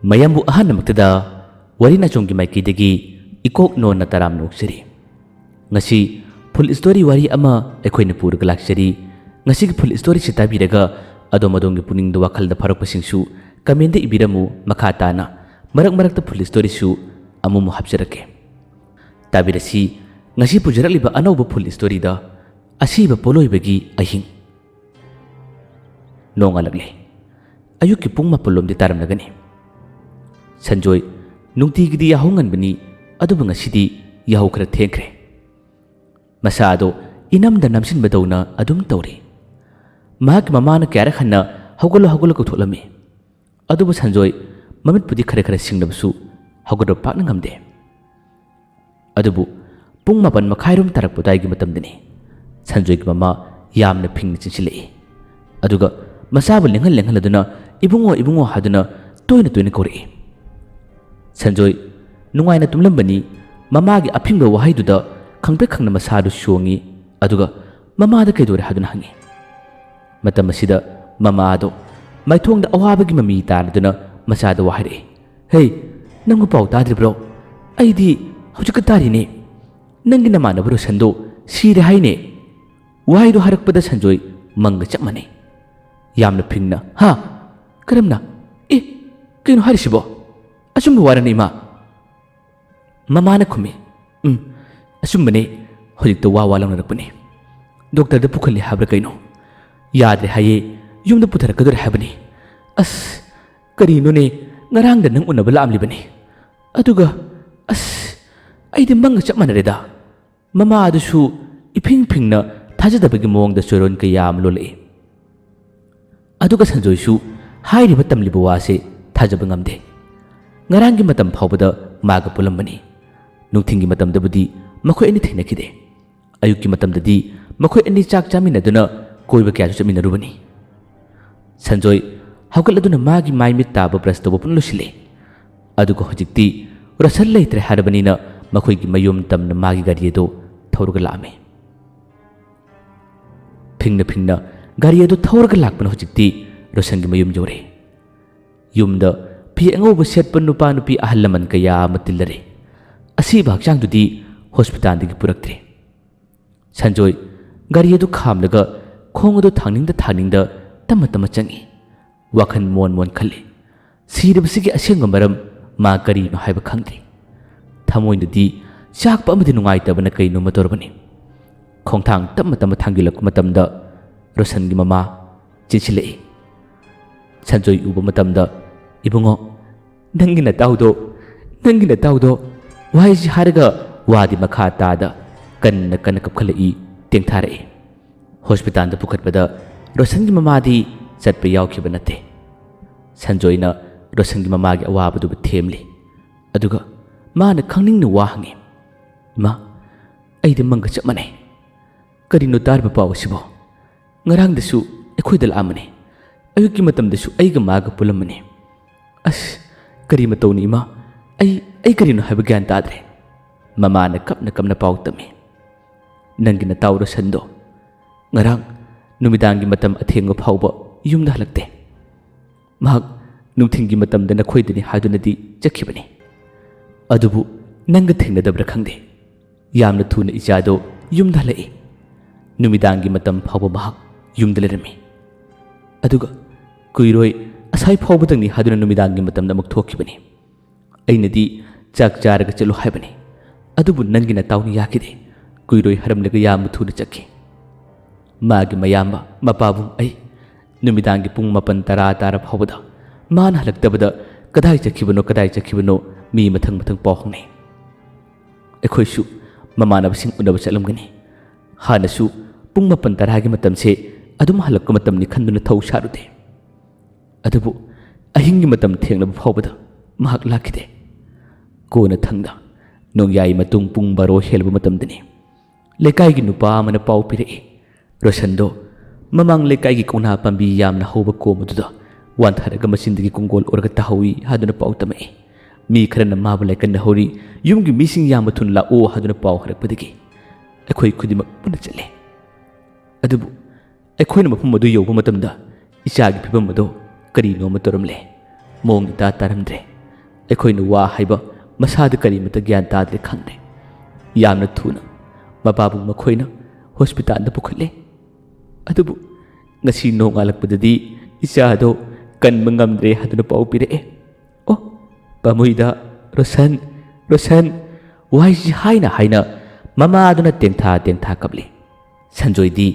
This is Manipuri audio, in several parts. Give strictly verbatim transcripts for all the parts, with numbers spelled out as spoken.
ꯃꯌꯥꯝꯕꯨ ꯑꯍꯥꯟꯕꯃꯛꯇꯗ ꯋꯥꯔꯤ ꯅꯥꯆꯣꯝꯒꯤ ꯃꯥꯏꯀꯩꯗꯒꯤ ꯏꯀꯣꯛ ꯅꯣꯟꯅ ꯇꯔꯥꯝꯅ ꯑꯣꯛꯆꯔꯤ꯫ ꯉꯁꯤ full story ꯋꯥꯔꯤ ꯑꯃ ꯑꯩꯈꯣꯏꯅ ꯄꯨꯔꯒ ꯂꯥꯛꯆꯔꯤ꯫ ꯉꯁꯤꯒꯤ full storyꯁꯤ ꯇꯥꯕꯤꯔꯒ ꯑꯗꯣꯝ ꯑꯗꯣꯝꯒꯤ ꯄꯨꯛꯅꯤꯡꯗ ꯋꯥꯈꯜꯗ ꯐꯥꯔꯛꯄꯁꯤꯡꯁꯨ commentꯗ ꯏꯕꯤꯔꯝꯃꯨ꯫ ꯃꯈꯥ ꯇꯥꯅ ꯃꯔꯛ ꯃꯔꯛꯇ full storyꯁꯨ ꯑꯃꯨꯛ ꯑꯃꯨꯛ ꯍꯥꯞꯆꯔꯛꯀꯦ꯫ ꯇꯥꯕꯤꯔꯁꯤ ꯉꯁꯤ ꯄꯨꯖꯔꯛꯂꯤꯕ ꯑꯅꯧꯕ full storyꯗ ꯑꯁꯤꯕ ꯄꯣꯠꯂꯣꯏꯕꯒꯤ ꯑꯍꯤꯡ꯫ ꯅꯣꯡꯉꯥꯜꯂꯛꯂꯦ꯫ ꯑꯌꯨꯛꯀꯤ ꯄꯨꯡ ꯃꯥꯄꯜ ꯂꯣꯝꯗꯤ ꯇꯥꯔꯝꯂꯒꯅꯤ꯫ ꯁꯟꯖꯣꯏ ꯅꯨꯡꯇꯤꯒꯤꯗꯤ ꯌꯥꯍꯧ ꯉꯟꯕꯅꯤ, ꯑꯗꯨꯕꯨ ꯉꯁꯤꯗꯤ ꯌꯥꯍꯧ ꯈꯔ ꯊꯦꯡꯈ꯭ꯔꯦ꯫ ꯃꯁꯥ ꯑꯗꯣ ꯏꯅꯝꯗ ꯅꯝꯁꯤꯟꯕꯗꯧꯅ ꯑꯗꯨꯝ ꯇꯧꯔꯤ꯫ ꯃꯍꯥꯛꯀꯤ ꯃꯃꯥꯅ ꯀꯌꯥꯔꯛ ꯍꯟꯅ "ꯍꯧꯒꯠꯂꯣ, ꯍꯧꯒꯠꯂꯣ" ꯀꯧꯊꯣꯛꯂꯝꯃꯤ꯫ ꯑꯗꯨꯕꯨ ꯁꯟꯖꯣꯏ ꯃꯃꯤꯠꯄꯨꯗꯤ ꯈꯔ ꯈꯔ ꯁꯤꯡꯂꯕꯁꯨ ꯍꯧꯒꯠꯄ ꯄꯥꯛꯅ ꯉꯝꯗꯦ꯫ ꯑꯗꯨꯕꯨ ꯄꯨꯡ ꯃꯥꯄꯟ ꯃꯈꯥꯏꯔꯣꯝ ꯇꯥꯔꯛꯄ ꯑꯗꯨꯋꯥꯏꯒꯤ ꯃꯇꯝꯗꯅꯤ ꯁꯟꯖꯣꯏꯒꯤ ꯃꯃꯥ ꯌꯥꯝꯅ ꯐꯤꯡꯅ ꯆꯦꯟꯁꯤꯜꯂꯛꯏ꯫ ꯑꯗꯨꯒ ꯃꯆꯥꯕꯨ ꯂꯦꯡꯍꯟ ꯂꯦꯡꯍꯜꯂꯗꯨꯅ "ꯏꯕꯨꯡꯉꯣ, ꯏꯕꯨꯡꯉꯣ" ꯍꯥꯏꯗꯨꯅ ꯇꯣꯏꯅ ꯇꯣꯏꯅ ꯀꯧꯔꯛꯏ꯫ ꯁꯟꯖꯣꯏ ꯅꯨꯡꯉꯥꯏꯅ ꯇꯨꯝꯂꯝꯕꯅꯤ꯫ ꯃꯃꯥꯒꯤ ꯑꯐꯤꯡꯕ ꯋꯥꯍꯩꯗꯨꯗ ꯈꯪꯄ꯭ꯔꯦꯛ ꯈꯪꯅ ꯃꯁꯥꯗꯨ ꯆꯣꯡꯉꯤ꯫ ꯑꯗꯨꯒ "ꯃꯃꯥꯗ ꯀꯩꯗꯧꯔꯦ?" ꯍꯥꯏꯗꯨꯅ ꯍꯪꯉꯤ꯫ ꯃꯇꯝ ꯑꯁꯤꯗ ꯃꯃꯥ ꯑꯗꯣ ꯃꯥꯏꯊꯣꯡꯗ ꯑꯋꯥꯕꯒꯤ ꯃꯃꯤ ꯇꯥꯔꯗꯨꯅ ꯃꯆꯥꯗ ꯋꯥ ꯍꯥꯏꯔꯛꯏ꯫ "ꯍꯦ, ꯅꯪꯕꯨ ꯄꯥꯎ ꯇꯥꯗ꯭ꯔꯤꯕ꯭ꯔꯣ? ꯑꯩꯗꯤ ꯍꯧꯖꯤꯛꯀ ꯇꯥꯔꯤꯅꯦ꯫ ꯅꯪꯒꯤ ꯅꯃꯥꯟꯅꯕ ꯔꯣꯁꯟꯗꯣ ꯁꯤꯔꯦ ꯍꯥꯏꯅꯦ꯫" ꯋꯥꯍꯩꯗꯣ ꯍꯥꯏꯔꯛꯄꯗ ꯁꯟꯖꯣꯏ ꯃꯪꯒ ꯆꯞ ꯃꯥꯟꯅꯩ꯫ ꯌꯥꯝꯅ ꯐꯤꯡꯅ, "ꯍꯥ? ꯀꯔꯝꯅ? ꯑꯦ, ꯀꯩꯅꯣ ꯍꯥꯏꯔꯤꯁꯤꯕꯣ? ꯑꯆꯨꯝꯕ ꯋꯥꯔꯅꯤ, ꯏꯃꯥ?" ꯃꯃꯥꯅ ꯈꯨꯝꯃꯤ, "ꯎꯝ, ꯑꯆꯨꯝꯕꯅꯦ꯫ ꯍꯧꯖꯤꯛꯇ ꯋꯥ ꯋꯥ ꯂꯥꯎꯅꯔꯛꯄꯅꯦ꯫ ꯗꯣꯛꯇꯔꯗ ꯄꯨꯈꯠꯂꯦ ꯍꯥꯏꯕ꯭ꯔꯥ ꯀꯩꯅꯣ? ꯌꯥꯗ꯭ꯔꯦ ꯍꯥꯏꯌꯦ꯫ ꯌꯨꯝꯗ ꯄꯨꯊꯔꯛꯀꯗꯧꯔꯦ ꯍꯥꯏꯕꯅꯤ꯫ ꯑꯁ, ꯀꯔꯤꯅꯣꯅꯦ? ꯉꯔꯥꯡꯗ ꯅꯪ ꯎꯅꯕ ꯂꯥꯛꯑꯝꯂꯤꯕꯅꯤ꯫ ꯑꯗꯨꯒ, ꯑꯁ, ꯑꯩꯗꯤ ꯃꯪꯒ ꯆꯞ ꯃꯥꯟꯅꯔꯦꯗ꯫" ꯃꯃꯥ ꯑꯗꯨꯁꯨ ꯏꯐꯤꯡ ꯐꯤꯡꯅ ꯊꯥꯖꯗꯕꯒꯤ ꯃꯑꯣꯡꯗ ꯆꯣꯏꯔꯣꯟ ꯀꯌꯥ ꯑꯃ ꯂꯣꯜꯂꯛꯏ꯫ ꯑꯗꯨꯒ ꯁꯟꯖꯣꯏꯁꯨ ꯍꯥꯏꯔꯤꯕ ꯇꯝꯂꯤꯕ ꯋꯥꯁꯦ ꯊꯥꯖꯕ ꯉꯝꯗꯦ꯫ ꯉꯔꯥꯡꯒꯤ ꯃꯇꯝ ꯐꯥꯎꯕꯗ ꯃꯥꯒ ꯄꯨꯜꯂꯝꯕꯅꯤ꯫ ꯅꯨꯡꯊꯤꯜꯒꯤ ꯃꯇꯝꯗꯕꯨꯗꯤ ꯃꯈꯣꯏ ꯑꯅꯤ ꯊꯦꯡꯅꯈꯤꯗꯦ꯫ ꯑꯌꯨꯛꯀꯤ ꯃꯇꯝꯗꯗꯤ ꯃꯈꯣꯏ ꯑꯅꯤ ꯆꯥꯛ ꯆꯥꯃꯤꯟꯅꯗꯨꯅ ꯀꯣꯏꯕ ꯀꯌꯥꯁꯨ ꯆꯠꯃꯤꯟꯅꯔꯨꯕꯅꯤ꯫ ꯁꯟꯖꯣꯏ ꯍꯧꯒꯠꯂꯗꯨꯅ ꯃꯥꯒꯤ ꯃꯥꯏ ꯃꯤꯠ ꯇꯥꯕ ꯕ꯭ꯔꯁ ꯇꯧꯕ ꯄꯨꯟꯅ ꯂꯣꯏꯁꯤꯜꯂꯦ꯫ ꯑꯗꯨꯒ ꯍꯧꯖꯤꯛꯇꯤ ꯔꯣꯁꯟ ꯂꯩꯇ꯭ꯔꯦ ꯍꯥꯏꯔꯕꯅꯤꯅ ꯃꯈꯣꯏꯒꯤ ꯃꯌꯨꯝ ꯇꯝꯅ ꯃꯥꯒꯤ ꯒꯥꯔꯤ ꯑꯗꯨ ꯊꯧꯔꯒ ꯂꯥꯛꯑꯝꯃꯤ꯫ ꯐꯤꯡꯅ ꯐꯤꯡꯅ ꯒꯥꯔꯤ ꯑꯗꯨ ꯊꯧꯔꯒ ꯂꯥꯛꯄꯅ ꯍꯧꯖꯤꯛꯇꯤ ꯔꯣꯁꯟꯒꯤ ꯃꯌꯨꯝ ꯌꯧꯔꯦ꯫ ꯌꯨꯝꯗ ꯐꯤ ꯑꯉꯧꯕ ꯁꯦꯠꯄ ꯅꯨꯄꯥ ꯅꯨꯄꯤ ꯑꯍꯜ ꯂꯃꯟ ꯀꯌꯥ ꯑꯃ ꯇꯤꯜꯂꯔꯦ꯫ ꯑꯁꯤꯕ ꯍꯛꯆꯥꯡꯗꯨꯗꯤ ꯍꯣꯁꯄꯤꯇꯥꯜꯗꯒꯤ ꯄꯨꯔꯛꯇ꯭ꯔꯦ꯫ ꯁꯟꯖꯣꯏ ꯒꯥꯔꯤ ꯑꯗꯨ ꯈꯥꯝꯂꯒ ꯈꯣꯡ ꯑꯗꯨ ꯊꯥꯡꯅꯤꯡꯗ ꯊꯥꯡꯅꯤꯡꯗ ꯇꯞꯅ ꯇꯞꯅ ꯆꯪꯏ꯫ ꯋꯥꯈꯜ ꯃꯣꯟ ꯃꯣꯟ ꯈꯜꯂꯤ꯫ ꯁꯤꯔꯕꯁꯤꯒꯤ ꯑꯁꯦꯡꯕ ꯃꯔꯝ ꯃꯥ ꯀꯔꯤꯅꯣ ꯍꯥꯏꯕ ꯈꯪꯗ꯭ꯔꯤ꯫ ꯊꯃꯣꯏꯗꯗꯤ ꯆꯥꯛꯄ ꯑꯃꯗꯤ ꯅꯨꯡꯉꯥꯏꯇꯕꯅ ꯀꯩꯅꯣꯃ ꯇꯧꯔꯕꯅꯤ꯫ ꯈꯣꯡꯊꯥꯡ ꯇꯞꯅ ꯇꯞꯅ ꯊꯥꯡꯖꯤꯜꯂꯛꯄ ꯃꯇꯝꯗ ꯔꯣꯁꯟꯒꯤ ꯃꯃꯥ ꯆꯦꯟꯁꯤꯜꯂꯛꯏ꯫ ꯁꯟꯖꯣꯏ ꯎꯕ ꯃꯇꯝꯗ, "ꯏꯕꯨꯡꯉꯣ, ꯅꯪꯒꯤ ꯅꯇꯥꯎꯗꯣ, ꯅꯪꯒꯤ ꯅꯇꯥꯎꯗꯣ", ꯋꯥꯍꯩꯁꯤ ꯍꯥꯏꯔꯒ ꯋꯥꯗꯤ ꯃꯈꯥ ꯇꯥꯗ ꯀꯟꯅ ꯀꯟꯅ ꯀꯞꯈꯠꯂꯛꯏ, ꯇꯦꯡꯊꯥꯔꯛꯏ꯫ ꯍꯣꯁꯄꯤꯇꯥꯜꯗ ꯄꯨꯈꯠꯄꯗ ꯔꯣꯁꯟꯒꯤ ꯃꯃꯥꯗꯤ ꯆꯠꯄ ꯌꯥꯎꯈꯤꯕ ꯅꯠꯇꯦ꯫ ꯁꯟꯖꯣꯏꯅ ꯔꯣꯁꯟꯒꯤ ꯃꯃꯥꯒꯤ ꯑꯋꯥꯕꯗꯨꯕꯨ ꯊꯦꯝꯂꯤ꯫ ꯑꯗꯨꯒ ꯃꯥꯅ ꯈꯪꯅꯤꯡꯅ ꯋꯥ ꯍꯪꯉꯤ, "ꯏꯃꯥ, ꯑꯩꯗꯤ ꯃꯪꯒ ꯆꯞ ꯃꯥꯟꯅꯩ꯫ ꯀꯔꯤꯅꯣ ꯇꯥꯔꯤꯕ ꯄꯥꯎ ꯑꯁꯤꯕꯣ? ꯉꯔꯥꯡꯗꯁꯨ ꯑꯩꯈꯣꯏꯗ ꯂꯥꯛꯑꯝꯕꯅꯤ꯫ ꯑꯌꯨꯛꯀꯤ ꯃꯇꯝꯗꯁꯨ ꯑꯩꯒ ꯃꯥꯒ ꯄꯨꯜꯂꯝꯕꯅꯤ꯫ ꯑꯁ, ꯀꯔꯤ ꯃꯇꯧꯅꯤ ꯏꯃꯥ? ꯑꯩ, ꯑꯩ ꯀꯔꯤꯅꯣ ꯍꯥꯏꯕ ꯒ꯭ꯌꯥꯟ ꯇꯥꯗ꯭ꯔꯦ꯫" ꯃꯃꯥꯅ ꯀꯞꯅ ꯀꯞꯅ ꯄꯥꯎ ꯇꯝꯃꯤ꯫ "ꯅꯪꯒꯤ ꯅꯇꯥꯎ ꯔꯣꯁꯟꯗꯣ ꯉꯔꯥꯡ ꯅꯨꯃꯤꯗꯥꯡꯒꯤ ꯃꯇꯝ ꯑꯊꯦꯡꯕ ꯐꯥꯎꯕ ꯌꯨꯝꯗ ꯍꯜꯂꯛꯇꯦ꯫ ꯃꯍꯥꯛ ꯅꯨꯡꯊꯤꯜꯒꯤ ꯃꯇꯝꯗ ꯅꯈꯣꯏꯗꯅꯤ ꯍꯥꯏꯗꯨꯅꯗꯤ ꯆꯠꯈꯤꯕꯅꯤ꯫ ꯑꯗꯨꯕꯨ ꯅꯪꯒ ꯊꯦꯡꯅꯗꯕ꯭ꯔꯥ ꯈꯪꯗꯦ꯫ ꯌꯥꯝꯅ ꯊꯨꯅ ꯏꯆꯥꯗꯣ ꯌꯨꯝꯗ ꯍꯜꯂꯛꯏ꯫ ꯅꯨꯃꯤꯗꯥꯡꯒꯤ ꯃꯇꯝ ꯐꯥꯎꯕ ꯃꯍꯥꯛ ꯌꯨꯝꯗ ꯂꯩꯔꯝꯃꯤ꯫ ꯑꯗꯨꯒ ꯀꯨꯏꯔꯣꯏ, ꯑꯁꯥꯏ ꯐꯥꯎꯕꯗꯪꯅꯤ ꯍꯥꯏꯗꯨꯅ ꯅꯨꯃꯤꯗꯥꯡꯒꯤ ꯃꯇꯝꯗ ꯑꯃꯨꯛ ꯊꯣꯛꯈꯤꯕꯅꯤ꯫ ꯑꯩꯅꯗꯤ ꯆꯥꯛ ꯆꯥꯔꯒ ꯆꯠꯂꯨ ꯍꯥꯏꯕꯅꯤ, ꯑꯗꯨꯕꯨ ꯅꯪꯒꯤ ꯅꯇꯥꯎꯅ ꯌꯥꯈꯤꯗꯦ꯫ ꯀꯨꯏꯔꯣꯏ ꯍꯥꯏꯔꯝꯂꯒ ꯌꯥꯝꯅ ꯊꯨꯅ ꯆꯠꯈꯤ꯫ ꯃꯥꯒꯤ ꯃꯌꯥꯝꯕ, ꯃꯄꯥꯕꯨꯡ, ꯑꯩ ꯅꯨꯃꯤꯗꯥꯡꯒꯤ ꯄꯨꯡ ꯃꯥꯄꯟ ꯇꯔꯥ ꯇꯥꯔ ꯐꯥꯎꯕꯗ ꯃꯥꯅ ꯍꯜꯂꯛꯇꯕꯗ ꯀꯗꯥꯏ ꯆꯠꯈꯤꯕꯅꯣ, ꯀꯗꯥꯏ ꯆꯠꯈꯤꯕꯅꯣ ꯃꯤ ꯃꯊꯪ ꯃꯊꯪ ꯄꯥꯎ ꯍꯪꯅꯩ꯫ ꯑꯩꯈꯣꯏꯁꯨ ꯃꯃꯥꯟꯅꯕꯁꯤꯡ ꯎꯅꯕ ꯆꯠꯂꯝꯒꯅꯤ꯫ ꯍꯥꯟꯅꯁꯨ ꯄꯨꯡ ꯃꯥꯄꯟ ꯇꯔꯥꯒꯤ ꯃꯇꯝꯁꯦ ꯑꯗꯨꯝ ꯍꯜꯂꯛꯄ ꯃꯇꯝꯅꯤ ꯈꯟꯗꯨꯅ ꯊꯧ ꯁꯥꯔꯨꯗꯦ꯫ ꯑꯗꯨꯕꯨ ꯑꯍꯤꯡꯒꯤ ꯃꯇꯝ ꯊꯦꯡꯂꯕ ꯐꯥꯎꯕꯗ ꯃꯍꯥꯛ ꯂꯥꯛꯈꯤꯗꯦ꯫ ꯀꯣꯟꯅꯊꯪꯗ ꯅꯣꯡꯌꯥꯏ ꯃꯇꯨꯡ ꯄꯨꯡ ꯕꯥꯔꯣ ꯍꯦꯜꯂꯕ ꯃꯇꯝꯗꯅꯤ ꯂꯩꯀꯥꯏꯒꯤ ꯅꯨꯄꯥ ꯑꯃꯅ ꯄꯥꯎ ꯄꯤꯔꯛꯏ, ꯔꯣꯁꯟꯗꯣ ꯃꯃꯥꯡ ꯂꯩꯀꯥꯏꯒꯤ ꯀꯧꯅꯥ ꯄꯥꯝꯕꯤ ꯌꯥꯝꯅ ꯍꯧꯕ ꯀꯣꯝ ꯑꯗꯨꯗ ꯋꯥꯟꯊꯔꯒ ꯃꯆꯤꯟꯗꯒꯤ ꯀꯣꯡꯒꯣꯜ ꯑꯣꯔꯒ ꯇꯥꯍꯧꯏ ꯍꯥꯏꯗꯨꯅ ꯄꯥꯎ ꯇꯝꯃꯛꯏ꯫ ꯃꯤ ꯈꯔꯅ ꯃꯥꯕꯨ ꯂꯥꯏꯀꯠꯅꯍꯧꯔꯤ, ꯌꯨꯝꯒꯤ ꯃꯤꯁꯤꯡ ꯌꯥꯝꯅ ꯊꯨꯅ ꯂꯥꯛꯑꯣ ꯍꯥꯏꯗꯨꯅ ꯄꯥꯎ ꯍꯥꯏꯔꯛꯄꯗꯒꯤ ꯑꯩꯈꯣꯏ ꯈꯨꯗꯤꯡꯃꯛ ꯄꯨꯟꯅ ꯆꯠꯂꯦ꯫ ꯑꯗꯨꯕꯨ ꯑꯩꯈꯣꯏꯅ ꯃꯐꯝ ꯑꯗꯨ ꯌꯧꯕ ꯃꯇꯝꯗ ꯏꯆꯥꯒꯤ ꯐꯤꯕꯝ ꯑꯗꯨ ꯀꯔꯤꯅꯣ ꯑꯃ ꯇꯧꯔꯝꯂꯦ꯫ ꯃꯑꯣꯡ ꯏꯇꯥ ꯇꯥꯔꯝꯗ꯭ꯔꯦ꯫ ꯑꯩꯈꯣꯏꯅ ꯋꯥ ꯍꯥꯏꯕ ꯃꯁꯥꯗ ꯀꯔꯤꯃꯇ ꯒ꯭ꯌꯥꯟ ꯇꯥꯗ꯭ꯔꯦ ꯈꯪꯗ꯭ꯔꯦ꯫ ꯌꯥꯝꯅ ꯊꯨꯅ ꯃꯄꯥꯕꯨ ꯃꯈꯣꯏꯅ ꯍꯣꯁꯄꯤꯇꯥꯜꯗ ꯄꯨꯈꯠꯂꯦ꯫ ꯑꯗꯨꯕꯨ ꯉꯁꯤ ꯅꯣꯡꯉꯥꯜꯂꯛꯄꯗꯗꯤ ꯏꯆꯥ ꯑꯗꯣ ꯀꯟꯕ ꯉꯝꯗ꯭ꯔꯦ ꯍꯥꯏꯗꯨꯅ ꯄꯥꯎ ꯄꯤꯔꯛꯑꯦ꯫ ꯑꯣ, ꯄꯥꯃꯨꯏꯗ, ꯔꯣꯁꯟ, ꯔꯣꯁꯟ, ꯋꯥꯏꯁꯤ ꯍꯥꯏꯅ ꯍꯥꯏꯅ ꯃꯃꯥ ꯑꯗꯨꯅ ꯇꯦꯡꯊꯥ ꯇꯦꯡꯊꯥ ꯀꯞꯂꯤ꯫ ꯁꯟꯖꯣꯏꯗꯤ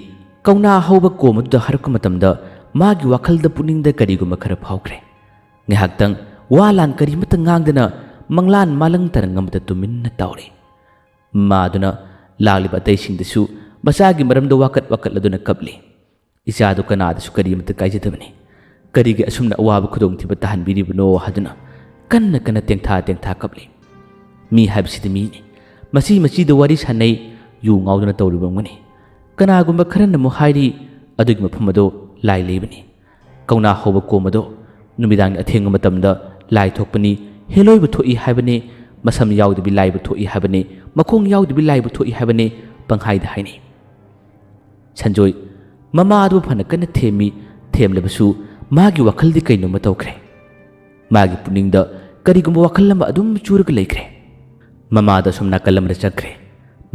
ꯀꯧꯅꯥ ꯍꯧꯕ ꯀꯣꯝ ꯑꯗꯨꯗ ꯍꯥꯏꯔꯛꯄ ꯃꯇꯝꯗ ꯃꯥꯒꯤ ꯋꯥꯈꯜꯗ ꯄꯨꯛꯅꯤꯡꯗ ꯀꯔꯤꯒꯨꯝꯕ ꯈꯔ ꯐꯥꯎꯈ꯭ꯔꯦ꯫ ꯉꯥꯏꯍꯥꯛꯇꯪ ꯋꯥ ꯂꯥꯟ ꯀꯔꯤꯃꯠꯇ ꯉꯥꯡꯗꯅ ꯃꯪꯂꯥꯟ ꯃꯥꯂꯪ ꯇꯔꯪ ꯑꯃꯗ ꯇꯨꯃꯤꯟꯅ ꯇꯥꯎꯔꯦ꯫ ꯃꯃꯥ ꯑꯗꯨꯅ ꯂꯥꯛꯂꯤꯕ ꯑꯇꯩꯁꯤꯡꯗꯁꯨ ꯃꯆꯥꯒꯤ ꯃꯔꯝꯗ ꯋꯥꯀꯠ ꯋꯥꯀꯠꯂꯗꯨꯅ ꯀꯞꯂꯤ꯫ ꯏꯆꯥꯗꯨ ꯀꯅꯥꯗꯁꯨ ꯀꯔꯤꯃꯠꯇ ꯀꯥꯏꯖꯗꯕꯅꯤ꯫ ꯀꯔꯤꯒꯤ ꯑꯁꯨꯝꯅ ꯑꯋꯥꯕ ꯈꯨꯗꯣꯡꯊꯤꯕ ꯇꯥꯍꯟꯕꯤꯔꯤꯕꯅꯣ ꯍꯥꯏꯗꯨꯅ ꯀꯟꯅ ꯀꯟꯅ ꯇꯦꯡꯊꯥ ꯇꯦꯡꯊꯥ ꯀꯞꯂꯤ꯫ ꯃꯤ ꯍꯥꯏꯕꯁꯤꯗꯤ ꯃꯤꯅꯤ꯫ ꯃꯆꯤ ꯃꯆꯤꯗ ꯋꯥꯔꯤ ꯁꯥꯟꯅꯩ, ꯌꯨ ꯉꯥꯎꯗꯨꯅ ꯇꯧꯔꯤꯕ ꯑꯃꯅꯤ꯫ ꯀꯅꯥꯒꯨꯝꯕ ꯈꯔꯅ ꯑꯃꯨꯛ ꯍꯥꯏꯔꯤ, ꯑꯗꯨꯒꯤ ꯃꯐꯝ ꯑꯗꯣ ꯂꯥꯏ ꯂꯩꯕꯅꯤ꯫ ꯀꯧꯅꯥ ꯍꯧꯕ ꯀꯣꯝ ꯑꯗꯣ ꯅꯨꯃꯤꯗꯥꯡꯒꯤ ꯑꯊꯦꯡꯕ ꯃꯇꯝꯗ ꯂꯥꯏ ꯊꯣꯛꯄꯅꯤ, ꯍꯦꯂꯣꯏꯕ ꯊꯣꯛꯏ ꯍꯥꯏꯕꯅꯤ, ꯃꯁꯝ ꯌꯥꯎꯗꯕꯤ ꯂꯥꯏꯕ ꯊꯣꯛꯏ ꯍꯥꯏꯕꯅꯤ, ꯃꯈꯣꯡ ꯌꯥꯎꯗꯕꯤ ꯂꯥꯏꯕ ꯊꯣꯛꯏ ꯍꯥꯏꯕꯅꯤ, ꯄꯪꯍꯥꯏꯗ ꯍꯥꯏꯅꯩ꯫ ꯁꯟꯖꯣꯏ ꯃꯃꯥ ꯑꯗꯨ ꯐꯅ ꯀꯟꯅ ꯊꯦꯝꯃꯤ, ꯊꯦꯝꯂꯕꯁꯨ ꯃꯥꯒꯤ ꯋꯥꯈꯜꯗꯤ ꯀꯩꯅꯣꯝꯃ ꯇꯧꯈ꯭ꯔꯦ꯫ ꯃꯥꯒꯤ ꯄꯨꯛꯅꯤꯡꯗ ꯀꯔꯤꯒꯨꯝꯕ ꯋꯥꯈꯜ ꯑꯃ ꯑꯗꯨꯝ ꯆꯨꯔꯒ ꯂꯩꯈ꯭ꯔꯦ꯫ ꯃꯃꯥꯗ ꯑꯁꯨꯝ ꯅꯥꯀꯜ ꯑꯃꯗ ꯆꯠꯈ꯭ꯔꯦ꯫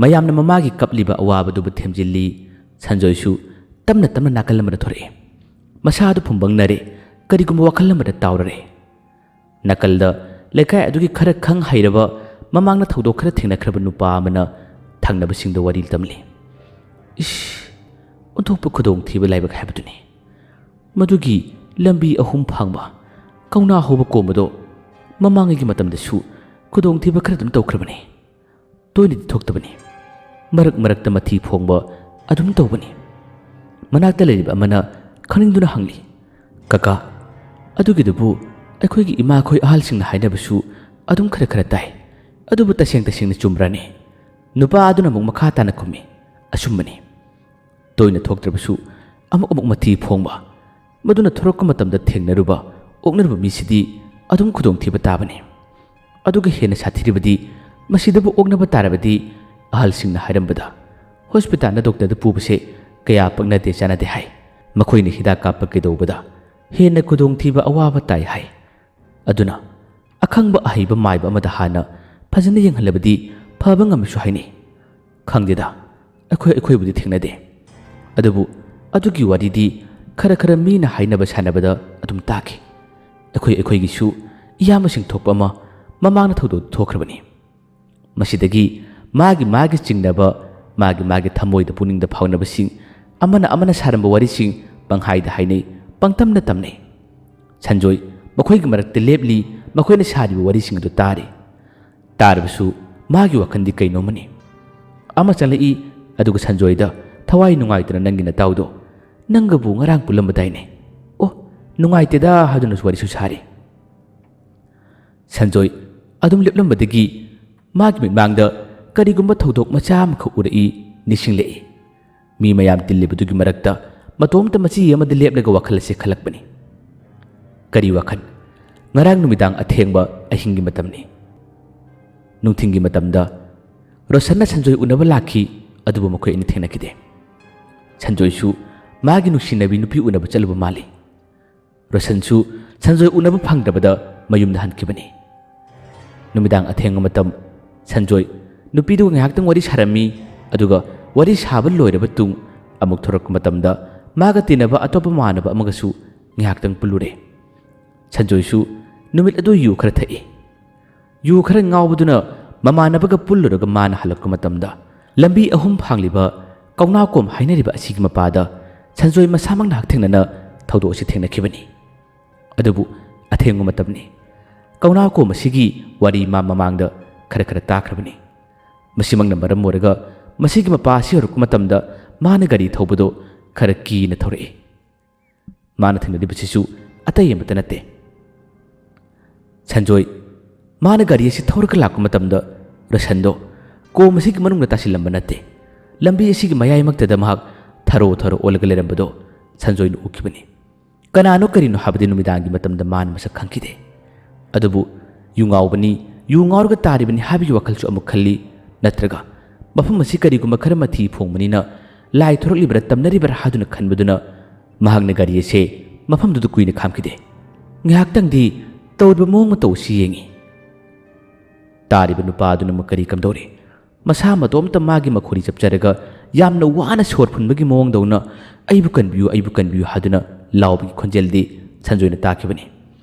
ꯃꯌꯥꯝꯅ ꯃꯃꯥꯒꯤ ꯀꯞꯂꯤꯕ ꯑꯋꯥꯕꯗꯨꯕꯨ ꯊꯦꯝꯖꯤꯜꯂꯤ꯫ ꯁꯟꯖꯣꯏꯁꯨ ꯇꯞꯅ ꯇꯞꯅ ꯅꯥꯀꯜ ꯑꯃꯗ ꯊꯣꯔꯛꯏ꯫ ꯃꯁꯥꯗꯨ ꯐꯨꯝꯕꯪꯅꯔꯦ, ꯀꯔꯤꯒꯨꯝꯕ ꯋꯥꯈꯜ ꯑꯃꯗ ꯇꯥꯎꯔꯔꯦ꯫ ꯅꯥꯀꯜꯗ ꯂꯩꯀꯥꯏ ꯑꯗꯨꯒꯤ ꯈꯔ ꯈꯪ ꯍꯩꯔꯕ, ꯃꯃꯥꯡꯗ ꯊꯧꯗꯣꯛ ꯈꯔ ꯊꯦꯡꯅꯈ꯭ꯔꯕ ꯅꯨꯄꯥ ꯑꯃꯅ ꯊꯪꯅꯕꯁꯤꯡꯗ ꯋꯥꯔꯤ ꯇꯝꯂꯤ꯫ ꯏꯁ, ꯑꯣꯟꯊꯣꯛꯄ ꯈꯨꯗꯣꯡꯊꯤꯕ ꯂꯥꯏꯕꯛ ꯍꯥꯏꯕꯗꯨꯅꯤ꯫ ꯃꯗꯨꯒꯤ ꯂꯝꯕꯤ ꯑꯍꯨꯝ ꯐꯥꯡꯕ ꯀꯧꯅꯥ ꯍꯧꯕ ꯀꯣꯝ ꯑꯗꯣ ꯃꯃꯥꯡꯉꯩꯒꯤ ꯃꯇꯝꯗꯁꯨ ꯈꯨꯗꯣꯡꯊꯤꯕ ꯈꯔ ꯑꯗꯨꯝ ꯇꯧꯈ꯭ꯔꯕꯅꯤ꯫ ꯇꯣꯏꯅꯗꯤ ꯊꯣꯛꯇꯕꯅꯤ꯫ ꯃꯔꯛ ꯃꯔꯛꯇ ꯃꯊꯤ ꯐꯣꯡꯕ ꯑꯗꯨꯝ ꯇꯧꯕꯅꯤ꯫ ꯃꯅꯥꯛꯇ ꯂꯩꯔꯤꯕ ꯑꯃꯅ ꯈꯪꯅꯤꯡꯗꯨꯅ ꯍꯪꯂꯤ, "ꯀꯀꯥ, ꯑꯗꯨꯒꯤꯗꯨꯕꯨ ꯑꯩꯈꯣꯏꯒꯤ ꯏꯃꯥꯈꯣꯏ ꯑꯍꯜꯁꯤꯡꯅ ꯍꯥꯏꯅꯕꯁꯨ ꯑꯗꯨꯝ ꯈꯔ ꯈꯔ ꯇꯥꯏ꯫ ꯑꯗꯨꯕꯨ ꯇꯁꯦꯡ ꯇꯁꯦꯡꯅ ꯆꯨꯝꯕ꯭ꯔꯥꯅꯦ?" ꯅꯨꯄꯥ ꯑꯗꯨꯅ ꯑꯃꯨꯛ ꯃꯈꯥ ꯇꯥꯅ ꯈꯨꯝꯃꯤ, "ꯑꯆꯨꯝꯕꯅꯤ꯫ ꯇꯣꯏꯅ ꯊꯣꯛꯇ꯭ꯔꯕꯁꯨ ꯑꯃꯨꯛ ꯑꯃꯨꯛ ꯃꯊꯤ ꯐꯣꯡꯕ, ꯃꯗꯨꯅ ꯊꯣꯔꯛꯄ ꯃꯇꯝꯗ ꯊꯦꯡꯅꯔꯨꯕ, ꯑꯣꯛꯅꯔꯨꯕ ꯃꯤꯁꯤꯗꯤ ꯑꯗꯨꯝ ꯈꯨꯗꯣꯡꯊꯤꯕ ꯇꯥꯕꯅꯤ꯫ ꯑꯗꯨꯒ ꯍꯦꯟꯅ ꯁꯥꯊꯤꯔꯤꯕꯗꯤ ꯃꯁꯤꯗꯕꯨ ꯑꯣꯛꯅꯕ ꯇꯥꯔꯕꯗꯤ ꯑꯍꯜꯁꯤꯡꯅ ꯍꯥꯏꯔꯝꯕꯗ ꯍꯣꯁꯄꯤꯇꯥꯜꯗ ꯗꯣꯛꯇꯔꯗ ꯄꯨꯕꯁꯦ ꯀꯌꯥ ꯄꯛꯅꯗꯦ ꯆꯥꯅꯗꯦ ꯍꯥꯏ꯫ ꯃꯈꯣꯏꯅ ꯍꯤꯗꯥꯛ ꯀꯥꯞꯄ ꯀꯩꯗꯧꯕꯗ ꯍꯦꯟꯅ ꯈꯨꯗꯣꯡꯊꯤꯕ ꯑꯋꯥꯕ ꯇꯥꯏ ꯍꯥꯏ꯫ ꯑꯗꯨꯅ ꯑꯈꯪꯕ ꯑꯍꯩꯕ ꯃꯥꯏꯕ ꯑꯃꯗ ꯍꯥꯟꯅ ꯐꯖꯅ ꯌꯦꯡꯍꯜꯂꯕꯗꯤ ꯐꯕ ꯉꯝꯃꯤꯁꯨ ꯍꯥꯏꯅꯩ꯫ ꯈꯪꯗꯦꯗ, ꯑꯩꯈꯣꯏ ꯑꯩꯈꯣꯏꯕꯨꯗꯤ ꯊꯦꯡꯅꯗꯦ꯫ ꯑꯗꯨꯕꯨ ꯑꯗꯨꯒꯤ ꯋꯥꯔꯤꯗꯤ ꯈꯔ ꯈꯔ ꯃꯤꯅ ꯍꯥꯏꯅꯕ ꯁꯥꯟꯅꯕꯗ ꯑꯗꯨꯝ ꯇꯥꯈꯤ꯫ ꯑꯩꯈꯣꯏ ꯑꯩꯈꯣꯏꯒꯤꯁꯨ ꯏꯌꯥꯝꯕꯁꯤꯡ ꯊꯣꯛꯄ ꯑꯃ ꯃꯃꯥꯡꯗ ꯊꯧꯗꯣꯛ ꯊꯣꯛꯈ꯭ꯔꯕꯅꯤ꯫ ꯃꯁꯤꯗꯒꯤ ꯃꯥꯒꯤ ꯃꯥꯒꯤ ꯆꯤꯡꯅꯕ, ꯃꯥꯒꯤ ꯃꯥꯒꯤ ꯊꯃꯣꯏꯗ ꯄꯨꯛꯅꯤꯡꯗ ꯐꯥꯎꯅꯕꯁꯤꯡ, ꯑꯃꯅ ꯑꯃꯅ ꯁꯥꯔꯝꯕ ꯋꯥꯔꯤꯁꯤꯡ ꯄꯪꯍꯥꯏꯗ ꯍꯥꯏꯅꯩ, ꯄꯪꯇꯝꯅ ꯇꯝꯅꯩ꯫ ꯁꯟꯖꯣꯏ ꯃꯈꯣꯏꯒꯤ ꯃꯔꯛꯇ ꯂꯦꯞꯂꯤ, ꯃꯈꯣꯏꯅ ꯁꯥꯔꯤꯕ ꯋꯥꯔꯤꯁꯤꯡ ꯑꯗꯨ ꯇꯥꯔꯤ꯫ ꯇꯥꯔꯕꯁꯨ ꯃꯥꯒꯤ ꯋꯥꯈꯜꯗꯤ ꯀꯩꯅꯣꯝꯃꯅꯤ꯫ ꯑꯃ ꯆꯪꯂꯛꯏ, ꯑꯗꯨꯒ ꯁꯟꯖꯣꯏꯗ ꯊꯋꯥꯏ ꯅꯨꯡꯉꯥꯏꯇꯅ "ꯅꯪꯒꯤ ꯅꯇꯥꯎꯗꯣ ꯅꯪꯒꯕꯨ ꯉꯔꯥꯡ ꯄꯨꯜꯂꯝꯕꯗꯥꯏꯅꯦ? ꯑꯣ, ꯅꯨꯡꯉꯥꯏꯇꯦꯗ" ꯍꯥꯏꯗꯨꯅꯁꯨ ꯋꯥꯔꯤꯁꯨ ꯁꯥꯔꯤ꯫ ꯁꯟꯖꯣꯏ ꯑꯗꯨꯝ ꯂꯦꯞꯂꯝꯕꯗꯒꯤ ꯃꯥꯒꯤ ꯃꯤꯠꯃꯥꯡꯗ ꯀꯔꯤꯒꯨꯝꯕ ꯊꯧꯗꯣꯛ ꯃꯆꯥ ꯑꯃꯈꯛ ꯎꯔꯛꯏ, ꯅꯤꯡꯁꯤꯡꯂꯛꯏ꯫ ꯃꯤ ꯃꯌꯥꯝ ꯇꯤꯜꯂꯤꯕꯗꯨꯒꯤ ꯃꯔꯛꯇ ꯃꯇꯣꯝꯇ ꯃꯆꯤ ꯑꯃꯗ ꯂꯦꯞꯂꯒ ꯋꯥꯈꯜ ꯑꯁꯤ ꯈꯜꯂꯛꯄꯅꯤ꯫ ꯀꯔꯤ ꯋꯥꯈꯜ? ꯉꯔꯥꯡ ꯅꯨꯃꯤꯗꯥꯡ ꯑꯊꯦꯡꯕ ꯑꯍꯤꯡꯒꯤ ꯃꯇꯝꯅꯤ꯫ ꯅꯨꯡꯊꯤꯜꯒꯤ ꯃꯇꯝꯗ ꯔꯣꯁꯟꯅ ꯁꯟꯖꯣꯏ ꯎꯅꯕ ꯂꯥꯛꯈꯤ, ꯑꯗꯨꯕꯨ ꯃꯈꯣꯏ ꯑꯅꯤ ꯊꯦꯡꯅꯈꯤꯗꯦ꯫ ꯁꯟꯖꯣꯏꯁꯨ ꯃꯥꯒꯤ ꯅꯨꯡꯁꯤꯅꯕꯤ ꯅꯨꯄꯤ ꯎꯅꯕ ꯆꯠꯂꯨꯕ ꯃꯥꯜꯂꯤ꯫ ꯔꯣꯁꯟꯁꯨ ꯁꯟꯖꯣꯏ ꯎꯅꯕ ꯐꯪꯗꯕꯗ ꯃꯌꯨꯝꯗ ꯍꯟꯈꯤꯕꯅꯤ꯫ ꯅꯨꯃꯤꯗꯥꯡ ꯑꯊꯦꯡꯕ ꯃꯇꯝ ꯁꯟꯖꯣꯏ ꯅꯨꯄꯤꯗꯨꯒ ꯉꯥꯏꯍꯥꯛꯇꯪ ꯋꯥꯔꯤ ꯁꯥꯔꯝꯃꯤ, ꯑꯗꯨꯒ ꯋꯥꯔꯤ ꯁꯥꯕ ꯂꯣꯏꯔꯕ ꯇꯨꯡ ꯑꯃꯨꯛ ꯊꯣꯔꯛꯄ ꯃꯇꯝꯗ ꯃꯥꯒ ꯇꯤꯟꯅꯕ ꯑꯇꯣꯞꯄ ꯃꯃꯥꯟꯅꯕ ꯑꯃꯒꯁꯨ ꯉꯥꯏꯍꯥꯛꯇꯪ ꯄꯨꯜꯂꯨꯔꯦ꯫ ꯁꯟꯖꯣꯏꯁꯨ ꯅꯨꯃꯤꯠ ꯑꯗꯨ ꯌꯨ ꯈꯔ ꯊꯛꯏ꯫ ꯌꯨ ꯈꯔ ꯉꯥꯎꯕꯗꯨꯅ ꯃꯃꯥꯟꯅꯕꯒ ꯄꯨꯜꯂꯨꯔꯒ ꯃꯥꯅ ꯍꯜꯂꯛꯄ ꯃꯇꯝꯗ ꯂꯝꯕꯤ ꯑꯍꯨꯝ ꯐꯥꯡꯂꯤꯕ ꯀꯧꯅꯥꯀꯣꯝ ꯍꯥꯏꯅꯔꯤꯕ ꯑꯁꯤꯒꯤ ꯃꯄꯥꯗ ꯁꯟꯖꯣꯏ ꯃꯁꯥꯃꯛꯅ ꯍꯛꯊꯦꯡꯅꯅ ꯊꯧꯗꯣꯛ ꯑꯁꯤ ꯊꯦꯡꯅꯈꯤꯕꯅꯤ꯫ ꯑꯗꯨꯕꯨ ꯑꯊꯦꯡꯕ ꯃꯇꯝꯅꯤ꯫ ꯀꯧꯅꯥꯀꯣꯝ ꯑꯁꯤꯒꯤ ꯋꯥꯔꯤ ꯃꯥ ꯃꯃꯥꯡꯗ ꯈꯔ ꯈꯔ ꯇꯥꯈ꯭ꯔꯕꯅꯤ꯫ ꯃꯁꯤꯃꯛꯅ ꯃꯔꯝ ꯑꯣꯏꯔꯒ ꯃꯁꯤꯒꯤ ꯃꯄꯥ ꯑꯁꯤ ꯌꯧꯔꯛꯄ ꯃꯇꯝꯗ ꯃꯥꯅ ꯒꯥꯔꯤ ꯊꯧꯕꯗꯣ ꯈꯔ ꯀꯤꯅ ꯊꯧꯔꯛꯏ꯫ ꯃꯥꯅ ꯊꯦꯡꯅꯔꯤꯕꯁꯤꯁꯨ ꯑꯇꯩ ꯑꯃꯠꯇ ꯅꯠꯇꯦ꯫ ꯁꯟꯖꯣꯏ ꯃꯥꯅ ꯒꯥꯔꯤ ꯑꯁꯤ ꯊꯧꯔꯒ ꯂꯥꯛꯄ ꯃꯇꯝꯗ ꯔꯣꯁꯟꯗꯣ ꯀꯣꯝ ꯑꯁꯤꯒꯤ ꯃꯅꯨꯡꯗ ꯇꯥꯁꯤꯜꯂꯝꯕ ꯅꯠꯇꯦ꯫ ꯂꯝꯕꯤ ꯑꯁꯤꯒꯤ ꯃꯌꯥꯏꯃꯛꯇꯗ ꯃꯍꯥꯛ ꯊꯔꯣ ꯊꯔꯣ ꯑꯣꯜꯂꯒ ꯂꯩꯔꯝꯕꯗꯣ ꯁꯟꯖꯣꯏꯅ ꯎꯈꯤꯕꯅꯤ꯫ ꯀꯅꯥꯅꯣ ꯀꯔꯤꯅꯣ ꯍꯥꯏꯕꯗꯤ ꯅꯨꯃꯤꯗꯥꯡꯒꯤ ꯃꯇꯝꯗ ꯃꯥꯅ ꯃꯁꯛ ꯈꯪꯈꯤꯗꯦ꯫ ꯑꯗꯨꯕꯨ ꯌꯨ ꯉꯥꯎꯕꯅꯤ, ꯌꯨ ꯉꯥꯎꯔꯒ ꯇꯥꯔꯤꯕꯅꯤ ꯍꯥꯏꯕꯒꯤ ꯋꯥꯈꯜꯁꯨ ꯑꯃꯨꯛ ꯈꯜꯂꯤ, ꯅꯠꯇ꯭ꯔꯒ ꯃꯐꯝ ꯑꯁꯤ ꯀꯔꯤꯒꯨꯝꯕ ꯈꯔ ꯃꯊꯤ ꯐꯣꯡꯕꯅꯤꯅ ꯂꯥꯏ ꯊꯣꯔꯛꯂꯤꯕ꯭ꯔꯥ ꯇꯝꯅꯔꯤꯕ꯭ꯔꯥ ꯍꯥꯏꯗꯨꯅ ꯈꯟꯕꯗꯨꯅ ꯃꯍꯥꯛꯅ ꯒꯥꯔꯤ ꯑꯁꯦ ꯃꯐꯝꯗꯨꯗ ꯀꯨꯏꯅ ꯈꯥꯝꯈꯤꯗꯦ꯫ ꯉꯥꯏꯍꯥꯛꯇꯪꯗꯤ ꯇꯧꯔꯤꯕ ꯃꯑꯣꯡ ꯃꯇꯧ ꯑꯁꯤ ꯌꯦꯡꯏ꯫ ꯇꯥꯔꯤꯕ ꯅꯨꯄꯥ ꯑꯗꯨꯅ ꯀꯔꯤ ꯀꯝꯗꯧꯔꯤ? ꯃꯁꯥ ꯃꯇꯣꯝꯇ ꯃꯥꯒꯤ ꯃꯈꯣꯔꯤ ꯆꯞꯆꯔꯒ ꯌꯥꯝꯅ ꯋꯥꯅ ꯁꯣꯔ ꯐꯨꯟꯕꯒꯤ ꯃꯑꯣꯡꯗꯧꯅ "ꯑꯩꯕꯨ ꯀꯟꯕꯤꯌꯨ, ꯑꯩꯕꯨ ꯀꯟꯕꯤꯌꯨ" ꯍꯥꯏꯗꯨꯅ ꯂꯥꯎꯕꯒꯤ ꯈꯣꯟꯖꯦꯜꯗꯤ ꯁꯟꯖꯣꯏꯅ ꯇꯥꯈꯤꯕꯅꯤ꯫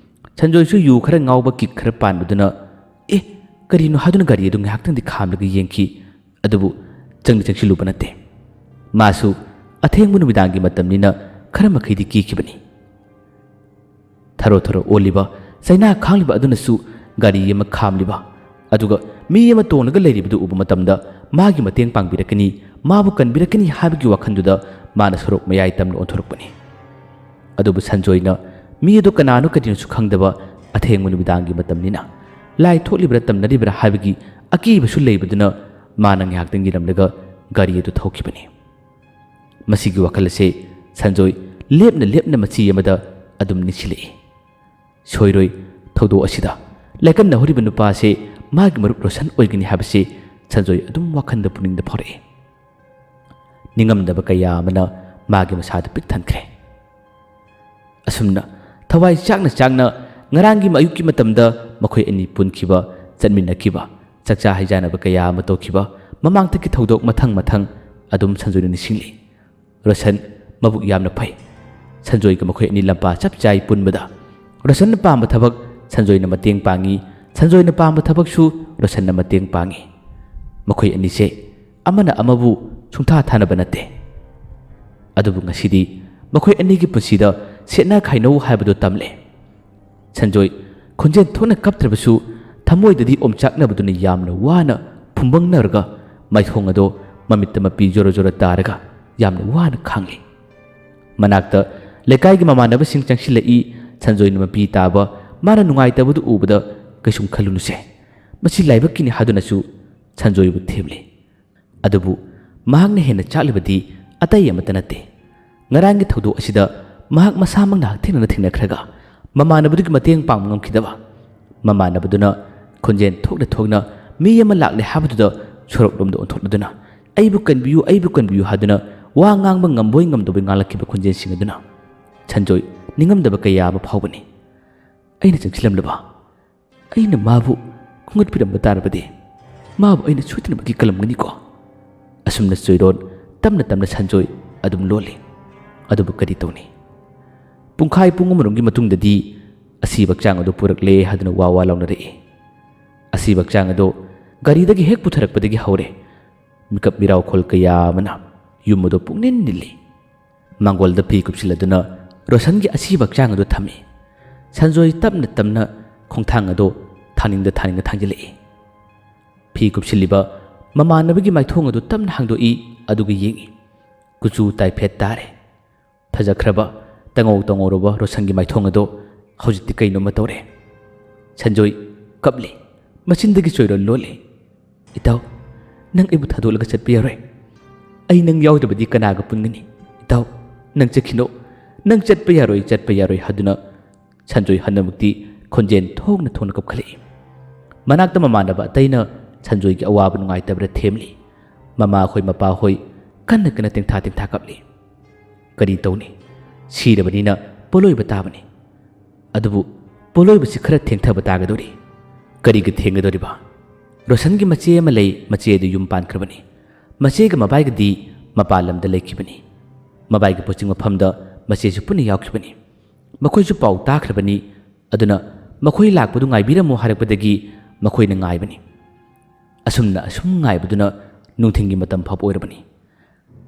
ꯁꯟꯖꯣꯏꯁꯨ ꯌꯨ ꯈꯔ ꯉꯥꯎꯕ ꯀꯤꯛ ꯈꯔ ꯄꯥꯟꯕꯗꯨꯅ "ꯑꯦ, ꯀꯔꯤꯅꯣ?" ꯍꯥꯏꯗꯨꯅ ꯒꯥꯔꯤ ꯑꯗꯨ ꯉꯥꯏꯍꯥꯛꯇꯪꯗꯤ ꯈꯥꯝꯂꯒ ꯌꯦꯡꯈꯤ꯫ ꯑꯗꯨꯕꯨ ꯆꯪꯗꯤ ꯆꯪꯁꯤꯜꯂꯨꯕ ꯅꯠꯇꯦ꯫ ꯃꯥꯁꯨ ꯑꯊꯦꯡꯕ ꯅꯨꯃꯤꯗꯥꯡꯒꯤ ꯃꯇꯝꯅꯤꯅ ꯈꯔ ꯃꯈꯩꯗꯤ ꯀꯤꯈꯤꯕꯅꯤ꯫ ꯊꯔꯣ ꯊꯔꯣ ꯑꯣꯜꯂꯤꯕ ꯆꯩꯅꯥ ꯈꯥꯡꯂꯤꯕ ꯑꯗꯨꯅꯁꯨ ꯒꯥꯔꯤ ꯑꯃ ꯈꯥꯝꯂꯤꯕ, ꯑꯗꯨꯒ ꯃꯤ ꯑꯃ ꯇꯣꯡꯂꯒ ꯂꯩꯔꯤꯕꯗꯨ ꯎꯕ ꯃꯇꯝꯗ ꯃꯥꯒꯤ ꯃꯇꯦꯡ ꯄꯥꯡꯕꯤꯔꯛꯀꯅꯤ, ꯃꯥꯕꯨ ꯀꯟꯕꯤꯔꯛꯀꯅꯤ ꯍꯥꯏꯕꯒꯤ ꯋꯥꯈꯜꯗꯨꯗ ꯃꯥꯅ ꯁꯣꯔꯣꯛ ꯃꯌꯥꯏ ꯇꯝꯅ ꯑꯣꯟꯊꯣꯔꯛꯄꯅꯤ꯫ ꯑꯗꯨꯕꯨ ꯁꯟꯖꯣꯏꯅ ꯃꯤ ꯑꯗꯨ ꯀꯅꯥꯅꯣ ꯀꯔꯤꯅꯣꯁꯨ ꯈꯪꯗꯕ, ꯑꯊꯦꯡꯕ ꯅꯨꯃꯤꯗꯥꯡꯒꯤ ꯃꯇꯝꯅꯤꯅ ꯂꯥꯏ ꯊꯣꯛꯂꯤꯕ꯭ꯔꯥ ꯇꯝꯅꯔꯤꯕ꯭ꯔꯥ ꯍꯥꯏꯕꯒꯤ ꯑꯀꯤꯕꯁꯨ ꯂꯩꯕꯗꯨꯅ ꯃꯥꯅ ꯉꯥꯏꯍꯥꯛꯇꯪ ꯌꯦꯡꯂꯝꯂꯒ ꯒꯥꯔꯤ ꯑꯗꯨ ꯊꯧꯈꯤꯕꯅꯤ꯫ ꯃꯁꯤꯒꯤ ꯋꯥꯈꯜ ꯑꯁꯦ ꯁꯟꯖꯣꯏ ꯂꯦꯞꯅ ꯂꯦꯞꯅ ꯃꯆꯤ ꯑꯃꯗ ꯑꯗꯨꯝ ꯅꯤꯡꯁꯤꯜꯂꯛꯏ꯫ ꯁꯣꯏꯔꯣꯏ, ꯊꯧꯗꯣꯛ ꯑꯁꯤꯗ ꯂꯥꯏꯀꯠꯅꯍꯧꯔꯤꯕ ꯅꯨꯄꯥ ꯑꯁꯦ ꯃꯥꯒꯤ ꯃꯔꯨꯞ ꯔꯣꯁꯟ ꯑꯣꯏꯒꯅꯤ ꯍꯥꯏꯕꯁꯤ ꯁꯟꯖꯣꯏ ꯑꯗꯨꯝ ꯋꯥꯈꯜꯗ ꯄꯨꯛꯅꯤꯡꯗ ꯐꯥꯎꯔꯛꯏ꯫ ꯅꯤꯡꯉꯝꯗꯕ ꯀꯌꯥ ꯑꯃꯅ ꯃꯥꯒꯤ ꯃꯁꯥꯗ ꯄꯤꯛ ꯊꯟꯈ꯭ꯔꯦ꯫ ꯑꯁꯨꯝꯅ ꯊꯋꯥꯏ ꯆꯥꯛꯅ ꯆꯥꯛꯅ ꯉꯔꯥꯡꯒꯤ ꯑꯌꯨꯛꯀꯤ ꯃꯇꯝꯗ ꯃꯈꯣꯏ ꯑꯅꯤ ꯄꯨꯟꯈꯤꯕ, ꯆꯠꯃꯤꯟꯅꯈꯤꯕ, ꯆꯥꯛꯆꯥ ꯍꯩꯖꯥꯅꯕ ꯀꯌꯥ ꯑꯃ ꯇꯧꯈꯤꯕ, ꯃꯃꯥꯡꯊꯛꯀꯤ ꯊꯧꯗꯣꯛ ꯃꯊꯪ ꯃꯊꯪ ꯑꯗꯨꯝ ꯁꯟꯖꯣꯏꯅ ꯅꯤꯡꯁꯤꯡꯂꯤ꯫ ꯔꯣꯁꯟ ꯃꯕꯨꯛ ꯌꯥꯝꯅ ꯐꯩ꯫ ꯁꯟꯖꯣꯏꯒ ꯃꯈꯣꯏ ꯑꯅꯤ ꯂꯝꯄꯥ ꯆꯞ ꯆꯥꯏ ꯄꯨꯟꯕꯗ ꯔꯣꯁꯟꯅ ꯄꯥꯝꯕ ꯊꯕꯛ ꯁꯟꯖꯣꯏꯅ ꯃꯇꯦꯡ ꯄꯥꯡꯉꯤ, ꯁꯟꯖꯣꯏꯅ ꯄꯥꯝꯕ ꯊꯕꯛꯁꯨ ꯔꯣꯁꯟꯅ ꯃꯇꯦꯡ ꯄꯥꯡꯉꯤ꯫ ꯃꯈꯣꯏ ꯑꯅꯤꯁꯦ ꯑꯃꯅ ꯑꯃꯕꯨ ꯁꯨꯡꯊꯥ ꯊꯥꯅꯕ ꯅꯠꯇꯦ꯫ ꯑꯗꯨꯕꯨ ꯉꯁꯤꯗꯤ ꯃꯈꯣꯏ ꯑꯅꯤꯒꯤ ꯄꯨꯟꯁꯤꯗ ꯁꯦꯠꯅ ꯈꯥꯏꯅꯧ ꯍꯥꯏꯕꯗꯨ ꯇꯝꯂꯦ꯫ ꯁꯟꯖꯣꯏ ꯈꯣꯟꯖꯦꯜ ꯊꯣꯛꯅ ꯀꯞꯇ꯭ꯔꯕꯁꯨ ꯊꯃꯣꯏꯗꯗꯤ ꯑꯣꯝꯆꯥꯛꯅꯕꯗꯨꯅ ꯌꯥꯝꯅ ꯋꯥꯅ ꯐꯨꯝꯕꯪꯅꯔꯒ ꯃꯥꯏꯊꯣꯡ ꯑꯗꯣ ꯃꯃꯤꯠꯇ ꯃꯄꯤ ꯖꯣꯔꯣ ꯖꯣꯔꯣ ꯇꯥꯔꯒ ꯌꯥꯝꯅ ꯋꯥꯅ ꯈꯥꯡꯂꯤ꯫ ꯃꯅꯥꯛꯇ ꯂꯩꯀꯥꯏꯒꯤ ꯃꯃꯥꯟꯅꯕꯁꯤꯡ ꯆꯪꯁꯤꯜꯂꯛꯏ꯫ ꯁꯟꯖꯣꯏꯅ ꯃꯄꯤ ꯇꯥꯕ ꯃꯥꯅ ꯅꯨꯡꯉꯥꯏꯇꯕꯗꯨ ꯎꯕꯗ "ꯀꯩꯁꯨꯝ ꯈꯜꯂꯨꯅꯨꯁꯦ, ꯃꯁꯤ ꯂꯥꯏꯕꯛꯀꯤꯅꯤ" ꯍꯥꯏꯗꯨꯅꯁꯨ ꯁꯟꯖꯣꯏꯕꯨ ꯊꯦꯝꯂꯤ꯫ ꯑꯗꯨꯕꯨ ꯃꯍꯥꯛꯅ ꯍꯦꯟꯅ ꯆꯥꯛꯂꯤꯕꯗꯤ ꯑꯇꯩ ꯑꯃꯠꯇ ꯅꯠꯇꯦ꯫ ꯉꯔꯥꯡꯒꯤ ꯊꯧꯗꯣꯛ ꯑꯁꯤꯗ ꯃꯍꯥꯛ ꯃꯁꯥꯃꯛꯅ ꯍꯛꯊꯦꯡꯅꯅ ꯊꯦꯡꯅꯈ꯭ꯔꯒ ꯃꯃꯥꯟꯅꯕꯗꯨꯒꯤ ꯃꯇꯦꯡ ꯄꯥꯡꯕ ꯉꯝꯈꯤꯗꯕ, ꯃꯃꯥꯟꯅꯕꯗꯨꯅ ꯈꯣꯟꯖꯦꯜ ꯊꯣꯛꯅ ꯊꯣꯛꯅ ꯃꯤ ꯑꯃ ꯂꯥꯛꯂꯦ ꯍꯥꯏꯕꯗꯨꯗ ꯁꯣꯔꯣꯛꯂꯣꯝꯗ ꯑꯣꯟꯊꯣꯛꯂꯗꯨꯅ "ꯑꯩꯕꯨ ꯀꯟꯕꯤꯌꯨ, ꯑꯩꯕꯨ ꯀꯟꯕꯤꯌꯨ" ꯍꯥꯏꯗꯨꯅ ꯋꯥ ꯉꯥꯡꯕ ꯉꯝꯕꯣꯏ ꯉꯝꯗꯕꯣꯏ ꯉꯥꯡꯂꯛꯈꯤꯕ ꯈꯣꯟꯖꯦꯜꯁꯤꯡ ꯑꯗꯨꯅ ꯁꯟꯖꯣꯏ ꯅꯤꯡꯉꯝꯗꯕ ꯀꯌꯥ ꯑꯃ ꯐꯥꯎꯕꯅꯤ꯫ ꯑꯩꯅ ꯆꯪꯁꯤꯜꯂꯝꯂꯕ? ꯑꯩꯅ ꯃꯥꯕꯨ ꯈꯣꯡꯒꯠꯄꯤꯔꯝꯕ ꯇꯥꯔꯕꯗꯤ ꯃꯥꯕꯨ ꯑꯩꯅ ꯁꯣꯏꯗꯅꯃꯛꯀꯤ ꯀꯜꯂꯝꯒꯅꯤꯀꯣ꯫ ꯑꯁꯨꯝꯅ ꯆꯣꯏꯔꯣꯟ ꯇꯞꯅ ꯇꯞꯅ ꯁꯟꯖꯣꯏ ꯑꯗꯨꯝ ꯂꯣꯜꯂꯤ꯫ ꯑꯗꯨꯕꯨ ꯀꯔꯤ ꯇꯧꯅꯤ? ꯄꯨꯡꯈꯥꯏ ꯄꯨꯡ ꯑꯃꯔꯣꯝꯒꯤ ꯃꯇꯨꯡꯗꯗꯤ ꯑꯁꯤꯕ ꯍꯛꯆꯥꯡ ꯑꯗꯨ ꯄꯨꯔꯛꯂꯦ ꯍꯥꯏꯗꯨꯅ ꯋꯥ ꯋꯥ ꯂꯥꯎꯅꯔꯛꯏ꯫ ꯑꯁꯤꯕ ꯍꯛꯆꯥꯡ ꯑꯗꯨ ꯒꯥꯔꯤꯗꯒꯤ ꯍꯦꯛ ꯄꯨꯊꯔꯛꯄꯗꯒꯤ ꯍꯧꯔꯦ ꯃꯤꯀꯞ ꯃꯤꯔꯥꯎꯈꯣꯜ ꯀꯌꯥ ꯑꯃꯅ ꯌꯨꯝ ꯑꯗꯨ ꯄꯨꯡꯅꯤꯜ ꯅꯤꯜꯂꯤ꯫ ꯃꯥꯡꯒꯣꯜꯗ ꯐꯤ ꯀꯨꯞꯁꯤꯜꯂꯗꯨꯅ ꯔꯣꯁꯟꯒꯤ ꯑꯁꯤꯕ ꯍꯛꯆꯥꯡ ꯑꯗꯨ ꯊꯝꯃꯤ꯫ ꯁꯟꯖꯣꯏ ꯇꯞꯅ ꯇꯞꯅ ꯈꯣꯡꯊꯥꯡ ꯑꯗꯨ ꯊꯥꯡꯅꯤꯡꯗ ꯊꯥꯡꯅꯤꯡꯗ ꯊꯥꯡꯖꯤꯜꯂꯛꯏ꯫ ꯐꯤ ꯀꯨꯞꯁꯤꯜꯂꯤꯕ ꯃꯃꯥꯟꯅꯕꯒꯤ ꯃꯥꯏꯊꯣꯡ ꯑꯗꯨ ꯇꯞꯅ ꯍꯥꯡꯗꯣꯛꯏ, ꯑꯗꯨꯒ ꯌꯦꯡꯏ꯫ ꯀꯨꯆꯨ ꯇꯥꯏꯐꯦꯠ ꯇꯥꯔꯦ꯫ ꯐꯖꯈ꯭ꯔꯕ, ꯇꯉꯧ ꯇꯉꯧꯔꯕ ꯔꯣꯁꯟꯒꯤ ꯃꯥꯏꯊꯣꯡ ꯑꯗꯨ ꯍꯧꯖꯤꯛꯇꯤ ꯀꯩꯅꯣꯝꯃ ꯇꯧꯔꯦ꯫ ꯁꯟꯖꯣꯏ ꯀꯞꯂꯤ꯫ ꯃꯆꯤꯟꯗꯒꯤ ꯆꯣꯏꯔꯣꯜ ꯂꯣꯜꯂꯤ꯫ "ꯏꯇꯥꯎ, ꯅꯪ ꯑꯩꯕꯨ ꯊꯥꯗꯣꯛꯂꯒ ꯆꯠꯄ ꯌꯥꯔꯣꯏ꯫ ꯑꯩ ꯅꯪ ꯌꯥꯎꯗ꯭ꯔꯕꯗꯤ ꯀꯅꯥꯒ ꯄꯨꯟꯒꯅꯤ? ꯏꯇꯥꯎ, ꯅꯪ ꯆꯠꯈꯤꯅꯣ꯫ ꯅꯪ ꯆꯠꯄ ꯌꯥꯔꯣꯏ, ꯆꯠꯄ ꯌꯥꯔꯣꯏ" ꯍꯥꯏꯗꯨꯅ ꯁꯟꯖꯣꯏ ꯍꯟꯗꯛꯃꯛꯇꯤ ꯈꯣꯟꯖꯦꯜ ꯊꯣꯛꯅ ꯊꯣꯛꯅ ꯀꯞꯈꯠꯂꯛꯏ꯫ ꯃꯅꯥꯛꯇ ꯃꯃꯥꯟꯅꯕ ꯑꯇꯩꯅ ꯁꯟꯖꯣꯏꯒꯤ ꯑꯋꯥꯕ ꯅꯨꯡꯉꯥꯏꯇꯕꯗ ꯊꯦꯝꯂꯤ꯫ ꯃꯃꯥꯍꯣꯏ ꯃꯄꯥꯍꯣꯏ ꯀꯟꯅ ꯀꯟꯅ ꯇꯦꯡꯊꯥ ꯇꯦꯡꯊꯥ ꯀꯞꯂꯤ꯫ ꯀꯔꯤ ꯇꯧꯅꯤ? ꯁꯤꯔꯕꯅꯤꯅ ꯄꯣꯠꯂꯣꯏꯕ ꯇꯥꯕꯅꯤ꯫ ꯑꯗꯨꯕꯨ ꯄꯣꯠꯂꯣꯏꯕꯁꯤ ꯈꯔ ꯊꯦꯡꯊꯕ ꯇꯥꯒꯗꯧꯔꯤ꯫ ꯀꯔꯤꯒꯤ ꯊꯦꯡꯒꯗꯧꯔꯤꯕ? ꯔꯣꯁꯟꯒꯤ ꯃꯆꯦ ꯑꯃ ꯂꯩ, ꯃꯆꯦ ꯑꯗꯨ ꯌꯨꯝ ꯄꯥꯟꯈ꯭ꯔꯕꯅꯤ꯫ ꯃꯆꯦꯒ ꯃꯕꯥꯏꯒꯗꯤ ꯃꯄꯥꯟ ꯂꯝꯗ ꯂꯩꯈꯤꯕꯅꯤ꯫ ꯃꯕꯥꯏꯒꯤ ꯄꯣꯁꯇꯤꯡ ꯃꯐꯝꯗ ꯃꯆꯦꯁꯨ ꯄꯨꯟꯅ ꯌꯥꯎꯈꯤꯕꯅꯤ꯫ ꯃꯈꯣꯏꯁꯨ ꯄꯥꯎ ꯇꯥꯈ꯭ꯔꯕꯅꯤ꯫ ꯑꯗꯨꯅ ꯃꯈꯣꯏ ꯂꯥꯛꯄꯗꯨ ꯉꯥꯏꯕꯤꯔꯝꯃꯨ ꯍꯥꯏꯔꯛꯄꯗꯒꯤ ꯃꯈꯣꯏꯅ ꯉꯥꯏꯕꯅꯤ꯫ ꯑꯁꯨꯝꯅ ꯑꯁꯨꯝ ꯉꯥꯏꯕꯗꯨꯅ ꯅꯨꯡꯊꯤꯜꯒꯤ ꯃꯇꯝ ꯐꯥꯎꯕ ꯑꯣꯏꯔꯕꯅꯤ꯫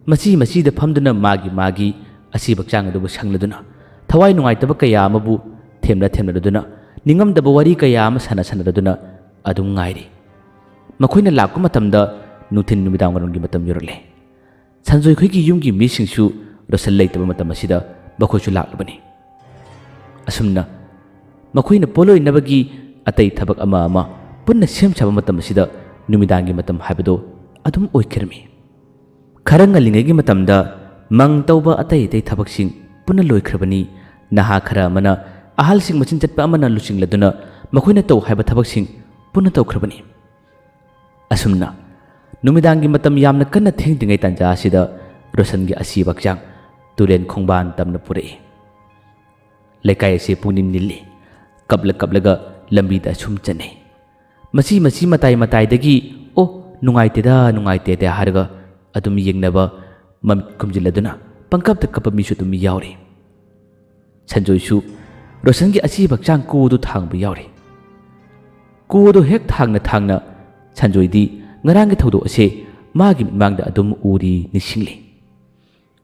ꯃꯆꯤ ꯃꯆꯤꯗ ꯐꯝꯗꯨꯅ ꯃꯥꯒꯤ ꯃꯥꯒꯤ ꯑꯁꯤꯕ ꯍꯛꯆꯥꯡ ꯑꯗꯨꯕꯨ ꯁꯪꯂꯗꯨꯅ, ꯊꯋꯥꯏ ꯅꯨꯡꯉꯥꯏꯇꯕ ꯀꯌꯥ ꯑꯃꯕꯨ ꯊꯦꯝꯅ ꯊꯦꯝꯅꯗꯨꯅ, ꯅꯤꯡꯉꯝꯗꯕ ꯋꯥꯔꯤ ꯀꯌꯥ ꯑꯃ ꯁꯥꯟꯅ ꯁꯥꯟꯅꯗꯨꯅ ꯑꯗꯨꯝ ꯉꯥꯏꯔꯤ꯫ ꯃꯈꯣꯏꯅ ꯂꯥꯛꯄ ꯃꯇꯝꯗ ꯅꯨꯡꯊꯤꯜ ꯅꯨꯃꯤꯗꯥꯡ ꯋꯥꯏꯔꯝꯒꯤ ꯃꯇꯝ ꯌꯧꯔꯛꯂꯦ꯫ ꯁꯟꯖꯣꯏꯈꯣꯏꯒꯤ ꯌꯨꯝꯒꯤ ꯃꯤꯁꯤꯡꯁꯨ ꯔꯣꯁꯟ ꯂꯩꯇꯕ ꯃꯇꯝ ꯑꯁꯤꯗ ꯃꯈꯣꯏꯁꯨ ꯂꯥꯛꯂꯕꯅꯤ꯫ ꯑꯁꯨꯝꯅ ꯃꯈꯣꯏꯅ ꯄꯣꯠꯂꯣꯏꯅꯕꯒꯤ ꯑꯇꯩ ꯊꯕꯛ ꯑꯃ ꯑꯃ ꯄꯨꯟꯅ ꯁꯦꯝ ꯁꯥꯕ ꯃꯇꯝ ꯑꯁꯤꯗ ꯅꯨꯃꯤꯗꯥꯡꯒꯤ ꯃꯇꯝ ꯍꯥꯏꯕꯗꯨ ꯑꯗꯨꯝ ꯑꯣꯏꯈꯤꯔꯝꯃꯤ꯫ ꯈꯔ ꯉꯜꯂꯤꯉꯩꯒꯤ ꯃꯇꯝꯗ ꯃꯪ ꯇꯧꯕ ꯑꯇꯩ ꯑꯇꯩ ꯊꯕꯛꯁꯤꯡ ꯄꯨꯟꯅ ꯂꯣꯏꯈ꯭ꯔꯕꯅꯤ꯫ ꯅꯍꯥ ꯈꯔ ꯑꯃꯅ ꯑꯍꯜꯁꯤꯡ ꯃꯆꯤꯟ ꯆꯠꯄ ꯑꯃꯅ ꯂꯨꯆꯤꯡꯂꯗꯨꯅ ꯃꯈꯣꯏꯅ ꯇꯧ ꯍꯥꯏꯕ ꯊꯕꯛꯁꯤꯡ ꯄꯨꯟꯅ ꯇꯧꯈ꯭ꯔꯕꯅꯤ꯫ ꯑꯁꯨꯝꯅ ꯅꯨꯃꯤꯗꯥꯡꯒꯤ ꯃꯇꯝ ꯌꯥꯝꯅ ꯀꯟꯅ ꯊꯦꯡꯗ꯭ꯔꯤꯉꯩ ꯇꯥꯟꯖꯥ ꯑꯁꯤꯗ ꯔꯣꯁꯟꯒꯤ ꯑꯁꯤꯕ ꯍꯛꯆꯥꯡ ꯇꯨꯔꯦꯟ ꯈꯣꯡꯕꯥꯟ ꯇꯝꯅ ꯄꯨꯔꯛꯏ꯫ ꯂꯩꯀꯥꯏ ꯑꯁꯤ ꯄꯨꯡꯅꯤꯜ ꯅꯤꯜꯂꯤ꯫ ꯀꯞꯂ ꯀꯞꯂꯒ ꯂꯝꯕꯤꯗ ꯑꯁꯨꯝ ꯆꯠꯅꯩ꯫ ꯃꯆꯤ ꯃꯆꯤ ꯃꯇꯥꯏ ꯃꯇꯥꯏꯗꯒꯤ "ꯑꯣ, ꯅꯨꯡꯉꯥꯏꯇꯦꯗ, ꯅꯨꯡꯉꯥꯏꯇꯦꯗ" ꯍꯥꯏꯔꯒ ꯑꯗꯨꯝ ꯌꯦꯡꯅꯕ ꯃꯃꯤꯠ ꯈꯨꯝꯖꯤꯜꯂꯗꯨꯅ ꯄꯪꯀꯞꯇ ꯀꯞꯄ ꯃꯤꯁꯨ ꯑꯗꯨꯝ ꯌꯥꯎꯔꯤ꯫ ꯁꯟꯖꯣꯏꯁꯨ ꯔꯣꯁꯟꯒꯤ ꯑꯁꯤꯕ ꯍꯛꯆꯥꯡ ꯀꯨ ꯑꯗꯨ ꯊꯥꯡꯕ ꯌꯥꯎꯔꯤ꯫ ꯀꯨ ꯑꯗꯨ ꯍꯦꯛ ꯊꯥꯡꯅ ꯊꯥꯡꯅ ꯁꯟꯖꯣꯏꯗꯤ ꯉꯔꯥꯡꯒꯤ ꯊꯧꯗꯣꯛ ꯑꯁꯦ ꯃꯥꯒꯤ ꯃꯤꯠꯃꯥꯡꯗ ꯑꯗꯨꯝ ꯎꯔꯤ ꯅꯤꯡꯁꯤꯡꯂꯤ꯫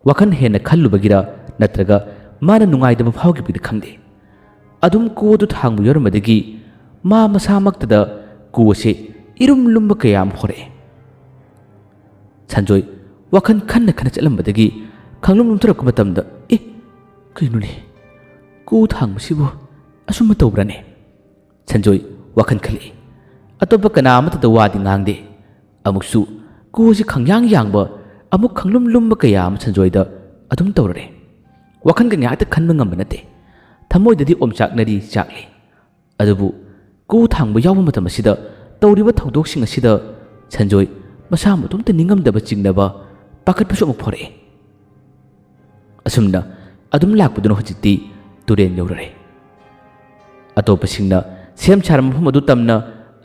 ꯋꯥꯈꯜ ꯍꯦꯟꯅ ꯈꯜꯂꯨꯕꯒꯤꯔ ꯅꯠꯇ꯭ꯔꯒ ꯃꯥꯅ ꯅꯨꯡꯉꯥꯏꯇꯕ ꯐꯥꯎꯈꯤꯕꯒꯤꯔ ꯈꯪꯗꯦ, ꯑꯗꯨꯝ ꯀꯨ ꯑꯗꯨ ꯊꯥꯡꯕ ꯌꯧꯔꯝꯕꯗꯒꯤ ꯃꯥ ꯃꯁꯥꯃꯛꯇꯗ ꯀꯨ ꯑꯁꯦ ꯏꯔꯨꯝ ꯂꯨꯝꯕ ꯀꯌꯥ ꯑꯃ ꯍꯣꯔꯛꯑꯦ꯫ ꯁꯟꯖꯣꯏ ꯋꯥꯈꯜ ꯈꯟꯅ ꯈꯟꯅ ꯆꯠꯂꯝꯕꯗꯒꯤ ꯈꯪꯂꯨꯝ ꯂꯨꯝꯊꯔꯛꯄ ꯃꯇꯝꯗ, "ꯑꯦ, ꯀꯩꯅꯣꯅꯦ? ꯀꯨ ꯊꯥꯡꯕꯁꯤꯕꯨ ꯑꯁꯨꯝꯕ ꯇꯧꯕ꯭ꯔꯥꯅꯦ?" ꯁꯟꯖꯣꯏ ꯋꯥꯈꯜ ꯈꯜꯂꯛꯏ꯫ ꯑꯇꯣꯞꯄ ꯀꯅꯥ ꯑꯃꯠꯇꯗ ꯋꯥꯗꯤ ꯉꯥꯡꯗꯦ꯫ ꯑꯃꯨꯛꯁꯨ ꯀꯨꯁꯤ ꯈꯪꯌꯥꯡ ꯌꯥꯡꯕ, ꯑꯃꯨꯛ ꯈꯪꯂꯨꯝ ꯂꯨꯝꯕ ꯀꯌꯥ ꯑꯃ ꯁꯟꯖꯣꯏꯗ ꯑꯗꯨꯝ ꯇꯧꯔꯔꯦ꯫ ꯋꯥꯈꯜꯒ ꯉꯥꯏꯍꯥꯛꯇ ꯈꯟꯕ ꯉꯝꯕ ꯅꯠꯇꯦ꯫ ꯊꯃꯣꯏꯗꯗꯤ ꯑꯣꯝꯆꯥꯛꯅꯔꯤ ꯆꯥꯛꯂꯤ꯫ ꯑꯗꯨꯕꯨ ꯀꯨ ꯊꯥꯡꯕ ꯌꯥꯎꯕ ꯃꯇꯝ ꯑꯁꯤꯗ ꯇꯧꯔꯤꯕ ꯊꯧꯗꯣꯛꯁꯤꯡ ꯑꯁꯤꯗ ꯁꯟꯖꯣꯏ ꯃꯁꯥ ꯃꯇꯣꯝꯇ ꯅꯤꯡꯉꯝꯗꯕ, ꯆꯤꯡꯅꯕ, ꯄꯥꯈꯠꯄꯁꯨ ꯑꯃꯨꯛ ꯐꯥꯎꯔꯛꯏ꯫ ꯑꯁꯨꯝꯅ ꯑꯗꯨꯝ ꯂꯥꯛꯄꯗꯨꯅ ꯍꯧꯖꯤꯛꯇꯤ ꯇꯨꯔꯦꯟ ꯌꯧꯔꯔꯦ꯫ ꯑꯇꯣꯞꯄꯁꯤꯡꯅ ꯁꯦꯝ ꯁꯥꯔꯕ ꯃꯐꯝ ꯑꯗꯨ ꯇꯝꯅ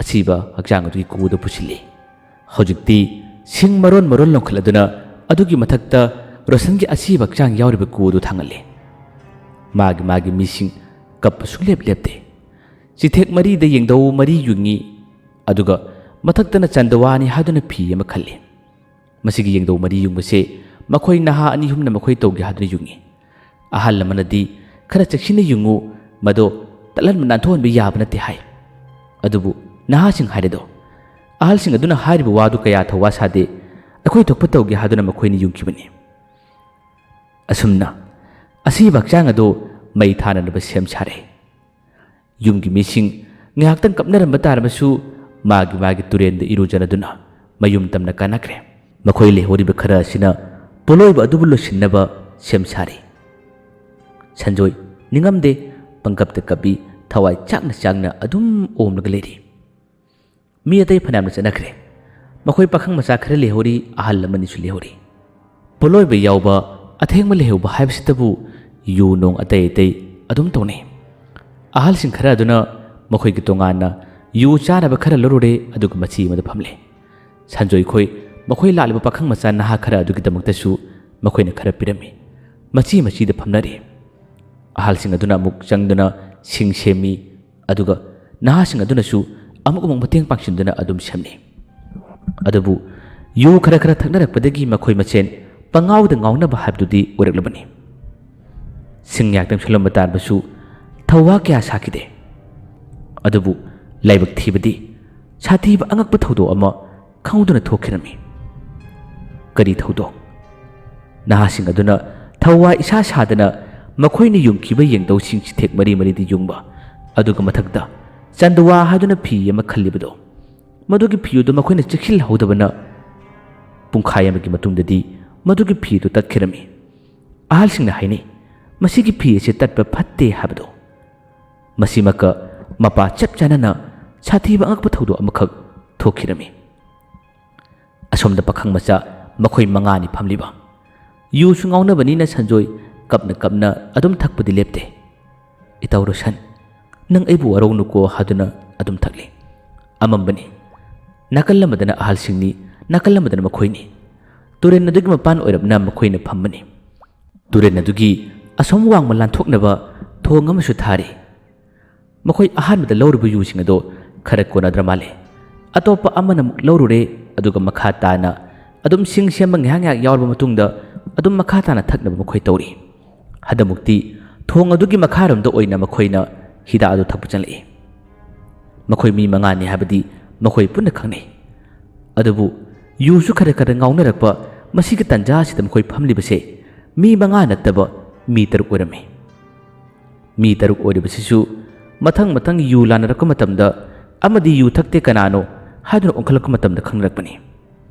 ꯑꯁꯤꯕ ꯍꯛꯆꯥꯡ ꯑꯗꯨꯒꯤ ꯀꯨ ꯑꯗꯨ ꯄꯨꯁꯤꯜꯂꯤ꯫ ꯍꯧꯖꯤꯛꯇꯤ ꯁꯤꯡ ꯃꯔꯣꯟ ꯃꯔꯣꯟ ꯂꯪꯈꯠꯂꯗꯨꯅ ꯑꯗꯨꯒꯤ ꯃꯊꯛꯇ ꯔꯣꯁꯟꯒꯤ ꯑꯁꯤꯕ ꯍꯛꯆꯥꯡ ꯌꯥꯎꯔꯤꯕ ꯀꯨ ꯑꯗꯨ ꯊꯥꯡꯒꯠꯂꯤ꯫ ꯃꯥꯒꯤ ꯃꯥꯒꯤ ꯃꯤꯁꯤꯡ ꯀꯞꯄ ꯁꯨꯡꯂꯦꯞ ꯂꯦꯞꯇꯦ꯫ ꯆꯤꯊꯦꯛ ꯃꯔꯤꯗ ꯌꯦꯡꯗꯧ ꯃꯔꯤ ꯌꯨꯡꯉꯤ, ꯑꯗꯨꯒ ꯃꯊꯛꯇꯅ ꯆꯟꯗꯋꯥꯅꯤ ꯍꯥꯏꯗꯨꯅ ꯐꯤ ꯑꯃ ꯈꯜꯂꯤ꯫ ꯃꯁꯤꯒꯤ ꯌꯦꯡꯗꯧ ꯃꯔꯤ ꯌꯨꯡꯕꯁꯦ ꯃꯈꯣꯏ ꯅꯍꯥ ꯑꯅꯤ ꯑꯍꯨꯝꯅ ꯃꯈꯣꯏ ꯇꯧꯒꯦ ꯍꯥꯏꯗꯨꯅ ꯌꯨꯡꯉꯤ꯫ ꯑꯍꯜ ꯑꯃꯅꯗꯤ "ꯈꯔ ꯆꯦꯛꯁꯤꯟꯅ ꯌꯨꯡꯉꯨ, ꯃꯗꯣ ꯇꯠꯍꯟꯕ ꯅꯥꯟꯊꯣꯛꯍꯟꯕ ꯌꯥꯕ ꯅꯠꯇꯦ" ꯍꯥꯏ꯫ ꯑꯗꯨꯕꯨ ꯅꯍꯥꯁꯤꯡ ꯍꯥꯏꯔꯦꯗꯣ꯫ ꯑꯍꯜꯁꯤꯡ ꯑꯗꯨꯅ ꯍꯥꯏꯔꯤꯕ ꯋꯥꯗꯨ ꯀꯌꯥ ꯊꯧꯋꯥ ꯁꯥꯗꯦ, ꯑꯩꯈꯣꯏ ꯊꯣꯛꯄ ꯇꯧꯒꯦ ꯍꯥꯏꯗꯨꯅ ꯃꯈꯣꯏꯅ ꯌꯨꯡꯈꯤꯕꯅꯤ꯫ ꯑꯁꯨꯝꯅ ꯑꯁꯤꯕ ꯍꯛꯆꯥꯡ ꯑꯗꯨ ꯃꯩ ꯊꯥꯅꯅꯕ ꯁꯦꯝ ꯁꯥꯔꯦ꯫ ꯌꯨꯝꯒꯤ ꯃꯤꯁꯤꯡ ꯉꯥꯏꯍꯥꯛꯇꯪ ꯀꯞꯅꯔꯝꯕ ꯇꯥꯔꯕꯁꯨ, ꯃꯥꯒꯤ ꯃꯥꯒꯤ ꯇꯨꯔꯦꯟꯗ ꯏꯔꯨꯖꯅꯗꯨꯅ ꯃꯌꯨꯝ ꯇꯝꯅ ꯀꯥꯟꯅꯈ꯭ꯔꯦ꯫ ꯃꯈꯣꯏ ꯂꯩꯍꯧꯔꯤꯕ ꯈꯔ ꯑꯁꯤꯅ ꯄꯣꯠꯂꯣꯏꯕ ꯑꯗꯨꯕꯨ ꯂꯣꯏꯁꯤꯟꯅꯕ ꯁꯦꯝ ꯁꯥꯔꯤ꯫ ꯁꯟꯖꯣꯏ ꯅꯤꯡꯉꯝꯗꯦ, ꯄꯪꯀꯞꯇ ꯀꯞꯄꯤ, ꯊꯋꯥꯏ ꯆꯥꯛꯅ ꯆꯥꯛꯅ ꯑꯗꯨꯝ ꯑꯣꯝꯂꯒ ꯂꯩꯔꯤ꯫ ꯃꯤ ꯑꯇꯩ ꯐꯅꯌꯥꯝꯅ ꯆꯠꯅꯈ꯭ꯔꯦ꯫ ꯃꯈꯣꯏ ꯄꯥꯈꯪ ꯃꯆꯥ ꯈꯔ ꯂꯩꯍꯧꯔꯤ, ꯑꯍꯜ ꯑꯃꯅꯤꯁꯨ ꯂꯩꯍꯧꯔꯤ꯫ ꯄꯣꯠꯂꯣꯏꯕ ꯌꯥꯎꯕ, ꯑꯊꯦꯡꯕ ꯂꯩꯍꯧꯕ ꯍꯥꯏꯕꯁꯤꯗꯕꯨ ꯌꯨ ꯅꯣꯡ ꯑꯇꯩ ꯑꯇꯩ ꯑꯗꯨꯝ ꯇꯧꯅꯩ꯫ ꯑꯍꯜꯁꯤꯡ ꯈꯔ ꯑꯗꯨꯅ ꯃꯈꯣꯏꯒꯤ ꯇꯣꯉꯥꯟꯅ ꯌꯨ ꯆꯥꯅꯕ ꯈꯔ ꯂꯧꯔꯨꯔꯦ, ꯑꯗꯨꯒ ꯃꯆꯤ ꯑꯃꯗ ꯐꯝꯂꯦ꯫ ꯁꯟꯖꯣꯏ ꯈꯣꯏ ꯃꯈꯣꯏ ꯂꯥꯛꯂꯤꯕ ꯄꯥꯈꯪ ꯃꯆꯥ ꯅꯍꯥ ꯈꯔ ꯑꯗꯨꯒꯤꯗꯃꯛꯇꯁꯨ ꯃꯈꯣꯏꯅ ꯈꯔ ꯄꯤꯔꯝꯃꯤ꯫ ꯃꯆꯤ ꯃꯆꯤꯗ ꯐꯝꯅꯔꯤ꯫ ꯑꯍꯜꯁꯤꯡ ꯑꯗꯨꯅ ꯑꯃꯨꯛ ꯆꯪꯗꯨꯅ ꯁꯤꯡ ꯁꯦꯝꯃꯤ, ꯑꯗꯨꯒ ꯅꯍꯥꯁꯤꯡ ꯑꯗꯨꯅꯁꯨ ꯑꯃꯨꯛ ꯑꯃꯨꯛ ꯃꯇꯦꯡ ꯄꯥꯡꯁꯤꯟꯗꯨꯅ ꯑꯗꯨꯝ ꯁꯦꯝꯂꯤ꯫ ꯑꯗꯨꯕꯨ ꯌꯨ ꯈꯔ ꯈꯔ ꯊꯛꯅꯔꯛꯄꯗꯒꯤ ꯃꯈꯣꯏ ꯃꯁꯦꯟ ꯄꯉꯥꯎꯗ ꯉꯥꯎꯅꯕ ꯍꯥꯏꯕꯗꯨꯗꯤ ꯑꯣꯏꯔꯛꯂꯕꯅꯤ꯫ ꯁꯤꯡ ꯉꯥꯛꯇꯪ ꯁꯨꯂꯝꯕ ꯇꯥꯔꯕꯁꯨ ꯊꯧꯋꯥ ꯀꯌꯥ ꯁꯥꯈꯤꯗꯦ꯫ ꯑꯗꯨꯕꯨ ꯂꯥꯏꯕꯛ ꯊꯤꯕꯗꯤ ꯁꯥꯊꯤꯕ ꯑꯉꯛꯄ ꯊꯧꯗꯣꯛ ꯑꯃ ꯈꯪꯍꯧꯗꯅ ꯊꯣꯛꯈꯤꯔꯝꯃꯤ꯫ ꯀꯔꯤ ꯊꯧꯗꯣꯛ? ꯅꯍꯥꯁꯤꯡ ꯑꯗꯨꯅ ꯊꯧꯋꯥ ꯏꯁꯥ ꯁꯥꯗꯅ ꯃꯈꯣꯏꯅ ꯌꯨꯡꯈꯤꯕ ꯌꯦꯡꯗꯧꯁꯤꯡ ꯆꯤꯊꯦꯛ ꯃꯔꯤ ꯃꯔꯤꯗꯤ ꯌꯨꯡꯕ, ꯑꯗꯨꯒ ꯃꯊꯛꯇ ꯆꯟꯗꯨꯋꯥ ꯍꯥꯏꯗꯨꯅ ꯐꯤ ꯑꯃ ꯈꯜꯂꯤꯕꯗꯣ, ꯃꯗꯨꯒꯤ ꯐꯤ ꯑꯗꯨ ꯃꯈꯣꯏꯅ ꯆꯦꯛꯁꯤꯜꯍꯧꯗꯕꯅ ꯄꯨꯡꯈꯥꯏ ꯑꯃꯒꯤ ꯃꯇꯨꯡꯗꯗꯤ ꯃꯗꯨꯒꯤ ꯐꯤ ꯑꯗꯨ ꯇꯠꯈꯤꯔꯝꯃꯤ꯫ ꯑꯍꯜꯁꯤꯡꯅ ꯍꯥꯏꯅꯩ, ꯃꯁꯤꯒꯤ ꯐꯤ ꯑꯁꯤ ꯇꯠꯄ ꯐꯠꯇꯦ ꯍꯥꯏꯕꯗꯣ꯫ ꯃꯁꯤꯃꯛꯀ ꯃꯄꯥ ꯆꯞ ꯆꯥꯅꯅ ꯁꯥꯊꯤꯕ ꯑꯉꯛꯄ ꯊꯧꯗꯣꯛ ꯑꯃꯈꯛ ꯊꯣꯛꯈꯤꯔꯝꯃꯤ꯫ ꯑꯁꯣꯝꯗ ꯄꯥꯈꯪ ꯃꯆꯥ ꯃꯈꯣꯏ ꯃꯉꯥꯅꯤ ꯐꯝꯂꯤꯕ꯫ ꯌꯨꯁꯨ ꯉꯥꯎꯅꯕꯅꯤꯅ ꯁꯟꯖꯣꯏ ꯀꯞꯅ ꯀꯞꯅ ꯑꯗꯨꯝ ꯊꯛꯄꯗꯤ ꯂꯦꯞꯇꯦ꯫ "ꯏꯇꯥꯎ ꯔꯣꯁꯟ, ꯅꯪ ꯑꯩꯕꯨ ꯋꯥꯔꯧꯅꯨꯀꯣ" ꯍꯥꯏꯗꯨꯅ ꯑꯗꯨꯝ ꯊꯛꯂꯤ꯫ ꯑꯃꯝꯕꯅꯤ꯫ ꯅꯥꯀꯜ ꯑꯃꯗꯅ ꯑꯍꯜꯁꯤꯡꯅꯤ, ꯅꯥꯀꯜ ꯑꯃꯗꯅ ꯃꯈꯣꯏꯅꯤ꯫ ꯇꯨꯔꯦꯜ ꯑꯗꯨꯒꯤ ꯃꯄꯥꯟ ꯑꯣꯏꯔꯞꯅ ꯃꯈꯣꯏꯅ ꯐꯝꯕꯅꯤ꯫ ꯇꯨꯔꯦꯜ ꯑꯗꯨꯒꯤ ꯑꯁꯣꯝ ꯋꯥꯡꯃ ꯂꯥꯟꯊꯣꯛꯅꯕ ꯊꯣꯡ ꯑꯃꯁꯨ ꯊꯥꯔꯤ꯫ ꯃꯈꯣꯏ ꯑꯍꯥꯟꯕꯗ ꯂꯧꯔꯤꯕ ꯌꯨꯁꯤꯡ ꯑꯗꯣ ꯈꯔ ꯀꯣꯟꯅꯗ꯭ꯔ ꯃꯥꯜꯂꯦ꯫ ꯑꯇꯣꯞꯄ ꯑꯃꯅ ꯑꯃꯨꯛ ꯂꯧꯔꯨꯔꯦ, ꯑꯗꯨꯒ ꯃꯈꯥ ꯇꯥꯅ ꯑꯗꯨꯝ ꯁꯤꯡ ꯁꯦꯝꯕ ꯉꯥꯏꯍꯥꯛ ꯉꯥꯏꯍꯥꯛ ꯌꯥꯎꯔꯕ ꯃꯇꯨꯡꯗ ꯑꯗꯨꯝ ꯃꯈꯥ ꯇꯥꯅ ꯊꯛꯅꯕ ꯃꯈꯣꯏ ꯇꯧꯔꯤ꯫ ꯍꯟꯗꯛꯃꯨꯛꯇꯤ ꯊꯣꯡ ꯑꯗꯨꯒꯤ ꯃꯈꯥꯔꯣꯝꯗ ꯑꯣꯏꯅ ꯃꯈꯣꯏꯅ ꯍꯤꯗꯥꯛ ꯑꯗꯨ ꯊꯛꯄ ꯆꯪꯂꯛꯏ꯫ ꯃꯈꯣꯏ ꯃꯤ ꯃꯉꯥꯅꯤ ꯍꯥꯏꯕꯗꯤ ꯃꯈꯣꯏ ꯄꯨꯟꯅ ꯈꯪꯅꯩ꯫ ꯑꯗꯨꯕꯨ ꯌꯨꯁꯨ ꯈꯔ ꯈꯔ ꯉꯥꯎꯅꯔꯛꯄ ꯃꯁꯤꯒꯤ ꯇꯟꯖꯥ ꯑꯁꯤꯗ ꯃꯈꯣꯏ ꯐꯝꯂꯤꯕꯁꯦ ꯃꯤ ꯃꯉꯥ ꯅꯠꯇꯕ ꯃꯤ ꯇꯔꯨꯛ ꯑꯣꯏꯔꯝꯃꯤ꯫ ꯃꯤ ꯇꯔꯨꯛ ꯑꯣꯏꯔꯤꯕꯁꯤꯁꯨ ꯃꯊꯪ ꯃꯊꯪ ꯌꯨ ꯂꯥꯟꯅꯔꯛꯄ ꯃꯇꯝꯗ ꯑꯃꯗꯤ "ꯌꯨ ꯊꯛꯇꯦ, ꯀꯅꯥꯅꯣ?" ꯍꯥꯏꯗꯨꯅ ꯑꯣꯟꯈꯠꯂꯛꯄ ꯃꯇꯝꯗ ꯈꯪꯅꯔꯛꯄꯅꯤ꯫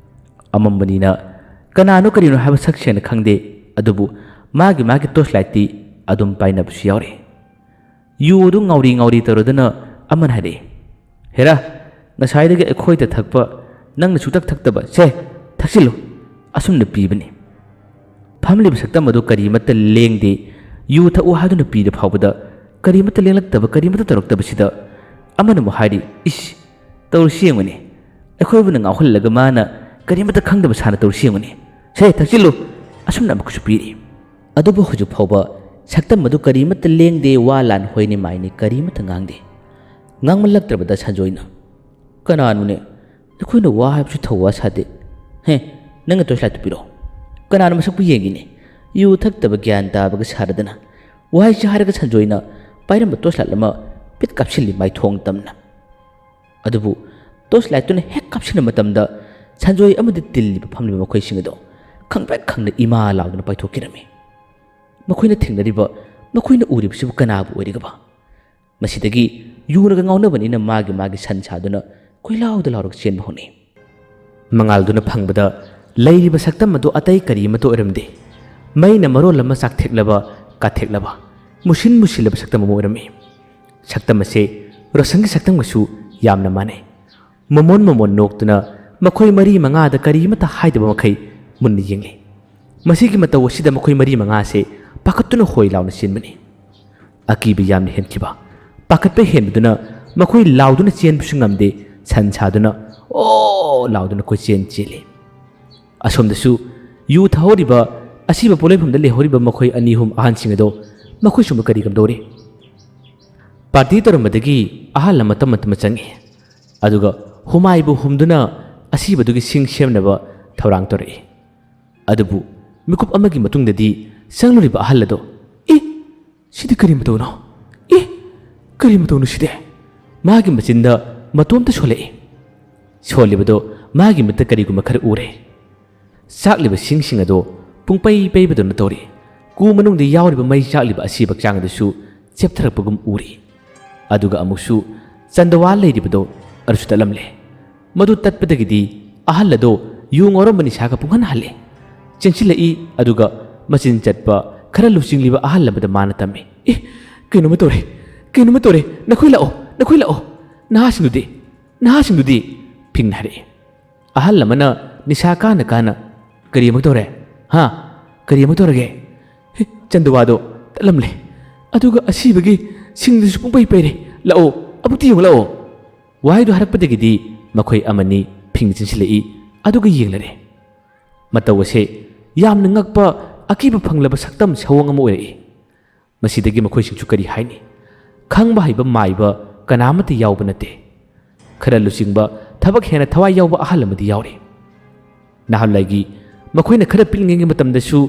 ꯑꯃꯝꯕꯅꯤꯅ ꯀꯅꯥꯅꯣ ꯀꯔꯤꯅꯣ ꯍꯥꯏꯕ ꯁꯛ ꯁꯦꯡꯅ ꯈꯪꯗꯦ, ꯑꯗꯨꯕꯨ ꯃꯥꯒꯤ ꯃꯥꯒꯤ ꯇꯣꯔꯆ ꯂꯥꯏꯠꯇꯤ ꯑꯗꯨꯝ ꯄꯥꯏꯅꯕꯁꯨ ꯌꯥꯎꯔꯤ꯫ ꯌꯨ ꯑꯗꯨ ꯉꯥꯎꯔꯤ ꯉꯥꯎꯔꯤ ꯇꯧꯔꯗꯨꯅ ꯑꯃꯅ ꯍꯥꯏꯔꯛꯏ, "ꯍꯦꯔꯥ, ꯉꯁꯥꯏꯗꯒꯤ ꯑꯩꯈꯣꯏꯗ ꯊꯛꯄ ꯅꯪꯅ ꯁꯨꯛꯊꯛ ꯊꯛꯇꯕ, ꯁꯦ, ꯊꯛꯆꯤꯜꯂꯨ, ꯑꯁꯨꯝꯅ ꯄꯤꯕꯅꯤ"꯫ ꯐꯝꯂꯤꯕ ꯁꯛꯇꯝ ꯑꯗꯨ ꯀꯔꯤꯃꯠꯇ ꯂꯦꯡꯗꯦ꯫ ꯌꯨ ꯊꯛꯎ ꯍꯥꯏꯗꯨꯅ ꯄꯤꯔ ꯐꯥꯎꯕꯗ ꯀꯔꯤꯃꯠꯇ ꯂꯦꯡꯂꯛꯇꯕ, ꯀꯔꯤꯃꯠꯇ ꯇꯧꯔꯛꯇꯕꯁꯤꯗ ꯑꯃꯅ ꯑꯃꯨꯛ ꯍꯥꯏꯔꯤ, "ꯏꯁ, ꯇꯧꯔꯤꯁꯤ ꯌꯦꯡꯉꯨꯅꯦ, ꯑꯩꯈꯣꯏꯕꯨꯅ ꯉꯥꯎꯍꯜꯂꯒ ꯃꯥꯅ ꯀꯔꯤꯃꯠꯇ ꯈꯪꯗꯕ ꯁꯥꯅ ꯇꯧꯔꯤꯁꯤ ꯌꯦꯡꯉꯨꯅꯦ꯫ ꯁꯦ, ꯊꯛꯆꯤꯜꯂꯨ!" ꯑꯁꯨꯝꯅ ꯑꯃꯨꯛꯀꯁꯨ ꯄꯤꯔꯤ꯫ ꯑꯗꯨꯕꯨ ꯍꯧꯖꯤꯛ ꯐꯥꯎꯕ ꯁꯛꯇꯝ ꯑꯗꯨ ꯀꯔꯤꯃꯠꯇ ꯂꯦꯡꯗꯦ, ꯋꯥ ꯂꯥꯟ ꯍꯣꯏꯅꯦ ꯃꯥꯏꯅꯦ ꯀꯔꯤꯃꯠꯇ ꯉꯥꯡꯗꯦ꯫ ꯉꯥꯡꯃꯜꯂꯛꯇ꯭ꯔꯕꯗ ꯁꯟꯖꯣꯏꯅ, "ꯀꯅꯥꯅꯣꯅꯦ? ꯑꯩꯈꯣꯏꯅ ꯋꯥ ꯍꯥꯏꯕꯁꯨ ꯊꯧꯋꯥ ꯁꯥꯗꯦ꯫ ꯍꯦ, ꯅꯪꯅ ꯇꯣꯔꯆ ꯂꯥꯏꯠꯇꯨ ꯄꯤꯔꯛꯑꯣ꯫ ꯀꯅꯥꯅꯣ ꯃꯁꯛꯄꯨ ꯌꯦꯡꯒꯦꯅꯦ?" ꯌꯨ ꯊꯛꯇꯕ ꯒ꯭ꯌꯥꯟ ꯇꯥꯕꯒ ꯁꯥꯔꯗꯅ ꯋꯥꯍꯩꯁꯤ ꯍꯥꯏꯔꯒ ꯁꯟꯖꯣꯏꯅ ꯄꯥꯏꯔꯝꯕ ꯇꯣꯔꯆ ꯂꯥꯏꯠ ꯑꯃ ꯄꯤꯠ ꯀꯥꯞꯁꯤꯜꯂꯤ ꯃꯥꯏꯊꯣꯡ ꯇꯝꯅ꯫ ꯑꯗꯨꯕꯨ ꯇꯣꯔꯆ ꯂꯥꯏꯠꯇꯨꯅ ꯍꯦꯛ ꯀꯥꯞꯁꯤꯟꯕ ꯃꯇꯝꯗ ꯁꯟꯖꯣꯏ ꯑꯃꯗꯤ ꯇꯤꯜꯂꯤꯕ ꯐꯝꯂꯤꯕ ꯃꯈꯣꯏꯁꯤꯡ ꯑꯗꯨ ꯈꯪꯄ꯭ꯔꯦꯛ ꯈꯪꯅ ꯏꯃꯥ ꯂꯥꯎꯗꯨꯅ ꯄꯥꯏꯊꯣꯛꯈꯤꯔꯝꯃꯤ꯫ ꯃꯈꯣꯏꯅ ꯊꯦꯡꯅꯔꯤꯕ, ꯃꯈꯣꯏꯅ ꯎꯔꯤꯕꯁꯤꯕꯨ ꯀꯅꯥꯕꯨ ꯑꯣꯏꯔꯤꯒꯕ? ꯃꯁꯤꯗꯒꯤ ꯌꯨꯅꯒ ꯉꯥꯎꯅꯕꯅꯤꯅ ꯃꯥꯒꯤ ꯃꯥꯒꯤ ꯁꯟ ꯁꯥꯗꯨꯅ ꯀꯣꯏꯂꯥꯎꯗ ꯂꯥꯎꯔꯒ ꯆꯦꯟꯕ ꯍꯧꯅꯩ꯫ ꯃꯉꯥꯜꯗꯨꯅ ꯐꯪꯕꯗ ꯂꯩꯔꯤꯕ ꯁꯛꯇꯝ ꯑꯗꯨ ꯑꯇꯩ ꯀꯔꯤ ꯑꯃꯠꯇ ꯑꯣꯏꯔꯝꯗꯦ꯫ ꯃꯩꯅ ꯃꯔꯣꯜ ꯑꯃ ꯆꯥꯛꯊꯦꯛꯂꯕ, ꯀꯥꯊꯦꯛꯂꯕ, ꯃꯨꯁꯤꯟ ꯃꯨꯁꯤꯜꯂꯕ ꯁꯛꯇꯝ ꯑꯃ ꯑꯣꯏꯔꯝꯃꯤ꯫ ꯁꯛꯇꯝ ꯑꯁꯦ ꯔꯣꯁꯟꯒꯤ ꯁꯛꯇꯝꯒꯁꯨ ꯌꯥꯝꯅ ꯃꯥꯟꯅꯩ꯫ ꯃꯃꯣꯟ ꯃꯃꯣꯟ ꯅꯣꯛꯇꯨꯅ ꯃꯈꯣꯏ ꯃꯔꯤ ꯃꯉꯥꯗ ꯀꯔꯤ ꯑꯃꯠꯇ ꯍꯥꯏꯗꯕ ꯃꯈꯩ ꯃꯨꯟꯅ ꯌꯦꯡꯂꯤ꯫ ꯃꯁꯤꯒꯤ ꯃꯇꯧ ꯑꯁꯤꯗ ꯃꯈꯣꯏ ꯃꯔꯤ ꯃꯉꯥꯁꯦ ꯄꯥꯈꯠꯇꯨꯅ ꯍꯣꯏ ꯂꯥꯎꯅ ꯆꯦꯟꯕꯅꯤ꯫ ꯑꯀꯤꯕ ꯌꯥꯝꯅ ꯍꯦꯟꯈꯤꯕ, ꯄꯥꯈꯠꯄ ꯍꯦꯟꯕꯗꯨꯅ ꯃꯈꯣꯏ ꯂꯥꯎꯗꯨꯅ ꯆꯦꯟꯕꯁꯨ ꯉꯝꯗꯦ, ꯁꯟ ꯁꯥꯗꯨꯅ "ꯑꯣ" ꯂꯥꯎꯗꯨꯅ ꯀꯣꯏꯆꯦꯟ ꯆꯦꯜꯂꯤ꯫ ꯑꯁꯣꯝꯗꯁꯨ ꯌꯨ ꯊꯛꯍꯧꯔꯤꯕ, ꯑꯁꯤꯕ ꯄꯣꯠꯂꯣꯏꯐꯝꯗ ꯂꯩꯍꯧꯔꯤꯕ ꯃꯈꯣꯏ ꯑꯅꯤ ꯑꯍꯨꯝ ꯑꯍꯟꯁꯤꯡ ꯑꯗꯣ ꯃꯈꯣꯏꯁꯨ ꯀꯔꯤ ꯀꯝꯗꯧꯔꯤ? ꯄꯥꯔꯇꯤ ꯇꯧꯔꯝꯕꯗꯒꯤ ꯑꯍꯜ ꯑꯃ ꯇꯞꯅ ꯇꯞꯅ ꯆꯪꯉꯛꯏ꯫ ꯑꯗꯨꯒ ꯍꯨꯃꯥꯏꯕꯨ ꯍꯨꯝꯗꯨꯅ ꯑꯁꯤꯕꯗꯨꯒꯤ ꯁꯤꯡ ꯁꯦꯝꯅꯕ ꯊꯧꯔꯥꯡ ꯇꯧꯔꯛꯏ꯫ ꯑꯗꯨꯕꯨ ꯃꯤꯀꯨꯞ ꯑꯃꯒꯤ ꯃꯇꯨꯡꯗꯗꯤ ꯆꯪꯂꯨꯔꯤꯕ ꯑꯍꯜ ꯑꯗꯣ, "ꯏ! ꯁꯤꯗꯤ ꯀꯔꯤ ꯃꯇꯧꯅꯣ? ꯏ! ꯀꯔꯤ ꯃꯇꯧꯅꯣ ꯁꯤꯗꯤ?" ꯃꯥꯒꯤ ꯃꯆꯤꯟꯗ ꯃꯇꯣꯝꯇ ꯁꯣꯜꯂꯛꯏ꯫ ꯁꯣꯜꯂꯤꯕꯗꯣ ꯃꯥꯒꯤ ꯃꯤꯠꯇ ꯀꯔꯤꯒꯨꯝꯕ ꯈꯔ ꯎꯔꯦ꯫ ꯆꯥꯛꯂꯤꯕ ꯁꯤꯡꯁꯤꯡ ꯑꯗꯣ ꯄꯨꯡꯄꯩ ꯄꯩꯕꯗꯧꯅ ꯇꯧꯔꯤ꯫ ꯀꯨ ꯃꯅꯨꯡꯗ ꯌꯥꯎꯔꯤꯕ ꯃꯩ ꯆꯥꯛꯂꯤꯕ ꯑꯁꯤꯕ ꯆꯥꯡ ꯑꯗꯨꯁꯨ ꯆꯦꯞꯊꯔꯛꯄꯒꯨꯝ ꯎꯔꯤ꯫ ꯑꯗꯨꯒ ꯑꯃꯨꯛꯁꯨ ꯆꯟꯗꯋꯥ ꯂꯩꯔꯤꯕꯗꯣ ꯑꯗꯨꯁꯨ ꯇꯠꯂꯝꯂꯦ꯫ ꯃꯗꯨ ꯇꯠꯄꯗꯒꯤꯗꯤ ꯑꯍꯜ ꯑꯗꯣ ꯌꯨ ꯉꯥꯎꯔꯝꯕ ꯅꯤꯁꯥꯒ ꯄꯨꯡꯍꯟ ꯍꯜꯂꯦ꯫ ꯆꯦꯟꯁꯤꯜꯂꯛꯏ꯫ ꯑꯗꯨꯒ ꯃꯆꯤꯟ ꯆꯠꯄ ꯈꯔ ꯂꯨꯆꯤꯡꯂꯤꯕ ꯑꯍꯜ ꯑꯃꯗ ꯃꯥꯅ ꯇꯝꯃꯤ, "ꯑꯦ, ꯀꯩꯅꯣꯝꯃ ꯇꯧꯔꯦ, ꯀꯩꯅꯣꯝꯃ ꯇꯧꯔꯦ, ꯅꯈꯣꯏ ꯂꯥꯛꯑꯣ, ꯅꯈꯣꯏ ꯂꯥꯛꯑꯣ꯫ ꯅꯍꯥꯁꯤꯡꯗꯨꯗꯤ, ꯅꯍꯥꯁꯤꯡꯗꯨꯗꯤ?" ꯐꯤꯡꯅ ꯍꯥꯏꯔꯛꯏ꯫ ꯑꯍꯜ ꯑꯃꯅ ꯅꯤꯁꯥ ꯀꯥꯅ ꯀꯥꯅ, "ꯀꯔꯤ ꯑꯃꯨꯛ ꯇꯧꯔꯦ? ꯍꯥ? ꯀꯔꯤ ꯑꯃꯨꯛ ꯇꯧꯔꯒꯦ? ꯍꯦ, ꯆꯟꯗꯨꯋꯥꯗꯣ ꯇꯠꯂꯝꯂꯦ꯫ ꯑꯗꯨꯒ ꯑꯁꯤꯕꯒꯤ ꯁꯤꯡꯗꯨꯁꯨ ꯄꯨꯡꯄꯩ ꯄꯩꯔꯦ꯫ ꯂꯥꯛꯑꯣ, ꯑꯃꯨꯛꯇ ꯌꯦꯡꯉꯨ ꯂꯥꯛꯑꯣ꯫ ꯋꯥꯍꯩꯗꯨ ꯍꯥꯏꯔꯛꯄꯗꯒꯤꯗꯤ ꯃꯈꯣꯏ ꯑꯃꯅꯤ ꯐꯤꯡ ꯆꯤꯟꯁꯤꯜꯂꯛꯏ, ꯑꯗꯨꯒ ꯌꯦꯡꯂꯔꯦ꯫ ꯃꯇꯧ ꯑꯁꯦ ꯌꯥꯝꯅ ꯉꯛꯄ, ꯑꯀꯤꯕ ꯐꯪꯂꯕ ꯁꯛꯇꯝ ꯁꯑꯣꯡ ꯑꯃ ꯑꯣꯏꯔꯛꯏ꯫ ꯃꯁꯤꯗꯒꯤ ꯃꯈꯣꯏꯁꯤꯡꯁꯨ ꯀꯔꯤ ꯍꯥꯏꯅꯤ? ꯈꯪꯕ ꯍꯩꯕ ꯃꯥꯏꯕ ꯀꯅꯥ ꯑꯃꯠꯇ ꯌꯥꯎꯕ ꯅꯠꯇꯦ꯫ ꯈꯔ ꯂꯨꯆꯤꯡꯕ, ꯊꯕꯛ ꯍꯦꯟꯅ ꯊꯋꯥꯏ ꯌꯥꯎꯕ ꯑꯍꯜ ꯑꯃꯗꯤ ꯌꯥꯎꯔꯤ꯫ ꯅꯍꯥꯟꯋꯥꯏꯒꯤ ꯃꯈꯣꯏꯅ ꯈꯔ ꯄꯤꯛꯂꯤꯉꯩꯒꯤ ꯃꯇꯝꯗꯁꯨ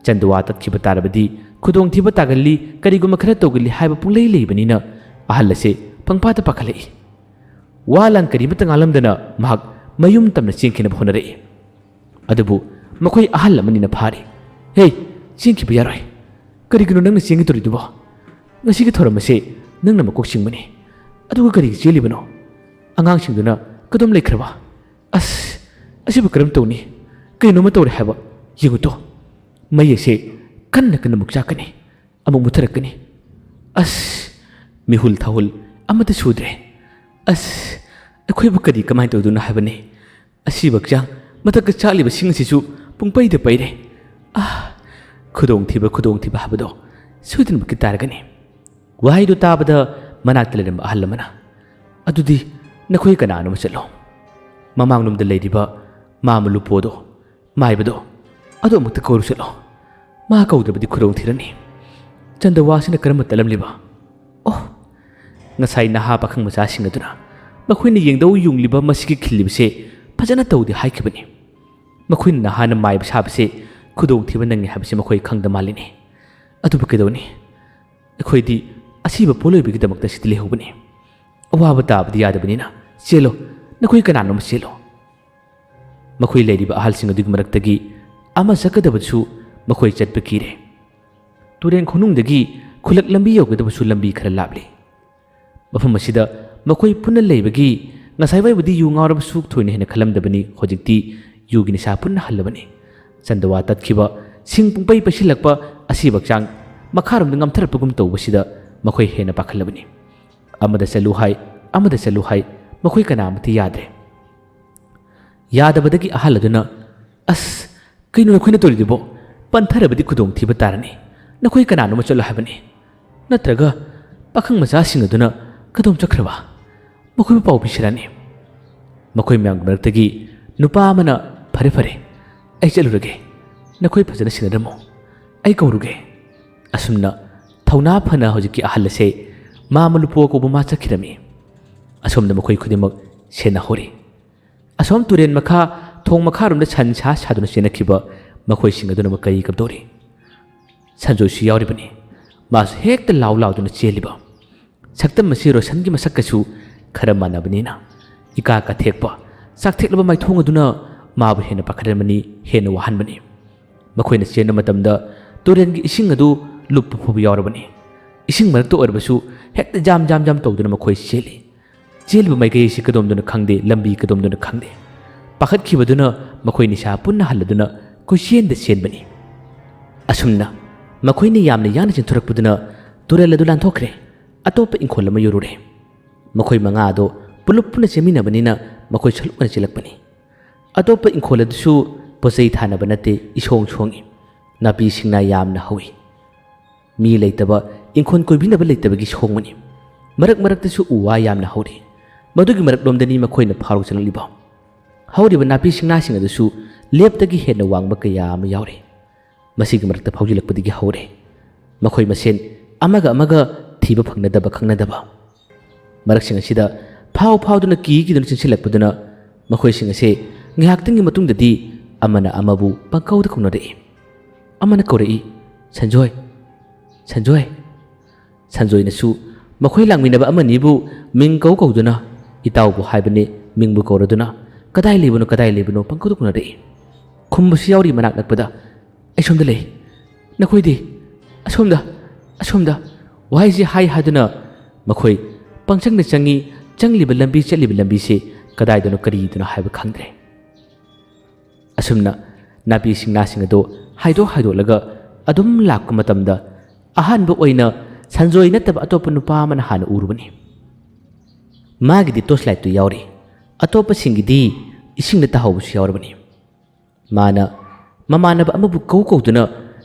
ꯆꯟꯗꯋꯥ ꯇꯠꯈꯤꯕ ꯇꯥꯔꯕꯗꯤ ꯈꯨꯗꯣꯡꯊꯤꯕ ꯇꯥꯒꯜꯂꯤ, ꯀꯔꯤꯒꯨꯝꯕ ꯈꯔ ꯇꯧꯒꯜꯂꯤ ꯍꯥꯏꯕ ꯄꯨꯡꯂꯩ ꯂꯩꯕꯅꯤꯅ ꯑꯍꯜ ꯑꯁꯦ ꯄꯪꯄꯥꯗ ꯄꯥꯈꯠꯂꯛꯏ꯫ ꯋꯥ ꯂꯥꯟ ꯀꯔꯤꯃꯠꯇ ꯉꯥꯡꯂꯝꯗꯅ ꯃꯍꯥꯛ ꯃꯌꯨꯝ ꯇꯝꯅ ꯆꯦꯟꯈꯤꯅꯕ ꯍꯣꯠꯅꯔꯛꯏ꯫ ꯑꯗꯨꯕꯨ ꯃꯈꯣꯏ ꯑꯍꯜ ꯑꯃꯅꯤꯅ ꯐꯥꯔꯤ꯫ "ꯍꯦ, ꯆꯦꯟꯈꯤꯕ ꯌꯥꯔꯣꯏ꯫ ꯀꯔꯤꯒꯤꯅꯣ ꯅꯪꯅ ꯆꯦꯟꯒꯗꯧꯔꯤꯗꯨꯕꯣ? ꯉꯁꯤꯒꯤ ꯊꯧꯔꯝ ꯑꯁꯦ ꯅꯪꯅ ꯃꯀꯣꯛ ꯆꯤꯡꯕꯅꯤ꯫ ꯑꯗꯨꯒ ꯀꯔꯤꯒꯤ ꯆꯦꯜꯂꯤꯕꯅꯣ? ꯑꯉꯥꯡꯁꯤꯡꯗꯨꯅ ꯀꯗꯣꯝ ꯂꯩꯈ꯭ꯔꯕ? ꯑꯁ, ꯑꯁꯤꯕꯨ ꯀꯔꯝ ꯇꯧꯅꯤ? ꯀꯔꯤꯅꯣꯃ ꯇꯧꯔꯦ ꯍꯥꯏꯕ꯫ ꯌꯦꯡꯉꯨꯇꯣ, ꯃꯩ ꯑꯁꯦ ꯀꯟꯅ ꯀꯟꯅ ꯑꯃꯨꯛ ꯆꯥꯛꯀꯅꯤ, ꯑꯃꯨꯛ ꯃꯨꯠꯊꯔꯛꯀꯅꯤ꯫ ꯑꯁ, ꯃꯤꯍꯨꯜ ꯊꯥꯍꯨꯜ ꯑꯃꯠꯇ ꯁꯨꯗ꯭ꯔꯦ꯫ ꯑꯁ, ꯑꯩꯈꯣꯏꯕꯨ ꯀꯔꯤ ꯀꯃꯥꯏꯅ ꯇꯧꯗꯣꯏꯅꯣ ꯍꯥꯏꯕꯅꯤ? ꯑꯁꯤꯕ ꯍꯛꯆꯥꯡ ꯃꯊꯛꯇ ꯆꯥꯛꯂꯤꯕꯁꯤꯡ ꯑꯁꯤꯁꯨ ꯄꯨꯡꯄꯩꯗ ꯄꯩꯔꯦ꯫ ꯑꯥ, ꯈꯨꯗꯣꯡꯊꯤꯕ, ꯈꯨꯗꯣꯡꯊꯤꯕ ꯍꯥꯏꯕꯗꯣ ꯁꯣꯏꯗꯅꯃꯛꯀꯤ ꯇꯥꯔꯒꯅꯤ꯫" ꯋꯥꯍꯩꯗꯨ ꯇꯥꯕꯗ ꯃꯅꯥꯛꯇ ꯂꯩꯔꯝꯕ ꯑꯍꯜ ꯑꯃꯅ, "ꯑꯗꯨꯗꯤ ꯅꯈꯣꯏ ꯀꯅꯥꯅꯣꯝꯃ ꯆꯠꯂꯣ꯫ ꯃꯃꯥꯡꯂꯣꯝꯗ ꯂꯩꯔꯤꯕ ꯃꯥꯃ ꯂꯨꯄꯣꯗꯣ, ꯃꯥꯏꯕꯗꯣ, ꯑꯗꯨ ꯑꯃꯨꯛꯇ ꯀꯧꯔꯨ ꯆꯠꯂꯣ꯫ ꯃꯥ ꯀꯧꯗ꯭ꯔꯕꯗꯤ ꯈꯨꯗꯣꯡ ꯊꯤꯔꯅꯤ꯫ ꯆꯟꯗꯋꯥꯁꯤꯅ ꯀꯔꯝꯕ ꯇꯠꯂꯝꯂꯤꯕ? ꯑꯣ, ꯉꯁꯥꯏ ꯅꯍꯥ ꯄꯥꯈꯪ ꯃꯆꯥꯁꯤꯡ ꯑꯗꯨꯅ ꯃꯈꯣꯏꯅ ꯌꯦꯡꯗꯧ ꯌꯨꯡꯂꯤꯕ ꯃꯁꯤꯒꯤ ꯈꯤꯜꯂꯤꯕꯁꯦ ꯐꯖꯅ ꯇꯧꯗꯦ ꯍꯥꯏꯈꯤꯕꯅꯤ꯫ ꯃꯈꯣꯏꯅ ꯅꯍꯥꯅ ꯃꯥꯏꯕ ꯁꯥꯕꯁꯦ ꯈꯨꯗꯣꯡꯊꯤꯕ ꯅꯪꯉꯤ ꯍꯥꯏꯕꯁꯦ ꯃꯈꯣꯏ ꯈꯪꯗ ꯃꯥꯜꯂꯤꯅꯦ꯫ ꯑꯗꯨꯕꯨ ꯀꯩꯗꯧꯅꯤ? ꯑꯩꯈꯣꯏꯗꯤ ꯑꯁꯤꯕ ꯄꯣꯠꯂꯣꯏꯕꯒꯤꯗꯃꯛꯇ ꯁꯤꯗ ꯂꯩꯍꯧꯕꯅꯤ꯫ ꯑꯋꯥꯕ ꯇꯥꯕꯗꯤ ꯌꯥꯗꯕꯅꯤꯅ ꯆꯦꯜꯂꯣ, ꯅꯈꯣꯏ ꯀꯅꯥꯅꯣꯝꯃ ꯆꯦꯜꯂꯣ꯫" ꯃꯈꯣꯏ ꯂꯩꯔꯤꯕ ꯑꯍꯜꯁꯤꯡ ꯑꯗꯨꯒꯤ ꯃꯔꯛꯇꯒꯤ ꯑꯃ ꯆꯠꯀꯗꯕꯁꯨ ꯃꯈꯣꯏ ꯆꯠꯄ ꯀꯤꯔꯦ꯫ ꯇꯨꯔꯦꯟ ꯈꯣꯡꯅꯨꯡꯗꯒꯤ ꯈꯨꯜꯂꯛ ꯂꯝꯕꯤ ꯌꯧꯒꯗꯕꯁꯨ ꯂꯝꯕꯤ ꯈꯔ ꯂꯥꯞꯂꯤ꯫ ꯃꯐꯝ ꯑꯁꯤꯗ ꯃꯈꯣꯏ ꯄꯨꯟꯅ ꯂꯩꯕꯒꯤ ꯉꯁꯥꯏꯋꯥꯏꯕꯨꯗꯤ ꯌꯨ ꯉꯥꯎꯔꯕꯁꯨ ꯊꯣꯏꯅ ꯍꯦꯟꯅ ꯈꯜꯂꯝꯗꯕꯅꯤ꯫ ꯍꯧꯖꯤꯛꯇꯤ ꯌꯨꯒꯤ ꯅꯤꯁꯥ ꯄꯨꯟꯅ ꯍꯜꯂꯕꯅꯤ꯫ ꯆꯟꯗꯋꯥ ꯇꯠꯈꯤꯕ, ꯁꯤꯡ ꯄꯨꯡꯄꯩ ꯄꯩꯁꯤꯜꯂꯛꯄ, ꯑꯁꯤꯕ ꯍꯛꯆꯥꯡ ꯃꯈꯥꯔꯣꯝꯗ ꯉꯝꯊꯔꯛꯄꯒꯨꯝ ꯇꯧꯕꯁꯤꯗ ꯃꯈꯣꯏ ꯍꯦꯟꯅ ꯄꯥꯈꯠꯂꯕꯅꯤ꯫ ꯑꯃꯗ ꯆꯠꯂꯨ ꯍꯥꯏ, ꯑꯃꯗ ꯆꯠꯂꯨ ꯍꯥꯏ, ꯃꯈꯣꯏ ꯀꯅꯥꯃꯠꯇ ꯌꯥꯗ꯭ꯔꯦ꯫ ꯌꯥꯗꯕꯗꯒꯤ ꯑꯍꯜ ꯑꯗꯨꯅ, "ꯑꯁ, ꯀꯩꯅꯣ ꯅꯈꯣꯏꯅ ꯇꯧꯔꯤꯗꯨꯕꯣ? ꯄꯟꯊꯔꯕꯗꯤ ꯈꯨꯗꯣꯡꯊꯤꯕ ꯇꯥꯔꯅꯤ꯫ ꯅꯈꯣꯏ ꯀꯅꯥꯅꯣꯝꯃ ꯆꯠꯂꯣ ꯍꯥꯏꯕꯅꯤ꯫" ꯅꯠꯇ꯭ꯔꯒ ꯄꯥꯈꯪ ꯃꯆꯥꯁꯤꯡ ꯑꯗꯨꯅ ꯀꯗꯣꯝ ꯆꯠꯈ꯭ꯔꯕ? ꯃꯈꯣꯏꯕꯨ ꯄꯥꯎ ꯄꯤꯁꯤꯔꯅꯤ? ꯃꯈꯣꯏ ꯃꯌꯥꯝꯒꯤ ꯃꯔꯛꯇꯒꯤ ꯅꯨꯄꯥ ꯑꯃꯅ, "ꯐꯔꯦ, ꯐꯔꯦ, ꯑꯩ ꯆꯠꯂꯨꯔꯒꯦ꯫ ꯅꯈꯣꯏ ꯐꯖꯅ ꯁꯦꯟꯅꯔꯝꯃꯣ꯫ ꯑꯩ ꯀꯧꯔꯨꯒꯦ"꯫ ꯑꯁꯨꯝꯅ ꯊꯧꯅꯥ ꯐꯅ ꯍꯧꯖꯤꯛꯀꯤ ꯑꯍꯜ ꯑꯁꯦ ꯃꯥꯃ ꯂꯨꯄꯣ ꯀꯧꯕ ꯃꯥ ꯆꯠꯈꯤꯔꯝꯃꯤ꯫ ꯑꯁꯣꯝꯗ ꯃꯈꯣꯏ ꯈꯨꯗꯤꯡꯃꯛ ꯁꯦꯟꯅꯍꯧꯔꯤ꯫ ꯑꯁꯣꯝ ꯇꯨꯔꯦꯟ ꯃꯈꯥ, ꯊꯣꯡ ꯃꯈꯥꯔꯣꯝꯗ ꯁꯟ ꯁꯥ ꯁꯥꯗꯨꯅ ꯆꯦꯟꯅꯈꯤꯕ ꯃꯈꯣꯏꯁꯤꯡ ꯑꯗꯨꯅ ꯑꯃꯨꯛ ꯀꯔꯤ ꯀꯝꯗꯧꯔꯤ? ꯁꯟꯖꯣꯏꯁꯨ ꯌꯥꯎꯔꯤꯕꯅꯤ꯫ ꯃꯥꯁꯨ ꯍꯦꯛꯇ ꯂꯥꯎ ꯂꯥꯎꯗꯨꯅ ꯆꯦꯜꯂꯤꯕ꯫ ꯁꯛꯇꯝ ꯑꯁꯤ ꯔꯣꯁꯟꯒꯤ ꯃꯁꯛꯀꯁꯨ ꯈꯔ ꯃꯥꯟꯅꯕꯅꯤꯅ, ꯏꯀꯥ ꯀꯥꯊꯦꯛꯄ, ꯆꯥꯛꯊꯦꯛꯂꯕ ꯃꯥꯏꯊꯣꯡ ꯑꯗꯨꯅ ꯃꯥꯕꯨ ꯍꯦꯟꯅ ꯄꯥꯈꯠꯍꯟꯕꯅꯤ, ꯍꯦꯟꯅ ꯋꯥꯍꯟꯕꯅꯤ꯫ ꯃꯈꯣꯏꯅ ꯆꯦꯟꯕ ꯃꯇꯝꯗ ꯇꯨꯔꯦꯜꯒꯤ ꯏꯁꯤꯡ ꯑꯗꯨ ꯂꯨꯞꯄ ꯐꯥꯎꯕ ꯌꯥꯎꯔꯕꯅꯤ꯫ ꯏꯁꯤꯡ ꯃꯔꯛꯇ ꯑꯣꯏꯔꯕꯁꯨ ꯍꯦꯛꯇ ꯖꯥꯝ ꯖꯥꯝ ꯖꯥꯝ ꯇꯧꯗꯨꯅ ꯃꯈꯣꯏ ꯆꯦꯜꯂꯤ꯫ ꯆꯦꯜꯂꯤꯕ ꯃꯥꯏꯀꯩ ꯑꯁꯤ ꯀꯗꯣꯝꯗꯅꯣ ꯈꯪꯗꯦ, ꯂꯝꯕꯤ ꯀꯗꯣꯝꯗꯅꯣ ꯈꯪꯗꯦ꯫ ꯄꯥꯈꯠꯈꯤꯕꯗꯨꯅ ꯃꯈꯣꯏ ꯅꯤꯁꯥ ꯄꯨꯟꯅ ꯍꯜꯂꯗꯨꯅ ꯀꯣꯏꯆꯦꯟꯗ ꯆꯦꯟꯕꯅꯤ꯫ ꯑꯁꯨꯝꯅ ꯃꯈꯣꯏꯅ ꯌꯥꯝꯅ ꯌꯥꯡꯅ ꯆꯦꯟꯊꯣꯔꯛꯄꯗꯨꯅ ꯇꯨꯔꯦꯜ ꯑꯗꯨ ꯂꯥꯟꯊꯣꯛꯈ꯭ꯔꯦ꯫ ꯑꯇꯣꯞꯄ ꯏꯪꯈꯣꯜ ꯑꯃ ꯌꯧꯔꯨꯔꯦ꯫ ꯃꯈꯣꯏ ꯃꯉꯥ ꯑꯗꯣ ꯄꯨꯂꯞ ꯄꯨꯟꯅ ꯆꯦꯟꯃꯤꯟꯅꯕꯅꯤꯅ ꯃꯈꯣꯏ ꯁꯔꯨꯛ ꯑꯣꯏꯅ ꯆꯦꯜꯂꯛꯄꯅꯤ꯫ ꯑꯇꯣꯞꯄ ꯏꯪꯈꯣꯜ ꯑꯗꯨꯁꯨ ꯄꯣꯠ ꯆꯩ ꯊꯥꯅꯕ ꯅꯠꯇꯦ, ꯏꯁꯣꯡ ꯁꯣꯡꯏ꯫ ꯅꯥꯄꯤ ꯁꯤꯡꯅꯥ ꯌꯥꯝꯅ ꯍꯧꯏ꯫ ꯃꯤ ꯂꯩꯇꯕ, ꯏꯪꯈꯣꯜ ꯀꯣꯏꯕꯤꯅꯕ ꯂꯩꯇꯕꯒꯤ ꯁꯣꯡꯕꯅꯤ꯫ ꯃꯔꯛ ꯃꯔꯛꯇꯁꯨ ꯎ ꯋꯥ ꯌꯥꯝꯅ ꯍꯧꯔꯤ꯫ ꯃꯗꯨꯒꯤ ꯃꯔꯛꯂꯣꯝꯗꯅꯤ ꯃꯈꯣꯏꯅ ꯐꯥꯎꯔ ꯆꯪꯂꯛꯂꯤꯕ꯫ ꯍꯧꯔꯤꯕ ꯅꯥꯄꯤ ꯁꯤꯡꯅꯥꯁꯤꯡ ꯑꯗꯨꯁꯨ ꯂꯦꯞꯇꯒꯤ ꯍꯦꯟꯅ ꯋꯥꯡꯕ ꯀꯌꯥ ꯑꯃ ꯌꯥꯎꯔꯤ꯫ ꯃꯁꯤꯒꯤ ꯃꯔꯛꯇ ꯐꯥꯎꯖꯤꯜꯂꯛꯄꯗꯒꯤ ꯍꯧꯔꯦ꯫ ꯃꯈꯣꯏ ꯃꯁꯦꯟ ꯑꯃꯒ ꯑꯃꯒ ꯊꯤꯕ ꯐꯪꯅꯗꯕ, ꯈꯪꯅꯗꯕ꯫ ꯃꯔꯛꯁꯤꯡ ꯑꯁꯤꯗ ꯐꯥꯎ ꯐꯥꯎꯗꯨꯅ ꯀꯤ ꯀꯤꯗꯨꯅ ꯆꯦꯟꯁꯤꯜꯂꯛꯄꯗꯨꯅ ꯃꯈꯣꯏꯁꯤꯡ ꯑꯁꯦ ꯉꯥꯏꯍꯥꯛꯇꯪꯒꯤ ꯃꯇꯨꯡꯗꯗꯤ ꯑꯃꯅ ꯑꯃꯕꯨ ꯄꯪꯀꯧꯗ ꯀꯧꯅꯔꯛꯏ꯫ ꯑꯃꯅ ꯀꯧꯔꯛꯏ, "ꯁꯟꯖꯣꯏ, ꯁꯟꯖꯣꯏ"꯫ ꯁꯟꯖꯣꯏꯅꯁꯨ ꯃꯈꯣꯏ ꯂꯥꯛꯃꯤꯟꯅꯕ ꯑꯃꯅꯤꯕꯨ ꯃꯤꯡ ꯀꯧ ꯀꯧꯗꯨꯅ, "ꯏꯇꯥꯎꯕꯨ ꯍꯥꯏꯕꯅꯤ", ꯃꯤꯡꯕꯨ ꯀꯧꯔꯗꯨꯅ, "ꯀꯗꯥꯏ ꯂꯩꯕꯅꯣ, ꯀꯗꯥꯏ ꯂꯩꯕꯅꯣ?" ꯄꯪꯀꯧꯗ ꯀꯧꯅꯔꯛꯏ꯫ ꯈꯨꯝꯕꯁꯨ ꯌꯥꯎꯔꯤ ꯃꯅꯥꯛ ꯅꯛꯄꯗ, "ꯑꯩ ꯁꯣꯝꯗ ꯂꯩ꯫ ꯅꯈꯣꯏꯗꯤ?" "ꯑꯁꯣꯝꯗ, ꯑꯁꯣꯝꯗ"꯫ ꯋꯥꯍꯩꯁꯤ ꯍꯥꯏ ꯍꯥꯏꯗꯨꯅ ꯃꯈꯣꯏ ꯄꯪꯆꯪꯗ ꯆꯪꯉꯤ꯫ ꯆꯪꯂꯤꯕ ꯂꯝꯕꯤ, ꯆꯠꯂꯤꯕ ꯂꯝꯕꯤꯁꯤ ꯀꯗꯥꯏꯗꯅꯣ, ꯀꯔꯤꯗꯅꯣ ꯍꯥꯏꯕ ꯈꯪꯗ꯭ꯔꯦ꯫ ꯑꯁꯨꯝꯅ ꯅꯥꯄꯤ ꯁꯤꯡꯅꯥꯁꯤꯡ ꯑꯗꯨ ꯍꯥꯏꯗꯣꯛ ꯍꯥꯏꯗꯣꯛꯂꯒ ꯑꯗꯨꯝ ꯂꯥꯛꯄ ꯃꯇꯝꯗ, ꯑꯍꯥꯟꯕ ꯑꯣꯏꯅ ꯁꯟꯖꯣꯏ ꯅꯠꯇꯕ ꯑꯇꯣꯞꯄ ꯅꯨꯄꯥ ꯑꯃꯅ ꯍꯥꯟꯅ ꯎꯔꯨꯕꯅꯤ꯫ ꯃꯥꯒꯤꯗꯤ ꯇꯣꯔꯆ ꯂꯥꯏꯠꯇꯨ ꯌꯥꯎꯔꯤ꯫ ꯑꯇꯣꯞꯄꯁꯤꯡꯒꯤꯗꯤ ꯏꯁꯤꯡꯗ ꯇꯥꯍꯧꯕꯁꯨ ꯌꯥꯎꯔꯕꯅꯤ꯫ ꯃꯥꯅ ꯃꯃꯥꯟꯅꯕ ꯑꯃꯕꯨ ꯀꯧ ꯀꯧꯗꯨꯅ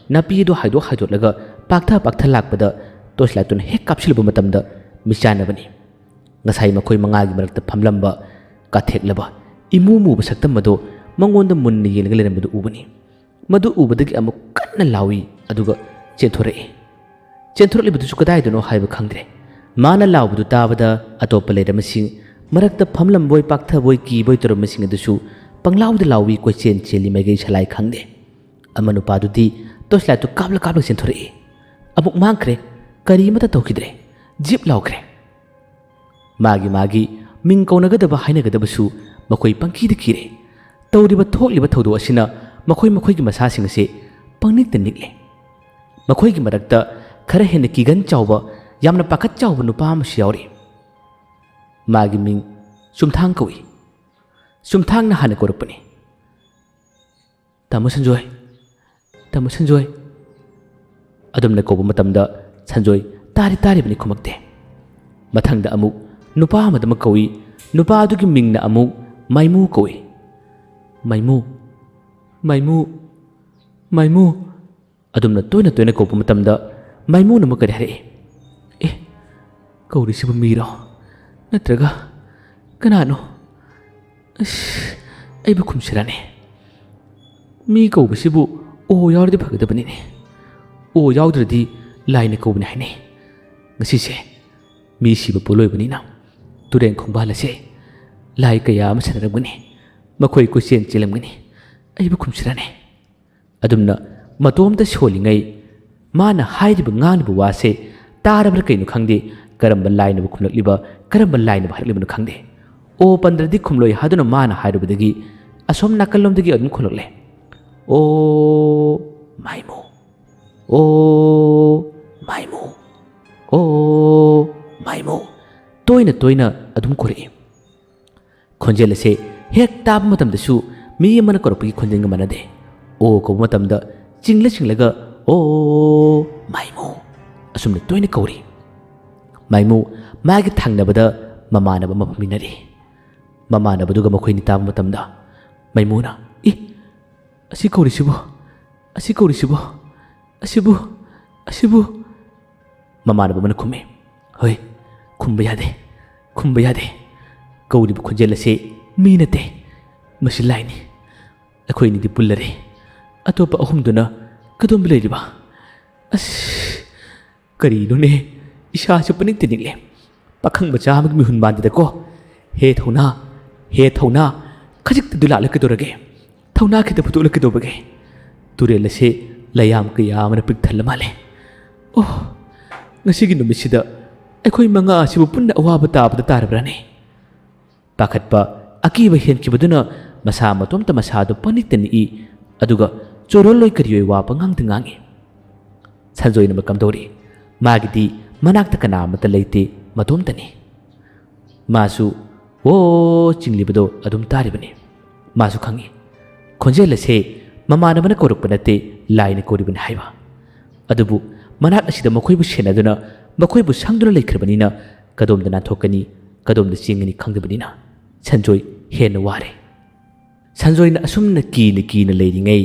ꯅꯥꯄꯤ ꯑꯗꯨ ꯍꯥꯏꯗꯣꯛ ꯍꯥꯏꯗꯣꯛꯂꯒ ꯄꯥꯛꯊ ꯄꯥꯛꯊ ꯂꯥꯛꯄꯗ, ꯇꯣꯔꯆ ꯂꯥꯏꯠꯇꯨꯅ ꯍꯦꯛ ꯀꯥꯞꯁꯤꯜꯂꯨꯕ ꯃꯇꯝꯗ ꯃꯤꯆꯥꯟꯅꯕꯅꯤ꯫ ꯉꯁꯥꯏ ꯃꯈꯣꯏ ꯃꯉꯥꯒꯤ ꯃꯔꯛꯇ ꯐꯝꯂꯝꯕ ꯀꯥꯊꯦꯛꯂꯕ ꯏꯃꯨ ꯃꯨꯕ ꯁꯛꯇꯝ ꯑꯗꯨ ꯃꯉꯣꯟꯗ ꯃꯨꯟꯅ ꯌꯦꯡꯂꯒ ꯂꯩꯔꯝꯕꯗꯨ ꯎꯕꯅꯤ꯫ ꯃꯗꯨ ꯎꯕꯗꯒꯤ ꯑꯃꯨꯛ ꯀꯟꯅ ꯂꯥꯎꯏ, ꯑꯗꯨꯒ ꯆꯦꯟꯊꯣꯔꯛꯏ꯫ ꯆꯦꯟꯊꯣꯔꯛꯂꯤꯕꯗꯨꯁꯨ ꯀꯗꯥꯏꯗꯅꯣ ꯍꯥꯏꯕ ꯈꯪꯗ꯭ꯔꯦ꯫ ꯃꯥꯅ ꯂꯥꯎꯕꯗꯨ ꯇꯥꯕꯗ ꯑꯇꯣꯞꯄ ꯂꯩꯔꯝꯕꯁꯤꯡ, ꯃꯔꯛꯇ ꯐꯝꯂꯝꯕꯣꯏ ꯄꯥꯛꯊꯕꯣꯏ ꯀꯤꯕꯣꯏ ꯇꯧꯔꯝꯕꯁꯤꯡ ꯑꯗꯨꯁꯨ ꯄꯪꯂꯥꯎꯗ ꯂꯥꯎꯏ, ꯀꯣꯏꯆꯦꯟ ꯆꯦꯜꯂꯤ, ꯃꯥꯏꯀꯩ ꯁꯂꯥꯏ ꯈꯪꯗꯦ꯫ ꯑꯃ ꯅꯨꯄꯥꯗꯨꯗꯤ ꯇꯣꯔꯆ ꯂꯥꯏꯠꯇꯨ ꯀꯥꯞꯂ ꯀꯥꯞꯂ ꯆꯦꯟꯊꯣꯔꯛꯏ꯫ ꯑꯃꯨꯛ ꯃꯥꯡꯈ꯭ꯔꯦ꯫ ꯀꯔꯤ ꯑꯃꯠꯇ ꯇꯧꯈꯤꯗ꯭ꯔꯦ꯫ ꯖꯤꯞ ꯂꯥꯎꯈ꯭ꯔꯦ꯫ ꯃꯥꯒꯤ ꯃꯥꯒꯤ ꯃꯤꯡ ꯀꯧꯅꯒꯗꯕ ꯍꯥꯏꯅꯒꯗꯕꯁꯨ ꯃꯈꯣꯏ ꯄꯪꯀꯤꯗ ꯀꯤꯔꯦ꯫ ꯇꯧꯔꯤꯕ ꯊꯣꯛꯂꯤꯕ ꯊꯧꯗꯣꯛ ꯑꯁꯤꯅ ꯃꯈꯣꯏ ꯃꯈꯣꯏꯒꯤ ꯃꯁꯥꯁꯤꯡ ꯑꯁꯤ ꯄꯪꯅꯤꯛꯇ ꯅꯤꯛꯂꯦ꯫ ꯃꯈꯣꯏꯒꯤ ꯃꯔꯛꯇ ꯈꯔ ꯍꯦꯟꯅ ꯀꯤꯒꯟ ꯆꯥꯎꯕ, ꯌꯥꯝꯅ ꯄꯥꯈꯠ ꯆꯥꯎꯕ ꯅꯨꯄꯥ ꯑꯃꯁꯨ ꯌꯥꯎꯔꯤ꯫ ꯃꯥꯒꯤ ꯃꯤꯡ ꯆꯨꯝꯊꯥꯡ ꯀꯧꯏ꯫ ꯆꯨꯝꯊꯥꯡꯅ ꯍꯥꯟꯅ ꯀꯧꯔꯛꯄꯅꯤ꯫ "ꯇꯥꯃꯣ ꯁꯟꯖꯣꯏ, ꯇꯥꯃꯣ ꯁꯟꯖꯣꯏ"꯫ ꯑꯗꯨꯝꯅ ꯀꯧꯕ ꯃꯇꯝꯗ ꯁꯟꯖꯣꯏ "ꯇꯥꯔꯤ, ꯇꯥꯔꯤꯕꯅꯤ" ꯈꯨꯝꯃꯛꯇꯦ꯫ ꯃꯊꯪꯗ ꯑꯃꯨꯛ ꯅꯨꯄꯥ ꯑꯃꯗꯃꯛ ꯀꯧꯏ꯫ ꯅꯨꯄꯥ ꯑꯗꯨꯒꯤ ꯃꯤꯡꯅ ꯑꯃꯨꯛ ꯃꯥꯏꯃꯨ ꯀꯧꯏ꯫ "ꯃꯥꯏꯃꯨ, ꯃꯥꯏꯃꯨ, ꯃꯥꯏꯃꯨ"꯫ ꯑꯗꯨꯝꯅ ꯇꯣꯏꯅ ꯇꯣꯏꯅ ꯀꯧꯕ ꯃꯇꯝꯗ ꯃꯥꯏꯃꯨꯅ ꯑꯃꯨꯛ ꯀꯔꯤ ꯍꯥꯏꯔꯛꯏ? "ꯑꯦ, ꯀꯧꯔꯤꯁꯤꯕꯨ ꯃꯤꯔꯣ? ꯅꯠꯇ꯭ꯔꯒ ꯀꯅꯥꯅꯣ? ꯑꯁ, ꯑꯩꯕꯨ ꯈꯨꯝꯁꯤꯔꯥꯅꯦ? ꯃꯤ ꯀꯧꯕꯁꯤꯕꯨ 'ꯑꯣ' ꯌꯥꯎꯔꯗꯤ ꯐꯒꯗꯕꯅꯤꯅꯦ꯫ 'ꯑꯣ' ꯌꯥꯎꯗ꯭ꯔꯗꯤ ꯂꯥꯏꯅ ꯀꯧꯕꯅꯤ ꯍꯥꯏꯅꯩ꯫ ꯉꯁꯤꯁꯦ ꯃꯤ ꯁꯤꯕ ꯄꯣꯠꯂꯣꯏꯕꯅꯤꯅ ꯇꯨꯔꯦꯟ ꯈꯣꯡꯕꯥꯜ ꯑꯁꯦ ꯂꯥꯏ ꯀꯌꯥ ꯑꯃ ꯁꯥꯟꯅꯔꯝꯒꯅꯤ꯫ ꯃꯈꯣꯏ ꯀꯣꯏꯆꯦꯟ ꯆꯦꯜꯂꯝꯒꯅꯤ꯫ ꯑꯩꯕꯨ ꯈꯨꯝꯁꯤꯔꯥꯅꯦ?" ꯑꯗꯨꯝꯅ ꯃꯇꯣꯝꯇ ꯁꯣꯜꯂꯤꯉꯩ ꯃꯥꯅ ꯍꯥꯏꯔꯤꯕ ꯉꯥꯡꯂꯤꯕ ꯋꯥꯁꯦ ꯇꯥꯔꯕ꯭ꯔꯥ ꯀꯩꯅꯣ ꯈꯪꯗꯦ, ꯀꯔꯝꯕ ꯂꯥꯏꯅꯕꯨ ꯈꯨꯝꯂꯛꯂꯤꯕ, ꯀꯔꯝꯕ ꯂꯥꯏꯅꯕꯨ ꯍꯥꯏꯔꯛꯂꯤꯕꯅꯣ ꯈꯪꯗꯦ꯫ "ꯑꯣ" ꯄꯟꯗ꯭ꯔꯗꯤ ꯈꯨꯝꯂꯣꯏ ꯍꯥꯏꯗꯨꯅ ꯃꯥꯅ ꯍꯥꯏꯔꯨꯕꯗꯒꯤ ꯑꯁꯣꯝ ꯅꯥꯀꯜꯂꯣꯝꯗꯒꯤ ꯑꯗꯨꯝ ꯈꯨꯝꯂꯛꯂꯦ꯫ "ꯑꯣ ꯃꯥꯏꯃꯨ, ꯑꯣ ꯃꯥꯏꯃꯨ, ꯑꯣ ꯃꯥꯏꯃꯨ"꯫ ꯇꯣꯏꯅ ꯇꯣꯏꯅ ꯑꯗꯨꯝ ꯀꯧꯔꯛꯏ꯫ ꯈꯣꯟꯖꯦꯜ ꯑꯁꯦ ꯍꯦꯛ ꯇꯥꯕ ꯃꯇꯝꯗꯁꯨ ꯃꯤ ꯑꯃꯅ ꯀꯧꯔꯛꯄꯒꯤ ꯈꯣꯟꯖꯦꯜꯒ ꯃꯥꯟꯅꯗꯦ꯫ "ꯑꯣ" ꯀꯧꯕ ꯃꯇꯝꯗ ꯆꯤꯡꯂ ꯆꯤꯡꯂꯒ "ꯑꯣ ꯃꯥꯏꯃꯨ" ꯑꯁꯨꯝꯅ ꯇꯣꯏꯅ ꯀꯧꯔꯤ꯫ ꯃꯥꯏꯃꯨ ꯃꯥꯒꯤ ꯊꯪꯅꯕꯗ ꯃꯃꯥꯟꯅꯕ ꯑꯃ ꯐꯝꯃꯤꯟꯅꯔꯤ꯫ ꯃꯃꯥꯟꯅꯕꯗꯨꯒ ꯃꯈꯣꯏꯅꯤ ꯇꯥꯕ ꯃꯇꯝꯗ ꯃꯥꯏꯃꯨꯅ, "ꯏ, ꯑꯁꯤ ꯀꯧꯔꯤꯁꯤꯕꯨ, ꯑꯁꯤ ꯀꯧꯔꯤꯁꯤꯕꯨ, ꯑꯁꯤꯕꯨ, ꯑꯁꯤꯕꯨ"꯫ ꯃꯃꯥꯟꯅꯕ ꯑꯃꯅ ꯈꯨꯝꯃꯤ, "ꯍꯣꯏ, ꯈꯨꯝꯕ ꯌꯥꯗꯦ, ꯈꯨꯝꯕ ꯌꯥꯗꯦ꯫ ꯀꯧꯔꯤꯕ ꯈꯣꯟꯖꯦꯜ ꯑꯁꯤ ꯃꯤ ꯅꯠꯇꯦ, ꯃꯁꯤ ꯂꯥꯏꯅꯤ꯫ ꯑꯩꯈꯣꯏ ꯑꯅꯤꯗꯤ ꯄꯨꯜꯂꯔꯦ꯫ ꯑꯇꯣꯞꯄ ꯑꯍꯨꯝꯗꯨꯅ ꯀꯗꯣꯝꯗ ꯂꯩꯔꯤꯕ? ꯑꯁ, ꯀꯔꯤꯅꯣꯅꯦ? ꯏꯁꯥꯁꯦ ꯄꯅꯤꯛꯇ ꯅꯤꯛꯂꯦ꯫ ꯄꯥꯈꯪ ꯃꯆꯥ ꯑꯃꯒꯤ ꯃꯤꯍꯨꯟ ꯃꯥꯟꯗꯦꯗꯀꯣ꯫ ꯍꯦ ꯊꯧꯅꯥ, ꯍꯦ ꯊꯧꯅꯥ, ꯈꯖꯤꯛꯇ ꯗꯨꯂꯥꯠꯂ ꯀꯩꯗꯧꯔꯒꯦ? ꯊꯧꯅꯥ ꯈꯤꯇ ꯐꯨꯠꯇꯣꯛꯂ ꯀꯩꯗꯧꯕꯒꯦ? ꯇꯨꯔꯦꯜ ꯑꯁꯦ ꯂꯩꯌꯥꯝ ꯀꯌꯥ ꯑꯃꯅ ꯄꯤꯛ ꯊꯜꯂ ꯃꯥꯜꯂꯦ꯫ ꯑꯣ, ꯉꯁꯤꯒꯤ ꯅꯨꯃꯤꯠꯁꯤꯗ ꯑꯩꯈꯣꯏ ꯃꯉꯥ ꯑꯁꯤꯕꯨ ꯄꯨꯟꯅ ꯑꯋꯥꯕ ꯇꯥꯕꯗ ꯇꯥꯔꯕ꯭ꯔꯥꯅꯦ?" ꯄꯥꯈꯠꯄ, ꯑꯀꯤꯕ ꯍꯦꯟꯈꯤꯕꯗꯨꯅ ꯃꯁꯥ ꯃꯇꯣꯝꯇ ꯃꯁꯥꯗꯨ ꯄꯅꯤꯛꯇ ꯅꯤꯛꯏ꯫ ꯑꯗꯨꯒ ꯆꯣꯔꯣꯜꯂꯣꯏ ꯀꯔꯤꯑꯣꯏ ꯋꯥ ꯄꯉꯥꯡꯗ ꯉꯥꯡꯏ꯫ ꯁꯟꯖꯣꯏꯅ ꯀꯝꯗꯧꯔꯤ? ꯃꯥꯒꯤꯗꯤ ꯃꯅꯥꯛꯇ ꯀꯅꯥ ꯑꯃꯠꯇ ꯂꯩꯇꯦ, ꯃꯇꯣꯝꯇꯅꯤ꯫ ꯃꯥꯁꯨ "ꯑꯣ" ꯆꯤꯡꯂꯤꯕꯗꯣ ꯑꯗꯨꯝ ꯇꯥꯔꯤꯕꯅꯤ꯫ ꯃꯥꯁꯨ ꯈꯪꯏ, ꯈꯣꯟꯖꯦꯜ ꯑꯁꯦ ꯃꯃꯥꯟꯅꯕꯅ ꯀꯧꯔꯛꯄ ꯅꯠꯇꯦ, ꯂꯥꯏꯅ ꯀꯧꯔꯤꯕꯅꯤ ꯍꯥꯏꯕ꯫ ꯑꯗꯨꯕꯨ ꯃꯅꯥꯛ ꯑꯁꯤꯗ ꯃꯈꯣꯏꯕꯨ ꯁꯦꯟꯅꯗꯨꯅ, ꯃꯈꯣꯏꯕꯨ ꯁꯪꯗꯨꯅ ꯂꯩꯈ꯭ꯔꯕꯅꯤꯅ, ꯀꯗꯣꯝꯗ ꯅꯥꯟꯊꯣꯛꯀꯅꯤ, ꯀꯗꯣꯝꯗ ꯆꯦꯟꯒꯅꯤ ꯈꯪꯗꯕꯅꯤꯅ ꯁꯟꯖꯣꯏ ꯍꯦꯟꯅ ꯋꯥꯔꯦ꯫ ꯁꯟꯖꯣꯏꯅ ꯑꯁꯨꯝꯅ ꯀꯤꯅ ꯀꯤꯅ ꯂꯩꯔꯤꯉꯩ,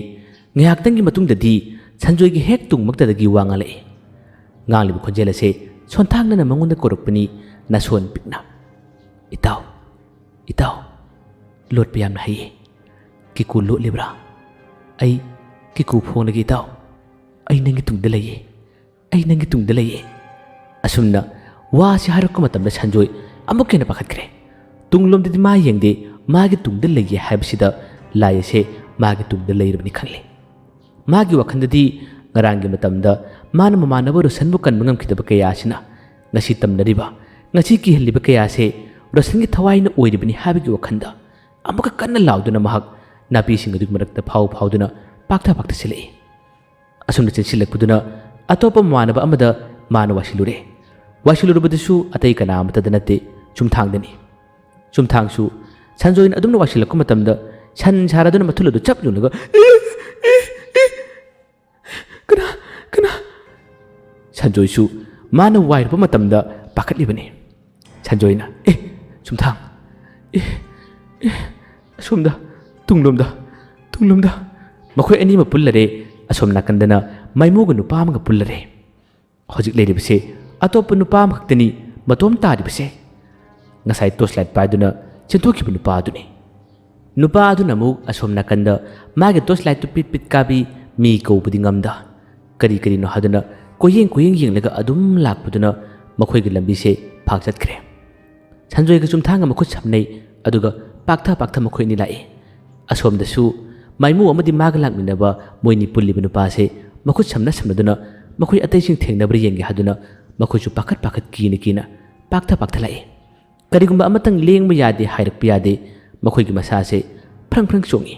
ꯉꯥꯏꯍꯥꯛꯇꯪꯒꯤ ꯃꯇꯨꯡꯗꯗꯤ ꯁꯟꯖꯣꯏꯒꯤ ꯍꯦꯛ ꯇꯨꯡꯃꯛꯇꯗꯒꯤ ꯋꯥ ꯉꯥꯡꯂꯛꯏ꯫ ꯉꯥꯡꯂꯤꯕ ꯈꯣꯟꯖꯦꯜ ꯑꯁꯦ ꯁꯣꯟꯊꯥꯡꯅꯅ ꯃꯉꯣꯟꯗ ꯀꯧꯔꯛꯄꯅꯤ, ꯅꯥꯁꯣꯟ ꯄꯤꯛꯅ꯫ "ꯏꯇꯥꯎ, ꯏꯇꯥꯎ, ꯂꯣꯠꯄ ꯌꯥꯝꯅ ꯍꯩꯌꯦ꯫ ꯀꯤꯀꯨ ꯂꯣꯠꯂꯤꯕ꯭ꯔꯥ? ꯑꯩ ꯀꯤꯀꯨ ꯐꯣꯡꯂꯒꯦ ꯏꯇꯥꯎ꯫ ꯑꯩ ꯅꯪꯒꯤ ꯇꯨꯡꯗ ꯂꯩꯌꯦ꯫ ꯑꯩ ꯅꯪꯒꯤ ꯇꯨꯡꯗ ꯂꯩꯌꯦ"꯫ ꯑꯁꯨꯝꯅ ꯋꯥꯁꯤ ꯍꯥꯏꯔꯛꯄ ꯃꯇꯝꯗ ꯁꯟꯖꯣꯏ ꯑꯃꯨꯛꯀ ꯍꯦꯟꯅ ꯄꯥꯈꯠꯈ꯭ꯔꯦ꯫ ꯇꯨꯡꯂꯣꯝꯗꯗꯤ ꯃꯥ ꯌꯦꯡꯗꯦ, ꯃꯥꯒꯤ ꯇꯨꯡꯗ ꯂꯩꯌꯦ ꯍꯥꯏꯕꯁꯤꯗ ꯂꯥꯏ ꯑꯁꯦ ꯃꯥꯒꯤ ꯇꯨꯡꯗ ꯂꯩꯔꯕꯅꯤ ꯈꯜꯂꯤ꯫ ꯃꯥꯒꯤ ꯋꯥꯈꯜꯗꯗꯤ ꯉꯔꯥꯡꯒꯤ ꯃꯇꯝꯗ ꯃꯥꯅ ꯃꯃꯥꯟꯅꯕ ꯔꯣꯁꯟꯕꯨ ꯀꯟꯕ ꯉꯝꯈꯤꯗꯕ ꯀꯌꯥ ꯑꯁꯤꯅ ꯉꯁꯤ ꯇꯝꯅꯔꯤꯕ, ꯉꯁꯤ ꯀꯤꯍꯜꯂꯤꯕ ꯀꯌꯥ ꯑꯁꯦ ꯔꯣꯁꯟꯒꯤ ꯊꯋꯥꯏꯅ ꯑꯣꯏꯔꯤꯕꯅꯤ ꯍꯥꯏꯕꯒꯤ ꯋꯥꯈꯜꯗ ꯑꯃꯨꯛꯀ ꯀꯟꯅ ꯂꯥꯎꯗꯨꯅ ꯃꯍꯥꯛ ꯅꯥꯄꯤꯁꯤꯡ ꯑꯗꯨꯒꯤ ꯃꯔꯛꯇ ꯐꯥꯎ ꯐꯥꯎꯗꯨꯅ ꯄꯥꯛꯊ ꯄꯥꯛꯊ ꯆꯦꯜꯂꯛꯏ꯫ ꯑꯁꯨꯝꯅ ꯆꯦꯟꯁꯤꯜꯂꯛꯄꯗꯨꯅ ꯑꯇꯣꯞꯄ ꯃꯃꯥꯟꯅꯕ ꯑꯃꯗ ꯃꯥꯅ ꯋꯥꯏꯁꯤꯜꯂꯨꯔꯦ꯫ ꯋꯥꯏꯁꯤꯜꯂꯨꯔꯕꯗꯨꯁꯨ ꯑꯇꯩ ꯀꯅꯥ ꯑꯃꯠꯇꯗ ꯅꯠꯇꯦ, ꯆꯨꯝꯊꯥꯡꯗꯅꯤ꯫ ꯆꯨꯝꯊꯥꯡꯁꯨ ꯁꯟꯖꯣꯏꯅ ꯑꯗꯨꯝꯅ ꯋꯥꯏꯁꯤꯜꯂꯛꯄ ꯃꯇꯝꯗ ꯁꯟ ꯁꯥꯔꯗꯨꯅ ꯃꯊꯨꯜ ꯑꯗꯨ ꯆꯞ ꯌꯨꯡꯂꯒ, "ꯑꯦ, ꯑꯦ, ꯑꯦ, ꯀꯅꯥ, ꯀꯅꯥ?" ꯁꯟꯖꯣꯏꯁꯨ ꯃꯥꯅ ꯋꯥꯏꯔꯨꯕ ꯃꯇꯝꯗ ꯄꯥꯈꯠꯂꯤꯕꯅꯤ꯫ ꯁꯟꯖꯣꯏꯅ, "ꯑꯦ, ꯆꯨꯝꯊꯥꯡ, ꯑꯦ, ꯑꯦ, ꯑꯁꯣꯝꯗ, ꯇꯨꯡꯂꯣꯝꯗ, ꯇꯨꯡꯂꯣꯝꯗ"꯫ ꯃꯈꯣꯏ ꯑꯅꯤꯃꯛ ꯄꯨꯜꯂꯔꯦ꯫ ꯑꯁꯣꯝ ꯅꯥꯀꯟꯗꯅ ꯃꯥꯏꯃꯨꯒ ꯅꯨꯄꯥ ꯑꯃꯒ ꯄꯨꯜꯂꯔꯦ꯫ ꯍꯧꯖꯤꯛ ꯂꯩꯔꯤꯕꯁꯦ ꯑꯇꯣꯞꯄ ꯅꯨꯄꯥ ꯑꯃꯈꯛꯇꯅꯤ ꯃꯇꯣꯝ ꯇꯥꯔꯤꯕꯁꯦ꯫ ꯉꯁꯥꯏ ꯇꯣꯔꯆ ꯂꯥꯏꯠ ꯄꯥꯏꯗꯨꯅ ꯆꯦꯟꯊꯣꯛꯈꯤꯕ ꯅꯨꯄꯥ ꯑꯗꯨꯅꯤ꯫ ꯅꯨꯄꯥ ꯑꯗꯨꯅ ꯑꯃꯨꯛ ꯑꯁꯣꯝ ꯅꯥꯀꯟꯗ ꯃꯥꯒꯤ ꯇꯣꯔꯆ ꯂꯥꯏꯠꯇꯨ ꯄꯤꯠ ꯄꯤꯠ ꯀꯥꯕꯤ, ꯃꯤ ꯀꯧꯕꯗꯤ ꯉꯝꯗ, ꯀꯔꯤ ꯀꯔꯤꯅꯣ ꯍꯥꯏꯗꯨꯅ ꯀꯣꯏꯌꯦꯡ ꯀꯣꯏꯌꯦꯡ ꯌꯦꯡꯂꯒ ꯑꯗꯨꯝ ꯂꯥꯛꯄꯗꯨꯅ ꯃꯈꯣꯏꯒꯤ ꯂꯝꯕꯤꯁꯦ ꯐꯥꯛ ꯆꯠꯈ꯭ꯔꯦ꯫ ꯁꯟꯖꯣꯏꯒ ꯆꯨꯝꯊꯥꯡꯒ ꯃꯈꯨꯠ ꯁꯝꯅꯩ, ꯑꯗꯨꯒ ꯄꯥꯛꯊ ꯄꯥꯛꯊ ꯃꯈꯣꯏ ꯑꯅꯤ ꯂꯥꯛꯏ꯫ ꯑꯁꯣꯝꯗꯁꯨ ꯃꯥꯏꯃꯨ ꯑꯃꯗꯤ ꯃꯥꯒ ꯂꯥꯛꯃꯤꯟꯅꯕ ꯃꯣꯏꯅꯤ ꯄꯨꯜꯂꯤꯕ ꯅꯨꯄꯥꯁꯦ ꯃꯈꯨꯠ ꯁꯝꯅ ꯁꯝꯅꯗꯨꯅ ꯃꯈꯣꯏ ꯑꯇꯩꯁꯤꯡ ꯊꯦꯡꯅꯕ꯭ꯔꯥ ꯌꯦꯡꯒꯦ ꯍꯥꯏꯗꯨꯅ ꯃꯈꯣꯏꯁꯨ ꯄꯥꯈꯠ ꯄꯥꯈꯠ ꯀꯤꯅ ꯀꯤꯅ ꯄꯥꯛꯊ ꯄꯥꯛꯊ ꯂꯥꯛꯏ꯫ ꯀꯔꯤꯒꯨꯝꯕ ꯑꯃꯇꯪ ꯂꯦꯡꯕ ꯌꯥꯗꯦ ꯍꯥꯏꯔꯛꯄ ꯌꯥꯗꯦ, ꯃꯈꯣꯏꯒꯤ ꯃꯁꯥꯁꯦ ꯐ꯭ꯔꯪ ꯐ꯭ꯔꯪ ꯆꯣꯡꯏ꯫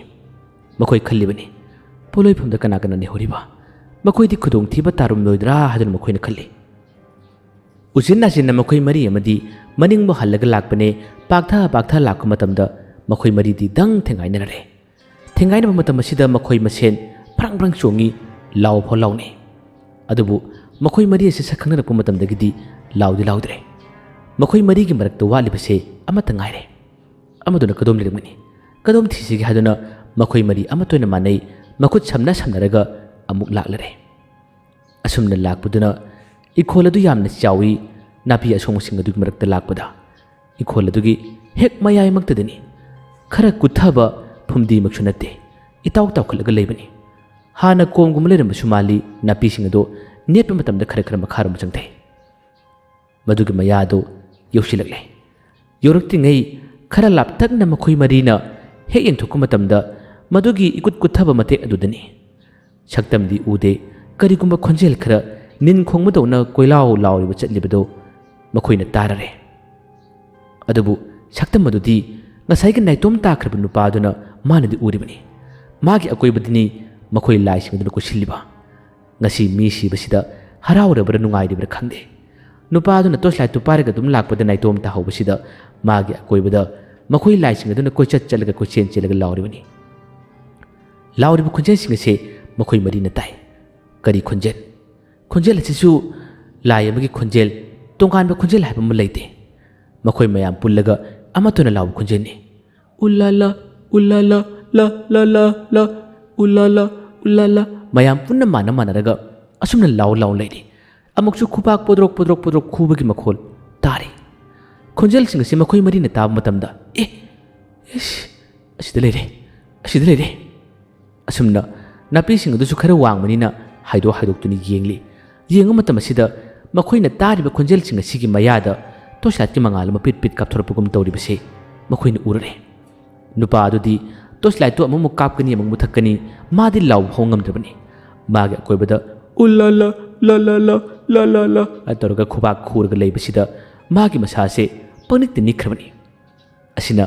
ꯃꯈꯣꯏ ꯈꯜꯂꯤꯕꯅꯤ, ꯄꯣꯠꯂꯣꯏꯐꯝꯗ ꯀꯅꯥ ꯀꯅꯥ ꯂꯩꯍꯧꯔꯤꯕ? ꯃꯈꯣꯏꯗꯤ ꯈꯨꯗꯣꯡꯊꯤꯕ ꯇꯥꯔꯝꯂꯣꯏꯗ꯭ꯔꯥ ꯍꯥꯏꯗꯨꯅ ꯃꯈꯣꯏꯅ ꯈꯜꯂꯤ꯫ ꯎꯆꯤꯟ ꯅꯥꯆꯤꯟꯅ ꯃꯈꯣꯏ ꯃꯔꯤ ꯑꯃꯗꯤ ꯃꯅꯤꯡꯕꯨ ꯍꯜꯂꯒ ꯂꯥꯛꯄꯅꯦ꯫ ꯄꯥꯛꯊ ꯄꯥꯛꯊ ꯂꯥꯛꯄ ꯃꯇꯝꯗ ꯃꯈꯣꯏ ꯃꯔꯤꯗꯤ ꯗꯪ ꯊꯦꯡꯒꯥꯏꯅꯔꯔꯦ꯫ ꯊꯦꯡꯒꯥꯏꯅꯕ ꯃꯇꯝ ꯑꯁꯤꯗ ꯃꯈꯣꯏ ꯃꯁꯦꯟ ꯐ꯭ꯔꯪ ꯐ꯭ꯔꯪ ꯆꯣꯡꯉꯤ, ꯂꯥꯎ ꯐꯥꯎ ꯂꯥꯎꯅꯩ꯫ ꯑꯗꯨꯕꯨ ꯃꯈꯣꯏ ꯃꯔꯤ ꯑꯁꯤ ꯁꯛ ꯈꯪꯅꯔꯛꯄ ꯃꯇꯝꯗꯒꯤꯗꯤ ꯂꯥꯎꯗꯤ ꯂꯥꯎꯗ꯭ꯔꯦ꯫ ꯃꯈꯣꯏ ꯃꯔꯤꯒꯤ ꯃꯔꯛꯇ ꯋꯥꯠꯂꯤꯕꯁꯦ ꯑꯃꯠꯇ ꯉꯥꯏꯔꯦ꯫ ꯑꯃꯗꯨꯅ ꯀꯗꯣꯝ ꯂꯩꯔꯝꯒꯅꯤ? ꯀꯗꯣꯝ ꯊꯤꯁꯤꯒꯦ ꯍꯥꯏꯗꯨꯅ ꯃꯈꯣꯏ ꯃꯔꯤ ꯑꯃꯠꯇ ꯑꯣꯏꯅ ꯃꯥꯟꯅꯩ, ꯃꯈꯨꯠ ꯁꯝꯅ ꯁꯝꯅꯔꯒ ꯑꯃꯨꯛ ꯂꯥꯛꯂꯔꯦ꯫ ꯑꯁꯨꯝꯅ ꯂꯥꯛꯄꯗꯨꯅ ꯏꯪꯈꯣꯜ ꯑꯗꯨ ꯌꯥꯝꯅ ꯆꯥꯎꯏ, ꯅꯥꯄꯤ ꯑꯁꯣꯡꯕꯁꯤꯡ ꯑꯗꯨꯒꯤ ꯃꯔꯛꯇ ꯂꯥꯛꯄꯗ ꯏꯪꯈꯣꯜ ꯑꯗꯨꯒꯤ ꯍꯦꯛ ꯃꯌꯥꯏꯃꯛꯇꯗꯅꯤ꯫ ꯈꯔ ꯀꯨꯠꯊꯕ ꯐꯨꯝꯗꯤꯃꯛꯁꯨ ꯅꯠꯇꯦ, ꯏꯇꯥꯎ ꯇꯥꯎꯈꯠꯂꯒ ꯂꯩꯕꯅꯤ꯫ ꯍꯥꯟꯅ ꯀꯣꯝꯒꯨꯝꯕ ꯂꯩꯔꯝꯕꯁꯨ ꯃꯥꯜꯂꯤ, ꯅꯥꯄꯤꯁꯤꯡ ꯑꯗꯨ ꯅꯦꯠꯄ ꯃꯇꯝꯗ ꯈꯔ ꯈꯔ ꯃꯈꯥꯔꯣꯝ ꯆꯪꯊꯩ꯫ ꯃꯗꯨꯒꯤ ꯃꯌꯥꯗꯨ ꯌꯧꯁꯤꯜꯂꯛꯂꯦ꯫ ꯌꯧꯔꯛꯇ꯭ꯔꯤꯉꯩ ꯈꯔ ꯂꯥꯞꯇꯛꯅ ꯃꯈꯣꯏ ꯃꯔꯤꯅ ꯍꯦꯛ ꯌꯦꯡꯊꯣꯛꯄ ꯃꯇꯝꯗ ꯃꯗꯨꯒꯤ ꯏꯀꯨꯠ ꯀꯨꯠꯊꯕ ꯃꯇꯦꯛ ꯑꯗꯨꯗꯅꯤ꯫ ꯁꯛꯇꯝꯗꯤ ꯎꯗꯦ, ꯀꯔꯤꯒꯨꯝꯕ ꯈꯣꯟꯖꯦꯜ ꯈꯔ ꯅꯤꯟ ꯈꯣꯡꯕꯗꯧꯅ ꯀꯣꯏꯂꯥꯎ ꯂꯥꯎꯔꯤꯕ ꯆꯠꯂꯤꯕꯗꯨ ꯃꯈꯣꯏꯅ ꯇꯥꯔꯔꯦ꯫ ꯑꯗꯨꯕꯨ ꯁꯛꯇꯝ ꯑꯗꯨꯗꯤ ꯉꯁꯥꯏꯒꯤ ꯅꯥꯏꯇꯣꯝ ꯇꯥꯈ꯭ꯔꯕ ꯅꯨꯄꯥꯗꯨꯅ ꯃꯥꯅꯗꯤ ꯎꯔꯤꯕꯅꯤ꯫ ꯃꯥꯒꯤ ꯑꯀꯣꯏꯕꯗꯅꯤ ꯃꯈꯣꯏ ꯂꯥꯏꯁꯤꯡ ꯑꯗꯨꯅ ꯀꯣꯏꯁꯤꯜꯂꯤꯕ꯫ ꯉꯁꯤ ꯃꯤ ꯁꯤꯕꯁꯤꯗ ꯍꯔꯥꯎꯔꯕ꯭ꯔꯥ ꯅꯨꯡꯉꯥꯏꯔꯤꯕ꯭ꯔꯥ ꯈꯪꯗꯦ꯫ ꯅꯨꯄꯥ ꯑꯗꯨꯅ ꯇꯣꯔꯆ ꯂꯥꯏꯠꯇꯨ ꯄꯥꯏꯔꯒ ꯑꯗꯨꯝ ꯂꯥꯛꯄꯗ ꯅꯥꯏꯇꯣꯝ ꯇꯥꯍꯧꯕꯁꯤꯗ ꯃꯥꯒꯤ ꯑꯀꯣꯏꯕꯗ ꯃꯈꯣꯏ ꯂꯥꯏꯁꯤꯡ ꯑꯗꯨꯅ ꯀꯣꯏꯆꯠ ꯆꯠꯂꯒ ꯀꯣꯏꯆꯦꯟ ꯆꯦꯜꯂꯒ ꯂꯥꯎꯔꯤꯕꯅꯤ꯫ ꯂꯥꯎꯔꯤꯕ ꯈꯣꯟꯖꯦꯜꯁꯤꯡ ꯑꯁꯦ ꯃꯈꯣꯏ ꯃꯔꯤꯅ ꯇꯥꯏ꯫ ꯀꯔꯤ ꯈꯣꯟꯖꯦꯜ? ꯈꯣꯟꯖꯦꯜ ꯑꯁꯤꯁꯨ ꯂꯥꯏ ꯑꯃꯒꯤ ꯈꯣꯟꯖꯦꯜ, ꯇꯣꯉꯥꯟꯕ ꯈꯣꯟꯖꯦꯜ ꯍꯥꯏꯕ ꯑꯃ ꯂꯩꯇꯦ꯫ ꯃꯈꯣꯏ ꯃꯌꯥꯝ ꯄꯨꯜꯂꯒ ꯑꯃꯠꯇꯅ ꯂꯥꯎꯕ ꯈꯣꯟꯖꯦꯜꯅꯤ꯫ "ꯎꯂꯥꯂꯥ, ꯎꯂꯥꯂꯥ, ꯂꯥ, ꯂꯥ, ꯂꯥ, ꯂꯥ, ꯎꯂꯥꯂꯥ, ꯎꯂꯥꯂꯥ"꯫ ꯃꯌꯥꯝ ꯄꯨꯟꯅ ꯃꯥꯟꯅ ꯃꯥꯟꯅꯔꯒ ꯑꯁꯨꯝꯅ ꯂꯥꯎ ꯂꯥꯎ ꯂꯩꯔꯤ꯫ ꯑꯃꯨꯛꯁꯨ ꯈꯨꯕꯥꯛ ꯄꯣꯗ꯭ꯔꯣꯛ ꯄꯣꯗ꯭ꯔꯣꯛ ꯄꯣꯗ꯭ꯔꯣꯛ ꯈꯨꯕꯒꯤ ꯃꯈꯣꯜ ꯇꯥꯔꯤ꯫ ꯈꯣꯟꯖꯦꯜꯁꯤꯡ ꯑꯁꯤ ꯃꯈꯣꯏ ꯃꯔꯤꯅ ꯇꯥꯕ ꯃꯇꯝꯗ, "ꯑꯦ, ꯏꯁ, ꯑꯁꯤꯗ ꯂꯩꯔꯦ, ꯑꯁꯤꯗ ꯂꯩꯔꯦ!" ꯑꯁꯨꯝꯅ ꯅꯥꯄꯤꯁꯤꯡ ꯑꯗꯨꯁꯨ ꯈꯔ ꯋꯥꯡꯕꯅꯤꯅ ꯍꯥꯏꯗꯣꯛ ꯍꯥꯏꯗꯣꯛꯇꯨꯅ ꯌꯦꯡꯂꯤ꯫ ꯌꯦꯡꯕ ꯃꯇꯝ ꯑꯁꯤꯗ ꯃꯈꯣꯏꯅ ꯇꯥꯔꯤꯕ ꯈꯣꯟꯖꯦꯜꯁꯤꯡ ꯑꯁꯤꯒꯤ ꯃꯌꯥꯗ ꯇꯣꯔꯆ ꯂꯥꯏꯠꯀꯤ ꯃꯉꯥꯜ ꯑꯃ ꯄꯤꯠ ꯄꯤꯠ ꯀꯥꯞꯊꯣꯔꯛꯄꯒꯨꯝ ꯇꯧꯔꯤꯕꯁꯦ ꯃꯈꯣꯏꯅ ꯎꯔꯨꯔꯦ꯫ ꯅꯨꯄꯥ ꯑꯗꯨꯗꯤ ꯇꯣꯔꯆ ꯂꯥꯏꯠꯇꯨ ꯑꯃꯨꯛ ꯑꯃꯨꯛ ꯀꯥꯞꯀꯅꯤ, ꯑꯃꯨꯛ ꯃꯨꯊꯠꯀꯅꯤ, ꯃꯥꯗꯤ ꯂꯥꯎꯕ ꯐꯥꯎ ꯉꯝꯗ꯭ꯔꯕꯅꯤ꯫ ꯃꯥꯒꯤ ꯑꯀꯣꯏꯕꯗ "ꯎ ꯂꯥ ꯂꯥ, ꯂꯥ ꯂꯥ ꯂꯥ, ꯂꯥ ꯂꯥ ꯂꯥ" ꯇꯧꯔꯒ ꯈꯨꯕꯥꯛ ꯈꯨꯔꯒ ꯂꯩꯕꯁꯤꯗ ꯃꯥꯒꯤ ꯃꯁꯥꯁꯦ ꯄꯪꯅꯤꯛꯇ ꯅꯤꯛꯈ꯭ꯔꯕꯅꯤ꯫ ꯑꯁꯤꯅ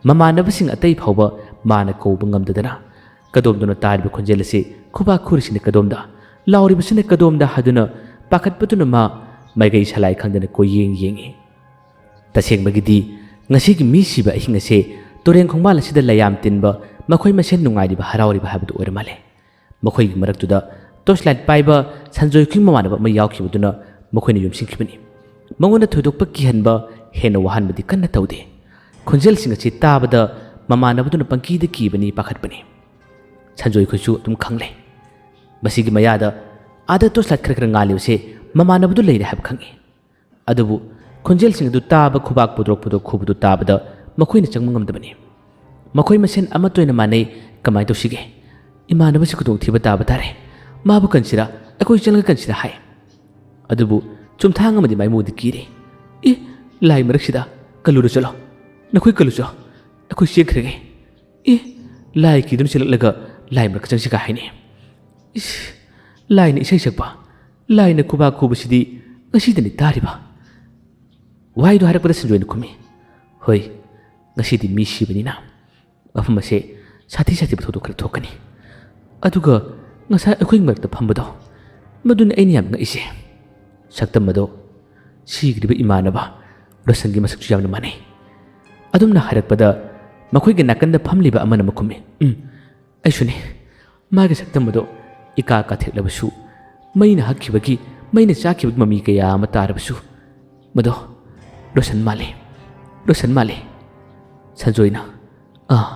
ꯃꯃꯥꯟꯅꯕꯁꯤꯡ ꯑꯇꯩ ꯐꯥꯎꯕ ꯃꯥꯅ ꯀꯧꯕ ꯉꯝꯗꯗꯅ ꯀꯗꯣꯝꯗꯅꯣ ꯇꯥꯔꯤꯕ ꯈꯣꯟꯖꯦꯜ ꯑꯁꯤ, ꯈꯨꯕꯥꯛ ꯈꯨꯔꯤꯁꯤꯅ ꯀꯗꯣꯝꯗ, ꯂꯥꯎꯔꯤꯕꯁꯤꯅ ꯀꯗꯣꯝꯗ ꯍꯥꯏꯗꯨꯅ ꯄꯥꯈꯠꯄꯗꯨꯅ ꯃꯥ ꯃꯥꯏꯀꯩ ꯁꯂꯥꯏ ꯈꯪꯗꯅ ꯀꯣꯏꯌꯦꯡ ꯌꯦꯡꯉꯤ꯫ ꯇꯁꯦꯡꯕꯒꯤꯗꯤ ꯉꯁꯤꯒꯤ ꯃꯤ ꯁꯤꯕ ꯑꯍꯤꯡ ꯑꯁꯦ ꯇꯨꯔꯦꯟ ꯈꯣꯡꯕꯥꯜ ꯑꯁꯤꯗ ꯂꯩꯌꯥꯝ ꯇꯤꯟꯕ, ꯃꯈꯣꯏ ꯃꯁꯦꯟ ꯅꯨꯡꯉꯥꯏꯔꯤꯕ ꯍꯔꯥꯎꯔꯤꯕ ꯍꯥꯏꯕꯗꯨ ꯑꯣꯏꯔ ꯃꯥꯜꯂꯦ꯫ ꯃꯈꯣꯏꯒꯤ ꯃꯔꯛꯇꯨꯗ ꯇꯣꯔꯆ ꯂꯥꯏꯠ ꯄꯥꯏꯕ ꯁꯟꯖꯣꯏ ꯈꯨꯏ ꯃꯃꯥꯟꯅꯕ ꯑꯃ ꯌꯥꯎꯈꯤꯕꯗꯨꯅ ꯃꯈꯣꯏꯅ ꯌꯨꯝꯁꯤꯟꯈꯤꯕꯅꯤ꯫ ꯃꯉꯣꯟꯗ ꯊꯣꯏꯗꯣꯛꯄ ꯀꯤꯍꯟꯕ, ꯍꯦꯟꯅ ꯋꯥꯍꯟꯕꯗꯤ ꯀꯟꯅ ꯇꯧꯗꯦ꯫ ꯈꯣꯟꯖꯦꯜꯁꯤꯡ ꯑꯁꯤ ꯇꯥꯕꯗ ꯃꯃꯥꯟꯅꯕꯗꯨꯅ ꯄꯪꯀꯤꯗ ꯀꯤꯕꯅꯤ, ꯄꯥꯈꯠꯄꯅꯤ꯫ ꯁꯟꯖꯣꯏ ꯈꯣꯏꯁꯨ ꯑꯗꯨꯝ ꯈꯪꯂꯦ꯫ ꯃꯁꯤꯒꯤ ꯃꯌꯥꯗ ꯑꯥꯗ ꯇꯣꯔꯆ ꯂꯥꯏꯠ ꯈꯔ ꯈꯔ ꯉꯥꯜꯂꯤꯕꯁꯦ ꯃꯃꯥꯟꯅꯕꯗꯨ ꯂꯩꯔꯦ ꯍꯥꯏꯕ ꯈꯪꯏ꯫ ꯑꯗꯨꯕꯨ ꯈꯣꯟꯖꯦꯜꯁꯤꯡ ꯑꯗꯨ ꯇꯥꯕ, ꯈꯨꯕꯥꯛ ꯄꯨꯗ꯭ꯔꯣꯛ ꯄꯨꯗ꯭ꯔꯣꯛ ꯈꯨꯕꯗꯨ ꯇꯥꯕꯗ ꯃꯈꯣꯏꯅ ꯆꯪꯕ ꯉꯝꯗꯕꯅꯤ꯫ ꯃꯈꯣꯏ ꯃꯁꯦꯟ ꯑꯃꯠꯇ ꯑꯣꯏꯅ ꯃꯥꯟꯅꯩ꯫ "ꯀꯃꯥꯏꯅ ꯇꯧꯁꯤꯒꯦ? ꯏꯃꯥꯟꯅꯕꯁꯤ ꯈꯨꯗꯣꯡꯊꯤꯕ ꯇꯥꯕ ꯇꯥꯔꯦ꯫ ꯃꯥꯕꯨ ꯀꯟꯁꯤꯔꯥ? ꯑꯩꯈꯣꯏ ꯆꯪꯂꯒ ꯀꯟꯁꯤꯔꯥ?" ꯍꯥꯏ꯫ ꯑꯗꯨꯕꯨ ꯆꯨꯝꯊꯥꯡ ꯑꯃꯗꯤ ꯃꯥꯏꯃꯨꯗꯤ ꯀꯤꯔꯤ꯫ "ꯑꯦ, ꯂꯥꯏ ꯃꯔꯛꯁꯤꯗ ꯀꯜꯂꯨꯔꯣ ꯆꯠꯂꯣ꯫ ꯅꯈꯣꯏ ꯀꯜꯂꯨ ꯆꯠꯂꯣ꯫ ꯑꯩꯈꯣꯏ ꯆꯦꯟꯈ꯭ꯔꯒꯦ꯫ ꯑꯦ, ꯂꯥꯏ ꯀꯤꯗꯨꯅ ꯆꯦꯜꯂꯛꯂꯒ ꯂꯥꯏ ꯃꯔꯛꯇ ꯆꯪꯁꯤꯒ ꯍꯥꯏꯅꯤ꯫ ꯏꯁ, ꯂꯥꯏꯅ ꯏꯁꯩ ꯁꯛꯄ, ꯂꯥꯏꯅ ꯈꯨꯕꯥꯛ ꯈꯨꯕꯁꯤꯗꯤ ꯉꯁꯤꯗꯅꯤ ꯇꯥꯔꯤꯕ꯫" ꯋꯥꯍꯩꯗꯨ ꯍꯥꯏꯔꯛꯄꯗ ꯁꯟꯖꯣꯏꯅ ꯈꯨꯝꯃꯤ, "ꯍꯣꯏ, ꯉꯁꯤꯗꯤ ꯃꯤ ꯁꯤꯕꯅꯤꯅ ꯃꯐꯝ ꯑꯁꯦ ꯁꯥꯊꯤ ꯁꯥꯊꯤꯕ ꯊꯧꯗꯣꯛ ꯈꯔ ꯊꯣꯛꯀꯅꯤ꯫ ꯑꯗꯨꯒ ꯉꯁꯥꯏ ꯑꯩꯈꯣꯏ ꯃꯔꯛꯇ ꯐꯝꯕꯗꯣ, ꯃꯗꯨꯅꯤ ꯑꯩꯅ ꯌꯥꯝ ꯉꯛꯏꯁꯦ꯫ ꯁꯛꯇꯝ ꯑꯗꯣ ꯁꯤꯈ꯭ꯔꯤꯕ ꯏꯃꯥꯟꯅꯕ ꯔꯣꯁꯟꯒꯤ ꯃꯁꯛꯁꯨ ꯌꯥꯝꯅ ꯃꯥꯟꯅꯩ꯫" ꯑꯗꯨꯝꯅ ꯍꯥꯏꯔꯛꯄꯗ ꯃꯈꯣꯏꯒꯤ ꯅꯥꯀꯟꯗ ꯐꯝꯂꯤꯕ ꯑꯃꯅ ꯑꯃꯨꯛ ꯈꯨꯝꯃꯤ, "ꯎꯝ, ꯑꯩꯁꯨꯅꯤ꯫ ꯃꯥꯒꯤ ꯁꯛꯇꯝ ꯑꯗꯣ ꯏꯀꯥ ꯀꯥꯊꯦꯛꯂꯕꯁꯨ, ꯃꯩꯅ ꯍꯛꯈꯤꯕꯒꯤ, ꯃꯩꯅ ꯆꯥꯛꯈꯤꯕꯒꯤ ꯃꯃꯤ ꯀꯌꯥ ꯑꯃ ꯇꯥꯔꯕꯁꯨ, ꯃꯗꯣ ꯔꯣꯁꯟ ꯃꯥꯜꯂꯤ, ꯔꯣꯁꯟ ꯃꯥꯜꯂꯤ꯫" ꯁꯟꯖꯣꯏꯅ, "ꯑꯥ,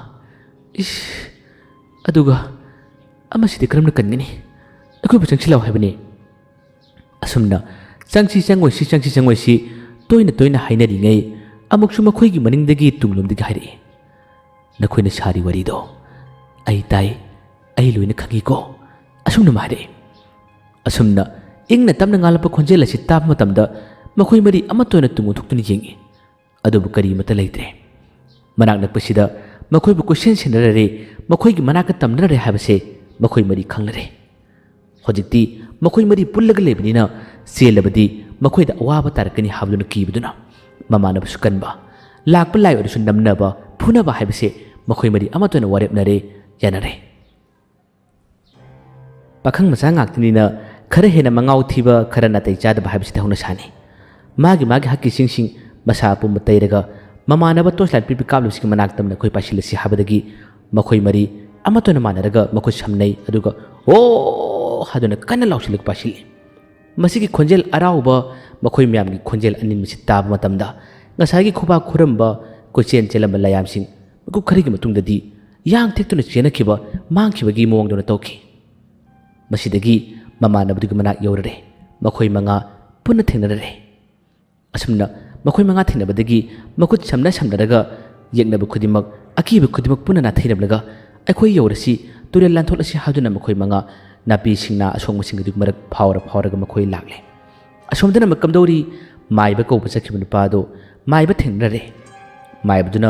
ꯏꯁ, ꯑꯗꯨꯒ ꯑꯃꯁꯤꯗꯤ ꯀꯔꯝꯅ ꯀꯟꯒꯅꯤ? ꯑꯩꯈꯣꯏꯕꯨ ꯆꯪꯁꯤꯜꯂꯛꯑꯣ ꯍꯥꯏꯕꯅꯤ꯫" ꯑꯁꯨꯝꯅ "ꯆꯪꯁꯤ ꯆꯪꯉꯣꯏꯁꯤ, ꯆꯪꯁꯤ ꯆꯪꯉꯣꯏꯁꯤ" ꯇꯣꯏꯅ ꯇꯣꯏꯅ ꯍꯥꯏꯅꯔꯤꯉꯩ, ꯑꯃꯨꯛꯁꯨ ꯃꯈꯣꯏꯒꯤ ꯃꯅꯤꯡꯗꯒꯤ ꯇꯨꯡꯂꯣꯝꯗꯒꯤ ꯍꯥꯏꯔꯛꯏ, "ꯅꯈꯣꯏꯅ ꯁꯥꯔꯤ ꯋꯥꯔꯤꯗꯣ ꯑꯩ ꯇꯥꯏ, ꯑꯩ ꯂꯣꯏꯅ ꯈꯪꯉꯤꯀꯣ" ꯑꯁꯨꯝꯅ ꯑꯃ ꯍꯥꯏꯔꯛꯏ꯫ ꯑꯁꯨꯝꯅ ꯏꯪꯅ ꯇꯞꯅ ꯉꯥꯡꯂꯛꯄ ꯈꯣꯟꯖꯦꯜ ꯑꯁꯤ ꯇꯥꯕ ꯃꯇꯝꯗ ꯃꯈꯣꯏ ꯃꯔꯤ ꯑꯃꯠꯇ ꯑꯣꯏꯅ ꯇꯨꯡ ꯑꯣꯟꯊꯣꯛꯇꯨꯅ ꯌꯦꯡꯏ꯫ ꯑꯗꯨꯕꯨ ꯀꯔꯤꯃꯠꯇ ꯂꯩꯇ꯭ꯔꯦ꯫ ꯃꯅꯥꯛ ꯅꯛꯄꯁꯤꯗ ꯃꯈꯣꯏꯕꯨ ꯀꯣꯏꯁꯦꯟ ꯁꯦꯟꯅꯔꯔꯦ, ꯃꯈꯣꯏꯒꯤ ꯃꯅꯥꯛꯇ ꯇꯝꯅꯔꯔꯦ ꯍꯥꯏꯕꯁꯦ ꯃꯈꯣꯏ ꯃꯔꯤ ꯈꯪꯂꯔꯦ꯫ ꯍꯧꯖꯤꯛꯇꯤ ꯃꯈꯣꯏ ꯃꯔꯤ ꯄꯨꯜꯂꯒ ꯂꯩꯕꯅꯤꯅ ꯆꯦꯜꯂꯕꯗꯤ ꯃꯈꯣꯏꯗ ꯑꯋꯥꯕ ꯇꯥꯔꯛꯀꯅꯤ ꯍꯥꯏꯕꯗꯨꯅ ꯀꯤꯕꯗꯨꯅ ꯃꯃꯥꯟꯅꯕꯁꯨ ꯀꯟꯕ, ꯂꯥꯛꯄ ꯂꯥꯏ ꯑꯣꯏꯔꯁꯨ ꯅꯝꯅꯕ, ꯐꯨꯅꯕ ꯍꯥꯏꯕꯁꯦ ꯃꯈꯣꯏ ꯃꯔꯤ ꯑꯃꯠꯇ ꯑꯣꯏꯅ ꯋꯥꯔꯦꯞꯅꯔꯦ, ꯌꯥꯅꯔꯦ꯫ ꯄꯥꯈꯪ ꯃꯆꯥ ꯉꯥꯛꯇꯅꯤꯅ ꯈꯔ ꯍꯦꯟꯅ ꯃꯉꯥꯎ ꯊꯤꯕ, ꯈꯔ ꯅꯥꯇꯩ ꯆꯥꯗꯕ ꯍꯥꯏꯕꯁꯤꯗꯤ ꯍꯧꯅꯁꯥꯅꯤ꯫ ꯃꯥꯒꯤ ꯃꯥꯒꯤ ꯍꯛꯀꯤ ꯁꯤꯡꯁꯤꯡ ꯃꯁꯥ ꯑꯄꯨꯝꯕ ꯇꯩꯔꯒ ꯃꯃꯥꯟꯅꯕ ꯇꯣꯔꯆ ꯂꯥꯏꯠ ꯄꯤꯕꯤ ꯀꯥꯞꯂꯤꯕꯁꯤꯒꯤ ꯃꯅꯥꯛꯇ ꯑꯩꯈꯣꯏ ꯄꯥꯏꯁꯤꯜꯂꯁꯤ ꯍꯥꯏꯕꯗꯒꯤ ꯃꯈꯣꯏ ꯃꯔꯤ ꯑꯃꯠꯇ ꯑꯣꯏꯅ ꯃꯥꯟꯅꯔꯒ ꯃꯈꯨꯠ ꯁꯝꯅꯩ, ꯑꯗꯨꯒ "ꯑꯣ" ꯍꯥꯏꯗꯨꯅ ꯀꯟꯅ ꯂꯥꯎꯁꯤꯜꯂꯒ ꯄꯥꯏꯁꯤꯜꯂꯤ꯫ ꯃꯁꯤꯒꯤ ꯈꯣꯟꯖꯦꯜ ꯑꯔꯥꯎꯕ, ꯃꯈꯣꯏ ꯃꯌꯥꯝꯒꯤ ꯈꯣꯟꯖꯦꯜ ꯑꯅꯤꯟꯕꯁꯤ ꯇꯥꯕ ꯃꯇꯝꯗ ꯉꯁꯥꯏꯒꯤ ꯈꯨꯕꯥꯛ ꯈꯨꯔꯝꯕ, ꯀꯣꯏꯆꯦꯟ ꯆꯦꯜꯂꯝꯕ ꯂꯥꯏꯌꯥꯝꯁꯤꯡ ꯃꯤꯀꯨꯞ ꯈꯔꯒꯤ ꯃꯇꯨꯡꯗꯗꯤ ꯌꯥꯡ ꯊꯦꯛꯇꯨꯅ ꯆꯦꯟꯅꯈꯤꯕ, ꯃꯥꯡꯈꯤꯕꯒꯤ ꯃꯑꯣꯡꯗꯧꯅ ꯇꯧꯈꯤ꯫ ꯃꯁꯤꯗꯒꯤ ꯃꯃꯥꯟꯅꯕꯗꯨꯒꯤ ꯃꯅꯥꯛ ꯌꯧꯔꯔꯦ꯫ ꯃꯈꯣꯏ ꯃꯉꯥ ꯄꯨꯟꯅ ꯊꯦꯡꯅꯔꯔꯦ꯫ ꯑꯁꯨꯝꯅ ꯃꯈꯣꯏ ꯃꯉꯥ ꯊꯦꯡꯅꯕꯗꯒꯤ ꯃꯈꯨꯠ ꯁꯝꯅ ꯁꯝꯅꯔꯒ ꯌꯦꯛꯅꯕ ꯈꯨꯗꯤꯡꯃꯛ, ꯑꯀꯤꯕ ꯈꯨꯗꯤꯡꯃꯛ ꯄꯨꯟꯅ ꯅꯥꯊꯩꯔꯝꯂꯒ "ꯑꯩꯈꯣꯏ ꯌꯧꯔꯁꯤ, ꯇꯨꯔꯦꯜ ꯂꯥꯟꯊꯣꯛꯂꯁꯤ" ꯍꯥꯏꯗꯨꯅ ꯃꯈꯣꯏ ꯃꯉꯥ ꯅꯥꯄꯤ ꯁꯤꯡꯅꯥ ꯑꯁꯣꯡꯕꯁꯤꯡ ꯑꯗꯨꯒꯤ ꯃꯔꯛ ꯐꯥꯎꯔ ꯐꯥꯎꯔꯒ ꯃꯈꯣꯏ ꯂꯥꯛꯂꯦ꯫ ꯑꯁꯣꯝꯗꯅ ꯑꯃꯨꯛ ꯀꯝꯗꯧꯔꯤ? ꯃꯥꯏꯕ ꯀꯧꯕ ꯆꯠꯈꯤꯕ ꯅꯨꯄꯥ ꯑꯗꯨ ꯃꯥꯏꯕ ꯊꯦꯡꯅꯔꯦ꯫ ꯃꯥꯏꯕꯗꯨꯅ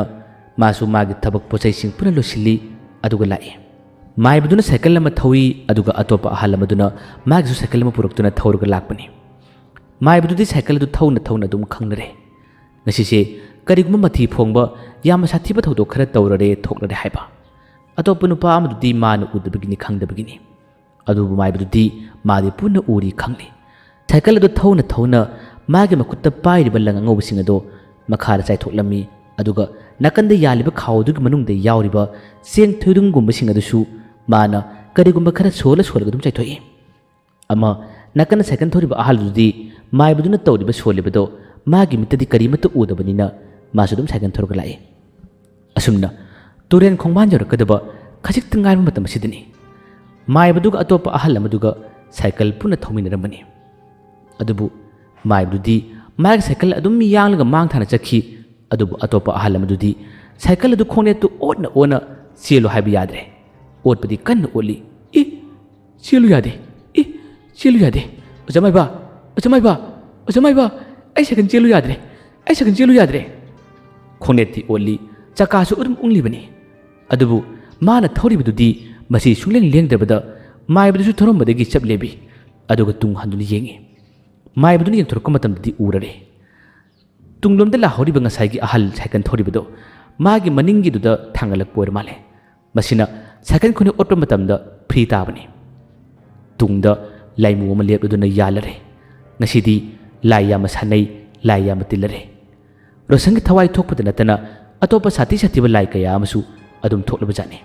ꯃꯥꯁꯨ ꯃꯥꯒꯤ ꯊꯕꯛ ꯄꯣꯠꯆꯩꯁꯤꯡ ꯄꯨꯟꯅ ꯂꯣꯏꯁꯤꯜꯂꯤ, ꯑꯗꯨꯒ ꯂꯥꯛꯏ꯫ ꯃꯥꯏꯕꯗꯨꯅ ꯁꯥꯏꯀꯜ ꯑꯃ ꯊꯧꯏ, ꯑꯗꯨꯒ ꯑꯇꯣꯞꯄ ꯑꯍꯜ ꯑꯃꯗꯨꯅ ꯃꯥꯒꯤꯁꯨ ꯁꯥꯏꯀꯜ ꯑꯃ ꯄꯨꯔꯛꯇꯨꯅ ꯊꯧꯔꯒ ꯂꯥꯛꯄꯅꯤ꯫ ꯃꯥꯏꯕꯗꯨꯗꯤ ꯁꯥꯏꯀꯜ ꯑꯗꯨ ꯊꯧꯅ ꯊꯧꯅ ꯑꯗꯨꯝ ꯈꯪꯅꯔꯦ꯫ ꯉꯁꯤꯁꯦ ꯀꯔꯤꯒꯨꯝꯕ ꯃꯊꯤ ꯐꯣꯡꯕ, ꯌꯥꯝꯅ ꯁꯥꯊꯤꯕ ꯊꯧꯗꯣꯛ ꯈꯔ ꯇꯧꯔꯔꯦ, ꯊꯣꯛꯂꯔꯦ ꯍꯥꯏꯕ꯫ ꯑꯇꯣꯞꯄ ꯅꯨꯄꯥ ꯑꯃꯗꯨꯗꯤ ꯃꯥꯅ ꯎꯗꯕꯒꯤꯅꯤ, ꯈꯪꯗꯕꯒꯤꯅꯤ꯫ ꯑꯗꯨꯕꯨ ꯃꯥꯏꯕꯗꯨꯗꯤ ꯃꯥꯗꯤ ꯄꯨꯟꯅ ꯎꯔꯤ, ꯈꯪꯂꯤ꯫ ꯁꯥꯏꯀꯜ ꯑꯗꯨ ꯊꯧꯅ ꯊꯧꯅ ꯃꯥꯒꯤ ꯃꯈꯨꯠꯇ ꯄꯥꯏꯔꯤꯕ ꯂꯪ ꯑꯉꯧꯕꯁꯤꯡ ꯑꯗꯨ ꯃꯈꯥꯗ ꯆꯥꯏꯊꯣꯛꯂꯝꯃꯤ, ꯑꯗꯨꯒ ꯅꯥꯀꯟꯗ ꯌꯥꯜꯂꯤꯕ ꯈꯥꯎ ꯑꯗꯨꯒꯤ ꯃꯅꯨꯡꯗ ꯌꯥꯎꯔꯤꯕ ꯆꯦꯡ ꯊꯣꯏꯗꯨꯡꯒꯨꯝꯕꯁꯤꯡ ꯑꯗꯨꯁꯨ ꯃꯥꯅ ꯀꯔꯤꯒꯨꯝꯕ ꯈꯔ ꯁꯣꯜꯂ ꯁꯣꯜꯂꯒ ꯑꯗꯨꯝ ꯆꯥꯏꯊꯣꯛꯏ꯫ ꯑꯃ, ꯅꯥꯀꯟꯗ ꯁꯥꯏꯀꯜ ꯊꯧꯔꯤꯕ ꯑꯍꯜꯗꯨꯗꯤ ꯃꯥꯏꯕꯗꯨꯅ ꯇꯧꯔꯤꯕ ꯁꯣꯜꯂꯤꯕꯗꯣ ꯃꯥꯒꯤ ꯃꯤꯠꯇꯗꯤ ꯀꯔꯤꯃꯠꯇ ꯎꯗꯕꯅꯤꯅ ꯃꯥꯁꯨ ꯑꯗꯨꯝ ꯁꯥꯏꯀꯜ ꯊꯧꯔꯒ ꯂꯥꯛꯏ꯫ ꯑꯁꯨꯝꯅ ꯇꯨꯔꯦꯟ ꯈꯣꯡꯕꯥꯟ ꯌꯧꯔꯛꯀꯗꯕ ꯈꯖꯤꯛꯇ ꯉꯥꯏꯕ ꯃꯇꯝ ꯑꯁꯤꯗꯅꯤ ꯃꯥꯏꯕꯗꯨꯒ ꯑꯇꯣꯞꯄ ꯑꯍꯜ ꯑꯃꯗꯨꯒ ꯁꯥꯏꯀꯜ ꯄꯨꯟꯅ ꯊꯧꯃꯤꯟꯅꯔꯝꯕꯅꯤ꯫ ꯑꯗꯨꯕꯨ ꯃꯥꯏꯕꯗꯨꯗꯤ ꯃꯥꯒꯤ ꯁꯥꯏꯀꯜ ꯑꯗꯨꯝ ꯌꯥꯡꯂꯒ ꯃꯥꯡ ꯊꯥꯅ ꯆꯠꯈꯤ꯫ ꯑꯗꯨꯕꯨ ꯑꯇꯣꯞꯄ ꯑꯍꯜ ꯑꯃꯗꯨꯗꯤ ꯁꯥꯏꯀꯜ ꯑꯗꯨ ꯈꯣꯡꯅꯦꯠꯇꯨ ꯑꯣꯠꯅ ꯑꯣꯠꯅ ꯆꯦꯜꯂꯨ ꯍꯥꯏꯕ ꯌꯥꯗ꯭ꯔꯦ꯫ ꯑꯣꯠꯄꯗꯤ ꯀꯟꯅ ꯑꯣꯠꯂꯤ꯫ "ꯏ, ꯆꯦꯜꯂꯨ ꯌꯥꯗꯦ꯫ ꯏ, ꯆꯦꯜꯂꯨ ꯌꯥꯗꯦ꯫ ꯑꯣꯖꯥ ꯃꯥꯏꯕ, ꯑꯣꯖꯥ ꯃꯥꯏꯕ, ꯑꯣꯖꯥ ꯃꯥꯏꯕ, ꯑꯩ ꯁꯥꯏꯀꯜ ꯆꯦꯜꯂꯨ ꯌꯥꯗ꯭ꯔꯦ꯫ ꯑꯩ ꯁꯥꯏꯀꯜ ꯆꯦꯜꯂꯨ ꯌꯥꯗ꯭ꯔꯦ"꯫ ꯈꯣꯡꯅꯦꯠꯇꯤ ꯑꯣꯠꯂꯤ, ꯆꯀꯥꯁꯨ ꯑꯗꯨꯝ ꯎꯪꯂꯤꯕꯅꯤ꯫ ꯑꯗꯨꯕꯨ ꯃꯥꯅ ꯊꯧꯔꯤꯕꯗꯨꯗꯤ ꯃꯁꯤ ꯁꯨꯡꯂꯦꯡ ꯂꯦꯡꯗ꯭ꯔꯕꯗ ꯃꯥꯏꯕꯗꯨꯁꯨ ꯊꯧꯔꯝꯕꯗꯒꯤ ꯆꯞ ꯂꯦꯞꯄꯤ꯫ ꯑꯗꯨꯒ ꯇꯨꯡ ꯍꯟꯗꯨꯅ ꯌꯦꯡꯉꯤ꯫ ꯃꯥꯏꯕꯗꯨꯅ ꯌꯦꯡꯊꯣꯔꯛꯄ ꯃꯇꯝꯗꯗꯤ ꯎꯔꯔꯦ꯫ ꯇꯨꯡꯂꯣꯝꯗ ꯂꯥꯛꯍꯧꯔꯤꯕ ꯉꯁꯥꯏꯒꯤ ꯑꯍꯜ ꯁꯥꯏꯀꯜ ꯊꯧꯔꯤꯕꯗꯣ ꯃꯥꯒꯤ ꯃꯅꯤꯡꯒꯤꯗꯨꯗ ꯊꯥꯡꯒꯠꯂꯛꯄ ꯑꯣꯏꯔ ꯃꯥꯜꯂꯦ꯫ ꯃꯁꯤꯅ ꯁꯥꯏꯀꯜ ꯈꯨꯅꯤꯡ ꯑꯣꯠꯄ ꯃꯇꯝꯗ ꯐ꯭ꯔꯤ ꯇꯥꯕꯅꯤ꯫ ꯇꯨꯡꯗ ꯂꯥꯏꯃꯨ ꯑꯃ ꯂꯦꯞꯂꯗꯨꯅ ꯌꯥꯜꯂꯔꯦ꯫ ꯉꯁꯤꯗꯤ ꯂꯥꯏ ꯌꯥꯝꯅ ꯁꯥꯟꯅꯩ, ꯂꯥꯏ ꯌꯥꯝꯅ ꯇꯤꯜꯂꯔꯦ꯫ ꯔꯣꯁꯟꯒꯤ ꯊꯋꯥꯏ ꯊꯣꯛꯄꯗ ꯅꯠꯇꯅ ꯑꯇꯣꯞꯄ ꯁꯥꯊꯤ ꯁꯥꯊꯤꯕ ꯂꯥꯏ ꯀꯌꯥ ꯑꯃꯁꯨ ꯑꯗꯨꯝ ꯊꯣꯛꯂꯕꯖꯥꯠꯅꯤ꯫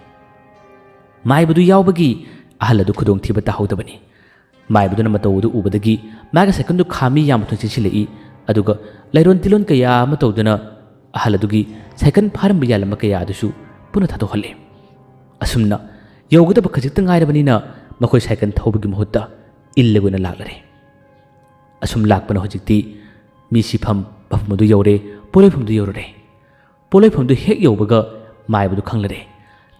ꯃꯥꯏꯕꯗꯨ ꯌꯥꯎꯕꯒꯤ ꯑꯍꯜ ꯑꯗꯨ ꯈꯨꯗꯣꯡꯊꯤꯕ ꯇꯥꯍꯧꯗꯕꯅꯤ꯫ ꯃꯥꯏꯕꯗꯨꯅ ꯃꯇꯧ ꯑꯗꯨ ꯎꯕꯗꯒꯤ ꯃꯥꯒꯤ ꯁꯥꯏꯀꯜꯗꯨ ꯈꯥꯝꯃꯤ ꯌꯥꯝꯅ ꯊꯨꯅ ꯆꯦꯟꯁꯤꯜꯂꯛꯏ꯫ ꯑꯗꯨꯒ ꯂꯩꯔꯣꯟ ꯇꯤꯂꯣꯟ ꯀꯌꯥ ꯑꯃ ꯇꯧꯗꯨꯅ ꯑꯍꯜ ꯑꯗꯨꯒꯤ ꯁꯥꯏꯀꯜ ꯐꯥꯔꯝꯕ ꯌꯥꯜꯂꯝꯕ ꯀꯌꯥ ꯑꯗꯨꯁꯨ ꯄꯨꯟꯅ ꯊꯥꯗꯣꯛꯍꯜꯂꯦ꯫ ꯑꯁꯨꯝꯅ ꯌꯧꯒꯗꯕ ꯈꯖꯤꯛꯇ ꯉꯥꯏꯔꯕꯅꯤꯅ ꯃꯈꯣꯏ ꯁꯥꯏꯀꯜ ꯊꯧꯕꯒꯤ ꯃꯍꯨꯠꯇ ꯏꯜꯂꯒ ꯑꯣꯏꯅ ꯂꯥꯛꯂꯔꯦ꯫ ꯑꯁꯨꯝ ꯂꯥꯛꯄꯅ ꯍꯧꯖꯤꯛꯇꯤ ꯃꯤ ꯁꯤꯐꯝ ꯃꯐꯝ ꯑꯗꯨ ꯌꯧꯔꯦ, ꯄꯣꯂꯣꯏꯐꯝꯗꯨ ꯌꯧꯔꯨꯔꯦ꯫ ꯄꯣꯂꯣꯏꯐꯝꯗꯨ ꯍꯦꯛ ꯌꯧꯕꯒ ꯃꯥꯏꯕꯗꯨ ꯈꯪꯂꯔꯦ꯫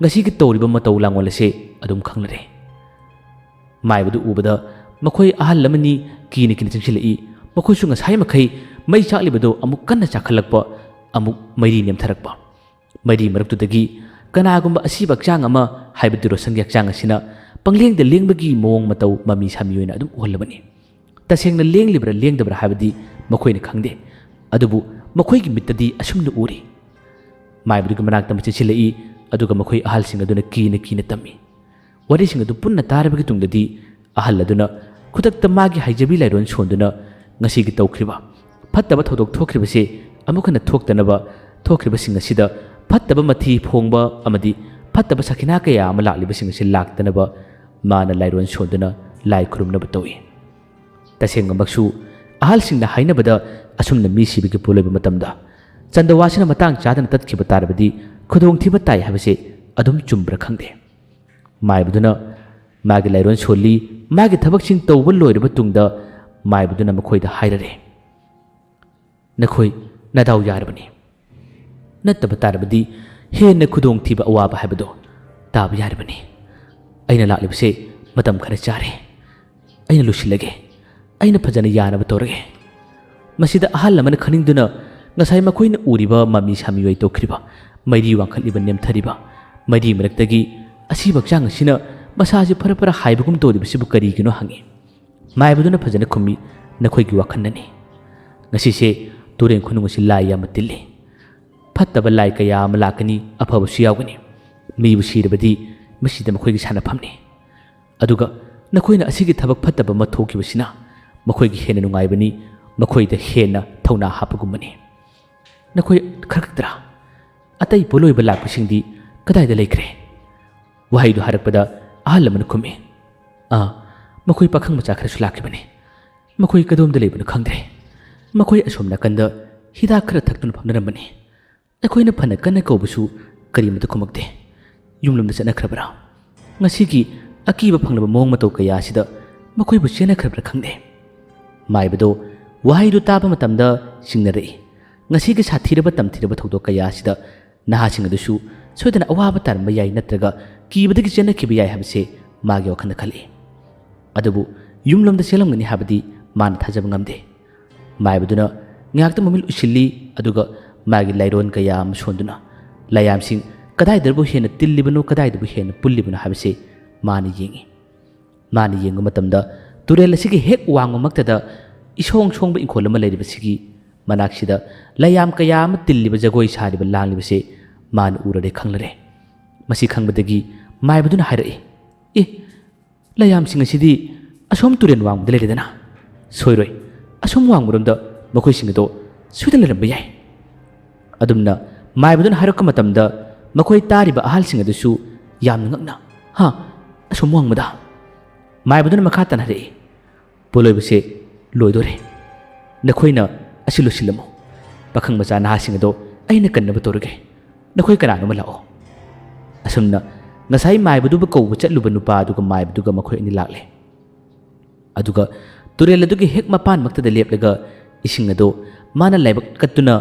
ꯉꯁꯤꯒꯤ ꯇꯧꯔꯤꯕ ꯃꯇꯧ ꯂꯥꯡꯑꯣꯜ ꯑꯁꯦ ꯑꯗꯨꯝ ꯈꯪꯂꯔꯦ꯫ ꯃꯥꯏꯕꯗꯨ ꯎꯕꯗ ꯃꯈꯣꯏ ꯑꯍꯜ ꯑꯃꯅꯤ ꯀꯤꯅ ꯀꯤꯅ ꯆꯪꯁꯤꯜꯂꯛꯏ꯫ ꯃꯈꯣꯏꯁꯨ ꯉꯁꯥꯏ ꯃꯈꯩ ꯃꯩ ꯆꯥꯛꯂꯤꯕꯗꯨ ꯑꯃꯨꯛ ꯀꯟꯅ ꯆꯥꯛꯈꯠꯂꯛꯄ, ꯑꯃꯨꯛ ꯃꯩꯔꯤ ꯅꯦꯝꯊꯔꯛꯄ꯫ ꯃꯩꯔꯤ ꯃꯔꯛꯇꯨꯗꯒꯤ ꯀꯅꯥꯒꯨꯝꯕ ꯑꯁꯤꯕ ꯍꯛꯆꯥꯡ ꯑꯃ, ꯍꯥꯏꯕꯗꯤ ꯔꯣꯁꯟꯒꯤ ꯍꯛꯆꯥꯡ ꯑꯁꯤꯅ ꯄꯪꯂꯦꯡꯗ ꯂꯦꯡꯕꯒꯤ ꯃꯑꯣꯡ ꯃꯇꯧ ꯃꯃꯤ ꯁꯥꯃꯤ ꯑꯣꯏꯅ ꯑꯗꯨꯝ ꯎꯍꯜꯂꯕꯅꯤ꯫ ꯇꯁꯦꯡꯅ ꯂꯦꯡꯂꯤꯕ꯭ꯔꯥ ꯂꯦꯡꯗꯕ꯭ꯔꯥ ꯍꯥꯏꯕꯗꯤ ꯃꯈꯣꯏꯅ ꯈꯪꯗꯦ, ꯑꯗꯨꯕꯨ ꯃꯈꯣꯏꯒꯤ ꯃꯤꯠꯇꯗꯤ ꯑꯁꯨꯝꯅ ꯎꯔꯤ꯫ ꯃꯥꯏꯕꯗꯨꯒꯤ ꯃꯅꯥꯛꯇ ꯑꯃ ꯆꯦꯟꯁꯤꯜꯂꯛꯏ, ꯑꯗꯨꯒ ꯃꯈꯣꯏ ꯑꯍꯜꯁꯤꯡ ꯑꯗꯨꯅ ꯀꯤꯅ ꯀꯤꯅ ꯇꯝꯃꯤ꯫ ꯋꯥꯔꯤꯁꯤꯡ ꯑꯗꯨ ꯄꯨꯟꯅ ꯇꯥꯔꯕꯒꯤ ꯇꯨꯡꯗꯗꯤ ꯑꯍꯜ ꯑꯗꯨꯅ ꯈꯨꯗꯛꯇ ꯃꯥꯒꯤ ꯍꯩꯖꯕꯤ ꯂꯥꯏꯔꯣꯟ ꯁꯣꯟꯗꯨꯅ ꯉꯁꯤꯒꯤ ꯇꯧꯈ꯭ꯔꯤꯕ ꯐꯠꯇꯕ ꯊꯧꯗꯣꯛ ꯊꯣꯛꯈ꯭ꯔꯤꯕꯁꯤ ꯑꯃꯨꯛ ꯍꯟꯅ ꯊꯣꯛꯇꯅꯕ, ꯊꯣꯛꯈ꯭ꯔꯤꯕꯁꯤꯡ ꯑꯁꯤꯗ ꯐꯠꯇꯕ ꯃꯊꯤ ꯐꯣꯡꯕ ꯑꯃꯗꯤ ꯐꯠꯇꯕ ꯁꯈꯤꯅꯥ ꯀꯌꯥ ꯑꯃ ꯂꯥꯛꯂꯤꯕꯁꯤꯡ ꯑꯁꯤ ꯂꯥꯛꯇꯅꯕ ꯃꯥꯅ ꯂꯥꯏꯔꯣꯟ ꯁꯣꯟꯗꯨꯅ ꯂꯥꯏ ꯈꯨꯔꯨꯝꯅꯕ ꯇꯧꯏ꯫ ꯇꯁꯦꯡꯕꯃꯛꯁꯨ ꯑꯍꯜꯁꯤꯡꯅ ꯍꯥꯏꯅꯕꯗ ꯑꯁꯨꯝꯅ ꯃꯤ ꯁꯤꯕꯒꯤ ꯄꯣꯠꯂꯣꯏꯕ ꯃꯇꯝꯗ ꯆꯟꯗꯋꯥꯁꯤꯅ ꯃꯇꯥꯡ ꯆꯥꯗꯅ ꯇꯠꯈꯤꯕ ꯇꯥꯔꯕꯗꯤ ꯈꯨꯗꯣꯡꯊꯤꯕ ꯇꯥꯏ ꯍꯥꯏꯕꯁꯤ ꯑꯗꯨꯝ ꯆꯨꯝꯕ꯭ꯔꯥ ꯈꯪꯗꯦ꯫ ꯃꯥꯏꯕꯗꯨꯅ ꯃꯥꯒꯤ ꯂꯥꯏꯔꯣꯟ ꯁꯣꯜꯂꯤ꯫ ꯃꯥꯒꯤ ꯊꯕꯛꯁꯤꯡ ꯇꯧꯕ ꯂꯣꯏꯔꯕ ꯇꯨꯡꯗ ꯃꯥꯏꯕꯗꯨꯅ ꯃꯈꯣꯏꯗ ꯍꯥꯏꯔꯔꯦ, "ꯅꯈꯣꯏ ꯅꯗꯥꯎ ꯌꯥꯔꯕꯅꯤ꯫ ꯅꯠꯇꯕ ꯇꯥꯔꯕꯗꯤ ꯍꯦꯟꯅ ꯈꯨꯗꯣꯡꯊꯤꯕ ꯑꯋꯥꯕ ꯍꯥꯏꯕꯗꯣ ꯇꯥꯕ ꯌꯥꯔꯕꯅꯤ꯫ ꯑꯩꯅ ꯂꯥꯛꯂꯤꯕꯁꯦ ꯃꯇꯝ ꯈꯔ ꯆꯥꯔꯦ꯫ ꯑꯩꯅ ꯂꯣꯏꯁꯤꯜꯂꯒꯦ꯫ ꯑꯩꯅ ꯐꯖꯅ ꯌꯥꯅꯕ ꯇꯧꯔꯒꯦ꯫" ꯃꯁꯤꯗ ꯑꯍꯜ ꯑꯃꯅ ꯈꯟꯅꯤꯡꯗꯨꯅ ꯉꯁꯥꯏ ꯃꯈꯣꯏꯅ ꯎꯔꯤꯕ ꯃꯃꯤ ꯁꯥꯃꯤ ꯑꯣꯏ ꯇꯧꯈ꯭ꯔꯤꯕ, ꯃꯩꯔꯤ ꯋꯥꯡꯈꯠꯂꯤꯕ, ꯅꯦꯝꯊꯔꯤꯕ, ꯃꯩꯔꯤ ꯃꯔꯛꯇꯒꯤ ꯑꯁꯤꯕ ꯍꯛꯆꯥꯡ ꯑꯁꯤꯅ ꯃꯁꯥꯁꯤ ꯐꯔ ꯐꯔ ꯍꯥꯏꯕꯒꯨꯝ ꯇꯧꯔꯤꯕꯁꯤꯕꯨ ꯀꯔꯤꯒꯤꯅꯣ ꯍꯪꯉꯤ꯫ ꯃꯥꯏꯕꯗꯨꯅ ꯐꯖꯅ ꯈꯨꯝꯃꯤ, "ꯅꯈꯣꯏꯒꯤ ꯋꯥꯈꯜꯅꯅꯤ꯫ ꯉꯁꯤꯁꯦ ꯇꯨꯔꯦꯟ ꯈꯨꯅꯨꯡ ꯑꯁꯤ ꯂꯥꯏ ꯌꯥꯝꯅ ꯇꯤꯜꯂꯤ꯫ ꯐꯠꯇꯕ ꯂꯥꯏ ꯀꯌꯥ ꯑꯃ ꯂꯥꯛꯀꯅꯤ, ꯑꯐꯕꯁꯨ ꯌꯥꯎꯒꯅꯤ꯫ ꯃꯤꯕꯨ ꯁꯤꯔꯕꯗꯤ ꯃꯁꯤꯗ ꯃꯈꯣꯏꯒꯤ ꯁꯥꯟꯅꯐꯝꯅꯤ꯫ ꯑꯗꯨꯒ ꯅꯈꯣꯏꯅ ꯑꯁꯤꯒꯤ ꯊꯕꯛ ꯐꯠꯇꯕ ꯑꯃ ꯊꯣꯛꯈꯤꯕꯁꯤꯅ ꯃꯈꯣꯏꯒꯤ ꯍꯦꯟꯅ ꯅꯨꯡꯉꯥꯏꯕꯅꯤ, ꯃꯈꯣꯏꯗ ꯍꯦꯟꯅ ꯊꯧꯅꯥ ꯍꯥꯞꯄꯒꯨꯝꯕꯅꯤ꯫ ꯅꯈꯣꯏ ꯈꯛꯇ꯭ꯔꯥ? ꯑꯇꯩ ꯄꯣꯠꯂꯣꯏꯕ ꯂꯥꯛꯄꯁꯤꯡꯗꯤ ꯀꯗꯥꯏꯗ ꯂꯩꯈ꯭ꯔꯦ?" ꯋꯥꯍꯩꯗꯨ ꯍꯥꯏꯔꯛꯄꯗ ꯑꯍꯜ ꯑꯃꯅ ꯈꯨꯝꯃꯤ, "ꯑꯥ, ꯃꯈꯣꯏ ꯄꯥꯈꯪ ꯃꯆꯥ ꯈꯔꯁꯨ ꯂꯥꯛꯈꯤꯕꯅꯤ꯫ ꯃꯈꯣꯏ ꯀꯗꯣꯝꯗ ꯂꯩꯕꯅꯣ ꯈꯪꯗ꯭ꯔꯦ꯫ ꯃꯈꯣꯏ ꯑꯁꯣꯝ ꯅꯥꯀꯟꯗ ꯍꯤꯗꯥꯛ ꯈꯔ ꯊꯛꯇꯨꯅ ꯐꯝꯅꯔꯝꯕꯅꯤ꯫ ꯑꯩꯈꯣꯏꯅ ꯐꯅ ꯀꯟꯅ ꯀꯧꯕꯁꯨ ꯀꯔꯤꯃꯠꯇ ꯈꯨꯝꯃꯛꯇꯦ꯫ ꯌꯨꯝꯂꯣꯝꯗ ꯆꯠꯅꯈ꯭ꯔꯕ꯭ꯔꯥ? ꯉꯁꯤꯒꯤ ꯑꯀꯤꯕ ꯐꯪꯂꯕ ꯃꯑꯣꯡ ꯃꯇꯧ ꯀꯌꯥ ꯑꯁꯤꯗ ꯃꯈꯣꯏꯕꯨ ꯆꯦꯟꯅꯈ꯭ꯔꯕ꯭ꯔꯥ ꯈꯪꯗꯦ꯫" ꯃꯥꯏꯕꯗꯣ ꯋꯥꯍꯩꯗꯨ ꯇꯥꯕ ꯃꯇꯝꯗ ꯆꯤꯡꯅꯔꯛꯏ꯫ ꯉꯁꯤꯒꯤ ꯁꯥꯊꯤꯔꯕ ꯇꯝꯊꯤꯔꯕ ꯊꯧꯗꯣꯛ ꯀꯌꯥ ꯑꯁꯤꯗ ꯅꯍꯥꯁꯤꯡ ꯑꯗꯨꯁꯨ ꯁꯣꯏꯗꯅ ꯑꯋꯥꯕ ꯇꯥꯔꯝꯕ ꯌꯥꯏ, ꯅꯠꯇ꯭ꯔꯒ ꯀꯤꯕꯗꯒꯤ ꯆꯦꯟꯅꯈꯤꯕ ꯌꯥꯏ ꯍꯥꯏꯕꯁꯦ ꯃꯥꯒꯤ ꯋꯥꯈꯜꯗ ꯈꯜꯂꯛꯏ꯫ ꯑꯗꯨꯕꯨ ꯌꯨꯝꯂꯣꯝꯗ ꯆꯦꯜꯂꯝꯒꯅꯤ ꯍꯥꯏꯕꯗꯤ ꯃꯥꯅ ꯊꯥꯖꯕ ꯉꯝꯗꯦ꯫ ꯃꯥꯏꯕꯗꯨꯅ ꯉꯥꯏꯍꯥꯛꯇ ꯃꯃꯤꯠ ꯎꯏꯁꯤꯜꯂꯤ, ꯑꯗꯨꯒ ꯃꯥꯒꯤ ꯂꯥꯏꯔꯣꯟ ꯀꯌꯥ ꯑꯃ ꯁꯣꯟꯗꯨꯅ ꯂꯥꯏꯌꯥꯝꯁꯤꯡ ꯀꯗꯥꯏꯗꯕꯨ ꯍꯦꯟꯅ ꯇꯤꯜꯂꯤꯕꯅꯣ, ꯀꯗꯥꯏꯗꯕꯨ ꯍꯦꯟꯅ ꯄꯨꯜꯂꯤꯕꯅꯣ ꯍꯥꯏꯕꯁꯤ ꯃꯥꯅ ꯌꯦꯡꯉꯤ꯫ ꯃꯥꯅ ꯌꯦꯡꯕ ꯃꯇꯝꯗ ꯇꯨꯔꯦꯜ ꯑꯁꯤꯒꯤ ꯍꯦꯛ ꯋꯥꯡꯃꯃꯛꯇꯗ ꯏꯁꯣꯡ ꯁꯣꯡꯕ ꯏꯪꯈꯣꯜ ꯑꯃ ꯂꯩꯔꯤꯕꯁꯤꯒꯤ ꯃꯅꯥꯛꯁꯤꯗ ꯂꯥꯏꯌꯥꯝ ꯀꯌꯥ ꯑꯃ ꯇꯤꯜꯂꯤꯕ, ꯖꯒꯣꯏ ꯁꯥꯔꯤꯕ, ꯂꯥꯡꯂꯤꯕꯁꯦ ꯃꯥꯅ ꯎꯔꯔꯦ, ꯈꯪꯂꯔꯦ꯫ ꯃꯁꯤ ꯈꯪꯕꯗꯒꯤ ꯃꯥꯏꯕꯗꯨꯅ ꯍꯥꯏꯔꯛꯏ, "ꯑꯦ, ꯂꯥꯏꯌꯥꯝꯁꯤꯡ ꯑꯁꯤꯗꯤ ꯑꯁꯣꯝ ꯇꯨꯔꯦꯟ ꯋꯥꯡꯃꯗ ꯂꯩꯔꯦꯗꯅ꯫ ꯁꯣꯏꯔꯣꯏ, ꯑꯁꯣꯝ ꯋꯥꯡꯃꯔꯣꯝꯗ ꯃꯈꯣꯏꯁꯤꯡ ꯑꯗꯣ ꯁꯣꯏꯗꯅ ꯂꯩꯔꯝꯕ ꯌꯥꯏ꯫" ꯑꯗꯨꯝꯅ ꯃꯥꯏꯕꯗꯨꯅ ꯍꯥꯏꯔꯛꯄ ꯃꯇꯝꯗ ꯃꯈꯣꯏ ꯇꯥꯔꯤꯕ ꯑꯍꯜꯁꯤꯡ ꯑꯗꯨꯁꯨ ꯌꯥꯝꯅ ꯉꯛꯅ, "ꯍꯥ? ꯑꯁꯣꯝ ꯋꯥꯡꯃꯗ?" ꯃꯥꯏꯕꯗꯨꯅ ꯃꯈꯥ ꯇꯥꯅ ꯍꯥꯏꯔꯛꯏ, "ꯄꯣꯠꯂꯣꯏꯕꯁꯦ ꯂꯣꯏꯗꯣꯔꯦ꯫ ꯅꯈꯣꯏꯅ ꯑꯁꯤ ꯂꯣꯏꯁꯤꯜꯂꯝꯃꯨ꯫ ꯄꯥꯈꯪ ꯃꯆꯥ ꯅꯍꯥꯁꯤꯡ ꯑꯗꯣ ꯑꯩꯅ ꯀꯟꯅꯕ ꯇꯧꯔꯒꯦ꯫ ꯅꯈꯣꯏ ꯀꯅꯥꯅꯣꯃ ꯂꯥꯛꯑꯣ꯫" ꯑꯁꯨꯝꯅ ꯉꯁꯥꯏ ꯃꯥꯏꯕꯗꯨꯕꯨ ꯀꯧꯕ ꯆꯠꯂꯨꯕ ꯅꯨꯄꯥ ꯑꯗꯨꯒ ꯃꯥꯏꯕꯗꯨꯒ ꯃꯈꯣꯏ ꯑꯅꯤ ꯂꯥꯛꯂꯦ꯫ ꯑꯗꯨꯒ ꯇꯨꯔꯦꯜ ꯑꯗꯨꯒꯤ ꯍꯦꯛ ꯃꯄꯥꯟꯃꯛꯇꯗ ꯂꯦꯞꯂꯒ ꯏꯁꯤꯡ ꯑꯗꯨ ꯃꯥꯅ ꯂꯥꯏꯕꯛ ꯀꯠꯇꯨꯅ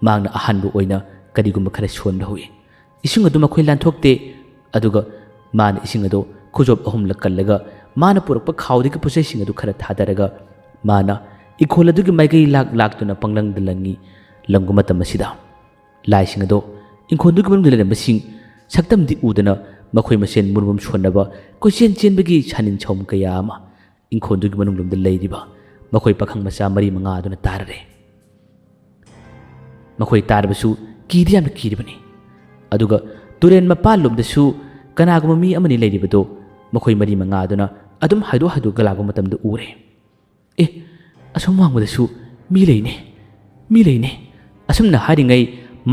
ꯃꯍꯥꯛꯅ ꯑꯍꯥꯟꯕ ꯑꯣꯏꯅ ꯀꯔꯤꯒꯨꯝꯕ ꯈꯔ ꯁꯣꯟꯕ ꯍꯧꯏ꯫ ꯏꯁꯤꯡ ꯑꯗꯨ ꯃꯈꯣꯏ ꯂꯥꯟꯊꯣꯛꯇꯦ꯫ ꯑꯗꯨꯒ ꯃꯥꯅ ꯏꯁꯤꯡ ꯑꯗꯨ ꯈꯨꯖꯣꯞ ꯑꯍꯨꯝꯂꯛ ꯀꯜꯂꯒ ꯃꯥꯅ ꯄꯨꯔꯛꯄ ꯈꯥꯎꯗꯒꯤ ꯄꯣꯠꯆꯩꯁꯤꯡ ꯑꯗꯨ ꯈꯔ ꯊꯥꯗꯔꯒ ꯃꯥꯅ ꯏꯪꯈꯣꯜ ꯑꯗꯨꯒꯤ ꯃꯥꯏꯀꯩ ꯂꯥꯛ ꯂꯥꯛꯇꯨꯅ ꯄꯪꯂꯪꯗ ꯂꯪꯉꯤ꯫ ꯂꯪꯕ ꯃꯇꯝ ꯑꯁꯤꯗ ꯂꯥꯏꯁꯤꯡ ꯑꯗꯣ ꯏꯪꯈꯣꯜꯗꯨꯒꯤ ꯃꯅꯨꯡꯗ ꯂꯩꯔꯝꯕꯁꯤꯡ ꯁꯛꯇꯝꯗꯤ ꯎꯗꯅ ꯃꯈꯣꯏ ꯃꯁꯦꯟ ꯃꯨꯔꯨꯝ ꯁꯣꯟꯅꯕ ꯀꯣꯏꯆꯦꯟ ꯆꯦꯟꯕꯒꯤ ꯁꯥꯅꯤꯟ ꯁꯧꯝ ꯀꯌꯥ ꯑꯃ ꯏꯪꯈꯣꯜꯗꯨꯒꯤ ꯃꯅꯨꯡꯂꯣꯝꯗ ꯂꯩꯔꯤꯕ ꯃꯈꯣꯏ ꯄꯥꯈꯪ ꯃꯆꯥ ꯃꯔꯤ ꯃꯉꯥ ꯑꯗꯨꯅ ꯇꯥꯔꯔꯦ꯫ ꯃꯈꯣꯏ ꯇꯥꯔꯕꯁꯨ ꯀꯤꯗꯤ ꯌꯥꯝꯅ ꯀꯤꯔꯤꯕꯅꯤ꯫ ꯑꯗꯨꯒ ꯇꯨꯔꯦꯟ ꯃꯄꯥꯟꯂꯣꯝꯗꯁꯨ ꯀꯅꯥꯒꯨꯝꯕ ꯃꯤ ꯑꯃꯅꯤ ꯂꯩꯔꯤꯕꯗꯨ ꯃꯈꯣꯏ ꯃꯔꯤ ꯃꯉꯥ ꯑꯗꯨꯅ ꯑꯗꯨꯝ ꯍꯥꯏꯗꯣꯛ ꯍꯥꯏꯗꯣꯛꯑꯒ ꯂꯥꯛꯄ ꯃꯇꯝꯗ ꯎꯔꯦ꯫ "ꯑꯦ, ꯑꯁꯣꯝ ꯋꯥꯡꯃꯗꯁꯨ ꯃꯤ ꯂꯩꯅꯦ, ꯃꯤ ꯂꯩꯅꯦ!" ꯑꯁꯨꯝꯅ ꯍꯥꯏꯔꯤꯉꯩ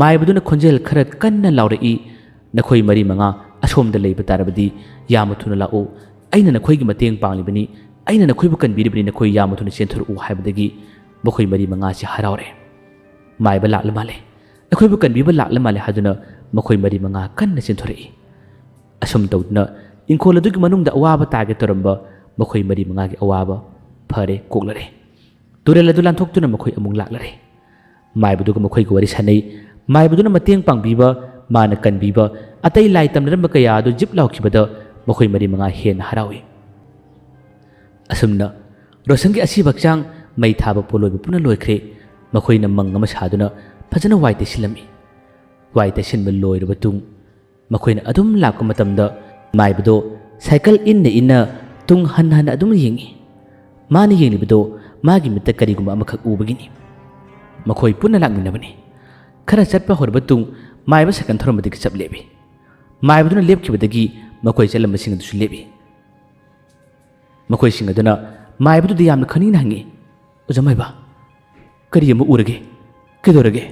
ꯃꯥꯏꯕꯗꯨꯅ ꯈꯣꯟꯖꯦꯜ ꯈꯔ ꯀꯟꯅ ꯂꯥꯎꯔꯛꯏ, "ꯅꯈꯣꯏ ꯃꯔꯤ ꯃꯉꯥ ꯑꯁꯣꯝꯗ ꯂꯩꯕ ꯇꯥꯔꯕꯗꯤ ꯌꯥꯝꯅ ꯊꯨꯅ ꯂꯥꯛꯎ꯫ ꯑꯩꯅ ꯅꯈꯣꯏꯒꯤ ꯃꯇꯦꯡ ꯄꯥꯡꯂꯤꯕꯅꯤ, ꯑꯩꯅ ꯅꯈꯣꯏꯕꯨ ꯀꯟꯕꯤꯔꯤꯕꯅꯤ, ꯅꯈꯣꯏ ꯌꯥꯝꯅ ꯊꯨꯅ ꯆꯦꯟꯊꯣꯔꯛꯎ" ꯍꯥꯏꯕꯗꯒꯤ ꯃꯈꯣꯏ ꯃꯔꯤ ꯃꯉꯥꯁꯤ ꯍꯔꯥꯎꯔꯦ꯫ "ꯃꯥꯏꯕ ꯂꯥꯛꯂ ꯃꯥꯜꯂꯦ, ꯑꯩꯈꯣꯏꯕꯨ ꯀꯟꯕꯤꯕ ꯂꯥꯛꯂ ꯃꯥꯜꯂꯦ" ꯍꯥꯏꯗꯨꯅ ꯃꯈꯣꯏ ꯃꯔꯤ ꯃꯉꯥ ꯀꯟꯅ ꯆꯦꯟꯊꯣꯔꯛꯏ꯫ ꯑꯁꯨꯝ ꯇꯧꯗꯨꯅ ꯏꯪꯈꯣꯜ ꯑꯗꯨꯒꯤ ꯃꯅꯨꯡꯗ ꯑꯋꯥꯕ ꯇꯥꯒꯦ ꯇꯧꯔꯝꯕ ꯃꯈꯣꯏ ꯃꯔꯤ ꯃꯉꯥꯒꯤ ꯑꯋꯥꯕ ꯐꯔꯦ, ꯀꯣꯛꯂꯔꯦ꯫ ꯇꯨꯔꯦꯜ ꯑꯗꯨ ꯂꯥꯟꯊꯣꯛꯇꯨꯅ ꯃꯈꯣꯏ ꯑꯃꯨꯛ ꯂꯥꯛꯂꯔꯦ꯫ ꯃꯥꯏꯕꯗꯨꯒ ꯃꯈꯣꯏꯒ ꯋꯥꯔꯤ ꯁꯥꯟꯅꯩ꯫ ꯃꯥꯏꯕꯗꯨꯅ ꯃꯇꯦꯡ ꯄꯥꯡꯕꯤꯕ, ꯃꯥꯅ ꯀꯟꯕꯤꯕ, ꯑꯇꯩ ꯂꯥꯏ ꯇꯝꯅꯔꯝꯕ ꯀꯌꯥ ꯑꯗꯨ ꯖꯤꯞ ꯂꯥꯎꯈꯤꯕꯗ ꯃꯈꯣꯏ ꯃꯔꯤ ꯃꯉꯥ ꯍꯦꯟꯅ ꯍꯔꯥꯎꯏ꯫ ꯑꯁꯨꯝꯅ ꯔꯣꯁꯟꯒꯤ ꯑꯁꯤꯕ ꯍꯛꯆꯥꯡ ꯃꯩ ꯊꯥꯕ ꯄꯣꯠꯂꯣꯏꯕ ꯄꯨꯝꯅ ꯂꯣꯏꯈ꯭ꯔꯦ꯫ ꯃꯈꯣꯏꯅ ꯃꯪ ꯑꯃ ꯁꯥꯗꯨꯅ ꯐꯖꯅ ꯋꯥꯏ ꯇꯩꯁꯤꯜꯂꯝꯃꯤ꯫ ꯋꯥꯏ ꯇꯩꯁꯤꯟꯕ ꯂꯣꯏꯔꯕ ꯇꯨꯡ ꯃꯈꯣꯏꯅ ꯑꯗꯨꯝ ꯂꯥꯛꯄ ꯃꯇꯝꯗ ꯃꯥꯏꯕꯗꯣ ꯁꯥꯏꯀꯜ ꯏꯟꯅ ꯏꯟꯅ ꯇꯨꯡ ꯍꯟꯅ ꯍꯟꯅ ꯑꯗꯨꯝ ꯌꯦꯡꯏ꯫ ꯃꯥꯅ ꯌꯦꯡꯂꯤꯕꯗꯣ ꯃꯥꯒꯤ ꯃꯤꯠꯇ ꯀꯔꯤꯒꯨꯝꯕ ꯑꯃꯈꯛ ꯎꯕꯒꯤꯅꯤ꯫ ꯃꯈꯣꯏ ꯄꯨꯟꯅ ꯂꯥꯛꯃꯤꯟꯅꯕꯅꯤ꯫ ꯈꯔ ꯆꯠꯄ ꯍꯧꯔꯕ ꯇꯨꯡ ꯃꯥꯏꯕ ꯁꯥꯏꯀꯜ ꯊꯧꯔꯝꯕꯗꯒꯤ ꯆꯞ ꯂꯦꯞꯏ꯫ ꯃꯥꯏꯕꯗꯨꯅ ꯂꯦꯞꯈꯤꯕꯗꯒꯤ ꯃꯈꯣꯏ ꯆꯠꯂꯝꯕꯁꯤꯡ ꯑꯗꯨꯁꯨ ꯂꯦꯞꯏ꯫ ꯃꯈꯣꯏꯁꯤꯡ ꯑꯗꯨꯅ ꯃꯥꯏꯕꯗꯨꯗ ꯌꯥꯝꯅ ꯈꯪꯅꯤꯡꯅ ꯍꯪꯉꯤ, "ꯑꯣꯖꯥ ꯃꯥꯏꯕ, ꯀꯔꯤ ꯑꯃ ꯎꯔꯒꯦ? ꯀꯩꯗꯧꯔꯒꯦ?"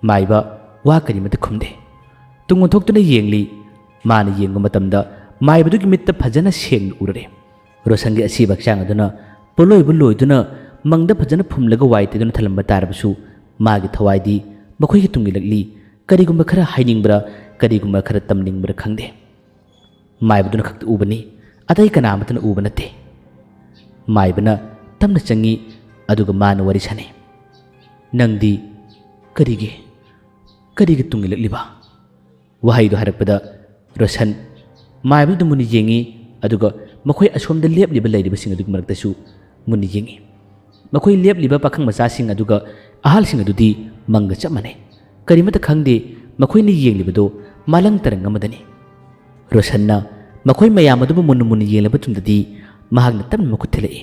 ꯃꯥꯏꯕ ꯋꯥ ꯀꯔꯤꯃꯠꯇ ꯈꯨꯝꯗꯦ꯫ ꯇꯨꯡ ꯑꯣꯟꯊꯣꯛꯇꯨꯅ ꯌꯦꯡꯂꯤ꯫ ꯃꯥꯅ ꯌꯦꯡꯕ ꯃꯇꯝꯗ ꯃꯥꯏꯕꯗꯨꯒꯤ ꯃꯤꯠꯇ ꯐꯖꯅ ꯁꯦꯡꯅ ꯎꯔꯔꯦ꯫ ꯔꯣꯁꯟꯒꯤ ꯑꯁꯤꯕ ꯍꯛꯆꯥꯡ ꯑꯗꯨꯅ ꯄꯣꯠꯂꯣꯏꯕ ꯂꯣꯏꯗꯨꯅ ꯃꯪꯗ ꯐꯖꯅ ꯐꯨꯝꯂꯒ ꯋꯥꯏ ꯇꯩꯗꯨꯅ ꯊꯝꯂꯝꯕ ꯇꯥꯔꯕꯁꯨ ꯃꯥꯒꯤ ꯊꯋꯥꯏꯗꯤ ꯃꯈꯣꯏꯒꯤ ꯇꯨꯡ ꯏꯜꯂꯛꯂꯤ꯫ ꯀꯔꯤꯒꯨꯝꯕ ꯈꯔ ꯍꯥꯏꯅꯤꯡꯕ꯭ꯔꯥ, ꯀꯔꯤꯒꯨꯝꯕ ꯈꯔ ꯇꯝꯅꯤꯡꯕ꯭ꯔꯥ ꯈꯪꯗꯦ꯫ ꯃꯥꯏꯕꯗꯨꯅ ꯈꯛꯇ ꯎꯕꯅꯤ, ꯑꯇꯩ ꯀꯅꯥ ꯑꯃꯠꯇꯅ ꯎꯕ ꯅꯠꯇꯦ꯫ ꯃꯥꯏꯕꯅ ꯇꯞꯅ ꯆꯪꯉꯤ, ꯑꯗꯨꯒ ꯃꯥꯅ ꯋꯥꯔꯤ ꯁꯥꯟꯅꯩ꯫ "ꯅꯪꯗꯤ ꯀꯔꯤꯒꯤ, ꯀꯔꯤꯒꯤ ꯇꯨꯡ ꯏꯜꯂꯛꯂꯤꯕ?" ꯋꯥꯍꯩꯗꯨ ꯍꯥꯏꯔꯛꯄꯗ ꯔꯣꯁꯟ ꯃꯥꯏꯕꯗꯨꯗ ꯃꯨꯟꯅ ꯌꯦꯡꯉꯤ, ꯑꯗꯨꯒ ꯃꯈꯣꯏ ꯑꯁꯣꯝꯗ ꯂꯦꯞꯂꯤꯕ ꯂꯩꯔꯤꯕꯁꯤꯡ ꯑꯗꯨꯒꯤ ꯃꯔꯛꯇꯁꯨ ꯃꯨꯟꯅ ꯌꯦꯡꯉꯤ꯫ ꯃꯈꯣꯏ ꯂꯦꯞꯂꯤꯕ ꯄꯥꯈꯪ ꯃꯆꯥꯁꯤꯡ ꯑꯗꯨꯒ ꯑꯍꯜꯁꯤꯡ ꯑꯗꯨꯗꯤ ꯃꯪꯒ ꯆꯞ ꯃꯥꯟꯅꯩ꯫ ꯀꯔꯤꯃꯠꯇ ꯈꯪꯗꯦ, ꯃꯈꯣꯏꯅ ꯌꯦꯡꯂꯤꯕꯗꯨ ꯃꯥꯂꯪ ꯇꯔꯪ ꯑꯃꯗꯅꯤ꯫ ꯔꯣꯁꯟꯅ ꯃꯈꯣꯏ ꯃꯌꯥꯝ ꯑꯗꯨꯕꯨ ꯃꯨꯟꯅ ꯃꯨꯟꯅ ꯌꯦꯡꯂꯕ ꯃꯇꯨꯡꯗꯗꯤ ꯃꯍꯥꯛꯅ ꯇꯞꯅ ꯃꯈꯨꯠ ꯊꯤꯜꯂꯛꯏ꯫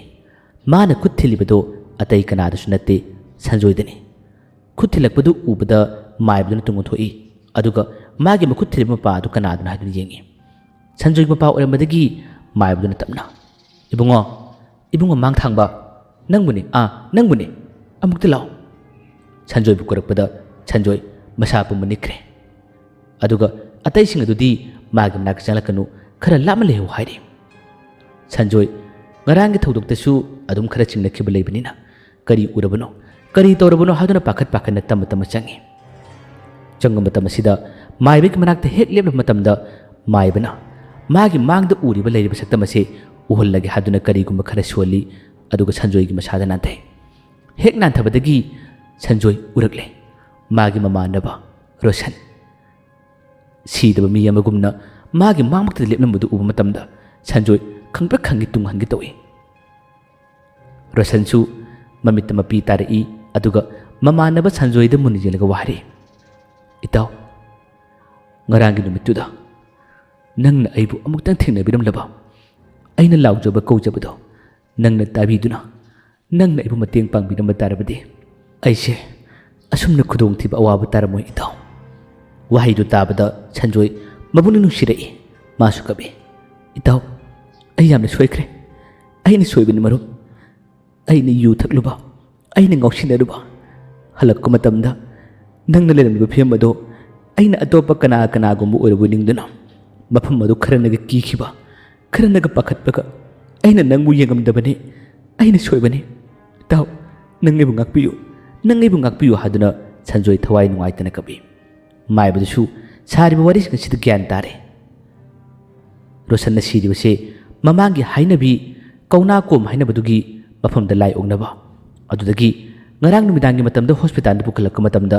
ꯃꯥꯅ ꯈꯨꯠ ꯊꯤꯜꯂꯤꯕꯗꯨ ꯑꯇꯩ ꯀꯅꯥꯗꯁꯨ ꯅꯠꯇꯦ, ꯁꯟꯖꯣꯏꯗꯅꯤ꯫ ꯈꯨꯠ ꯊꯤꯜꯂꯛꯄꯗꯨ ꯎꯕꯗ ꯃꯥꯏꯕꯗꯨꯅ ꯇꯨꯡ ꯑꯣꯟꯊꯣꯛꯏ, ꯑꯗꯨꯒ ꯃꯥꯒꯤ ꯃꯈꯨꯠ ꯊꯤꯜꯂꯤꯕ ꯃꯄꯥ ꯑꯗꯨ ꯀꯅꯥꯗꯅꯣ ꯍꯥꯏꯗꯨꯅ ꯌꯦꯡꯉꯤ꯫ ꯁꯟꯖꯣꯏꯒꯤ ꯃꯄꯥ ꯑꯣꯏꯔꯝꯕꯗꯒꯤ ꯃꯥꯏꯕꯗꯨꯅ ꯇꯞꯅ, "ꯏꯕꯨꯡꯉꯣ, ꯏꯕꯨꯡꯉꯣ ꯃꯥꯡꯊꯥꯡꯕ, ꯅꯪꯕꯨꯅꯤ, ꯑꯥ, ꯅꯪꯕꯨꯅꯤ, ꯑꯃꯨꯛꯇ ꯂꯥꯛꯑꯣ꯫" ꯁꯟꯖꯣꯏꯕꯨ ꯀꯧꯔꯛꯄꯗ ꯁꯟꯖꯣꯏ ꯃꯁꯥ ꯄꯨꯝꯕ ꯅꯤꯛꯈ꯭ꯔꯦ꯫ ꯑꯗꯨꯒ ꯑꯇꯩꯁꯤꯡ ꯑꯗꯨꯗꯤ ꯃꯥꯒꯤ ꯃꯅꯥꯛꯇ ꯆꯪꯂꯛꯀꯅꯨ, ꯈꯔ ꯂꯥꯞꯅ ꯂꯩꯌꯨ ꯍꯥꯏꯔꯤ꯫ ꯁꯟꯖꯣꯏ, ꯉꯔꯥꯡꯒꯤ ꯊꯧꯗꯣꯛꯇꯁꯨ ꯑꯗꯨꯝ ꯈꯔ ꯆꯤꯡꯅꯈꯤꯕ ꯂꯩꯕꯅꯤꯅ, ꯀꯔꯤ ꯎꯔꯕꯅꯣ, ꯀꯔꯤ ꯇꯧꯔꯕꯅꯣ ꯍꯥꯏꯗꯨꯅ ꯄꯥꯈꯠ ꯄꯥꯈꯠꯅ ꯇꯞꯅ ꯇꯞꯅ ꯆꯪꯉꯤ꯫ ꯆꯪꯕ ꯃꯇꯝ ꯑꯁꯤꯗ ꯃꯥꯏꯕꯒꯤ ꯃꯅꯥꯛꯇ ꯍꯦꯛ ꯂꯦꯞꯂꯕ ꯃꯇꯝꯗ ꯃꯥꯏꯕꯅ ꯃꯥꯒꯤ ꯃꯥꯡꯗ ꯎꯔꯤꯕ ꯂꯩꯔꯤꯕ ꯁꯛꯇꯝ ꯑꯁꯤ ꯎꯍꯜꯂꯒꯦ ꯍꯥꯏꯗꯨꯅ ꯀꯔꯤꯒꯨꯝꯕ ꯈꯔ ꯁꯨꯍꯜꯂꯤ, ꯑꯗꯨꯒ ꯁꯟꯖꯣꯏꯒꯤ ꯃꯁꯥꯗ ꯅꯥꯟꯊꯩ꯫ ꯍꯦꯛ ꯅꯥꯟꯊꯕꯗꯒꯤ ꯁꯟꯖꯣꯏ ꯎꯔꯛꯂꯦ꯫ ꯃꯥꯒꯤ ꯃꯃꯥꯟꯅꯕ ꯔꯣꯁꯟ꯫ ꯁꯤꯗꯕ ꯃꯤ ꯑꯃꯒꯨꯝꯅ ꯃꯥꯒꯤ ꯃꯥꯡꯃꯛꯇꯗ ꯂꯦꯞꯂꯝꯕꯗꯨ ꯎꯕ ꯃꯇꯝꯗ ꯁꯟꯖꯣꯏ ꯈꯪꯄ꯭ꯔꯦꯛ ꯈꯪꯉꯤ, ꯇꯨꯡ ꯍꯟꯒꯦ ꯇꯧꯏ꯫ ꯔꯣꯁꯟꯁꯨ ꯃꯃꯤꯠꯇ ꯃꯄꯤ ꯇꯥꯔꯛꯏ, ꯑꯗꯨꯒ ꯃꯃꯥꯟꯅꯕ ꯁꯟꯖꯣꯏꯗ ꯃꯨꯟꯅ ꯌꯦꯡꯂꯒ ꯋꯥ ꯍꯥꯏꯔꯛꯏ, "ꯏꯇꯥꯎ, ꯉꯔꯥꯡꯒꯤ ꯅꯨꯃꯤꯠꯇꯨꯗ ꯅꯪꯅ ꯑꯩꯕꯨ ꯑꯃꯨꯛꯇꯪ ꯊꯦꯡꯅꯕꯤꯔꯝꯂꯕ? ꯑꯩꯅ ꯂꯥꯎꯖꯕ ꯀꯧꯖꯕꯗꯣ ꯅꯪꯅ ꯇꯥꯕꯤꯗꯨꯅ ꯅꯪꯅ ꯑꯩꯕꯨ ꯃꯇꯦꯡ ꯄꯥꯡꯕꯤꯔꯝꯕ ꯇꯥꯔꯕꯗꯤ ꯑꯩꯁꯦ ꯑꯁꯨꯝꯅ ꯈꯨꯗꯣꯡꯊꯤꯕ ꯑꯋꯥꯕ ꯇꯥꯔꯝꯃꯣꯏ ꯏꯇꯥꯎ꯫" ꯋꯥꯍꯩꯗꯨ ꯇꯥꯕꯗ ꯁꯟꯖꯣꯏ ꯃꯄꯨꯛꯅꯤꯡ ꯅꯨꯡꯁꯤꯔꯛꯏ꯫ ꯃꯥꯁꯨ ꯀꯞꯏ, "ꯏꯇꯥꯎ, ꯑꯩ ꯌꯥꯝꯅ ꯁꯣꯏꯈ꯭ꯔꯦ꯫ ꯑꯩꯅ ꯁꯣꯏꯕꯅꯤ ꯃꯔꯨꯞ꯫ ꯑꯩꯅ ꯌꯨ ꯊꯛꯂꯨꯕ, ꯑꯩꯅ ꯉꯥꯎꯁꯤꯟꯅꯔꯨꯕ, ꯍꯜꯂꯛꯄ ꯃꯇꯝꯗ ꯅꯪꯅ ꯂꯩꯔꯝꯂꯤꯕ ꯐꯤꯕꯝ ꯑꯗꯣ ꯑꯩꯅ ꯑꯇꯣꯞꯄ ꯀꯅꯥ ꯀꯅꯥꯒꯨꯝꯕ ꯑꯣꯏꯔꯕꯣꯏ ꯅꯤꯡꯗꯨꯅ ꯃꯐꯝ ꯑꯗꯨ ꯈꯔꯅꯒ ꯀꯤꯈꯤꯕ, ꯈꯔꯅꯒ ꯄꯥꯈꯠꯄꯒ ꯑꯩꯅ ꯅꯪꯕꯨ ꯌꯦꯡꯉꯝꯗꯕꯅꯤ꯫ ꯑꯩꯅ ꯁꯣꯏꯕꯅꯤ꯫ ꯏꯇꯥꯎ, ꯅꯪ ꯑꯩꯕꯨ ꯉꯥꯛꯄꯤꯌꯨ, ꯅꯪ ꯑꯩꯕꯨ ꯉꯥꯛꯄꯤꯌꯨ" ꯍꯥꯏꯗꯨꯅ ꯁꯟꯖꯣꯏ ꯊꯋꯥꯏ ꯅꯨꯡꯉꯥꯏꯇꯅ ꯀꯞꯏ꯫ ꯃꯥꯏꯕꯗꯨꯁꯨ ꯁꯥꯔꯤꯕ ꯋꯥꯔꯤꯁꯤꯡ ꯑꯁꯤꯗ ꯒ꯭ꯌꯥꯟ ꯇꯥꯔꯦ꯫ ꯔꯣꯁꯟꯅ ꯁꯤꯔꯤꯕꯁꯦ ꯃꯃꯥꯡꯒꯤ ꯍꯥꯏꯅꯕꯤ ꯀꯧꯅꯥ ꯀꯣꯝ ꯍꯥꯏꯅꯕꯗꯨꯒꯤ ꯃꯐꯝꯗ ꯂꯥꯏ ꯑꯣꯛꯅꯕ꯫ ꯑꯗꯨꯗꯒꯤ ꯉꯔꯥꯡ ꯅꯨꯃꯤꯗꯥꯡꯒꯤ ꯃꯇꯝꯗ ꯍꯣꯁꯄꯤꯇꯥꯜꯗ ꯄꯨꯈꯠꯂꯛꯄ ꯃꯇꯝꯗ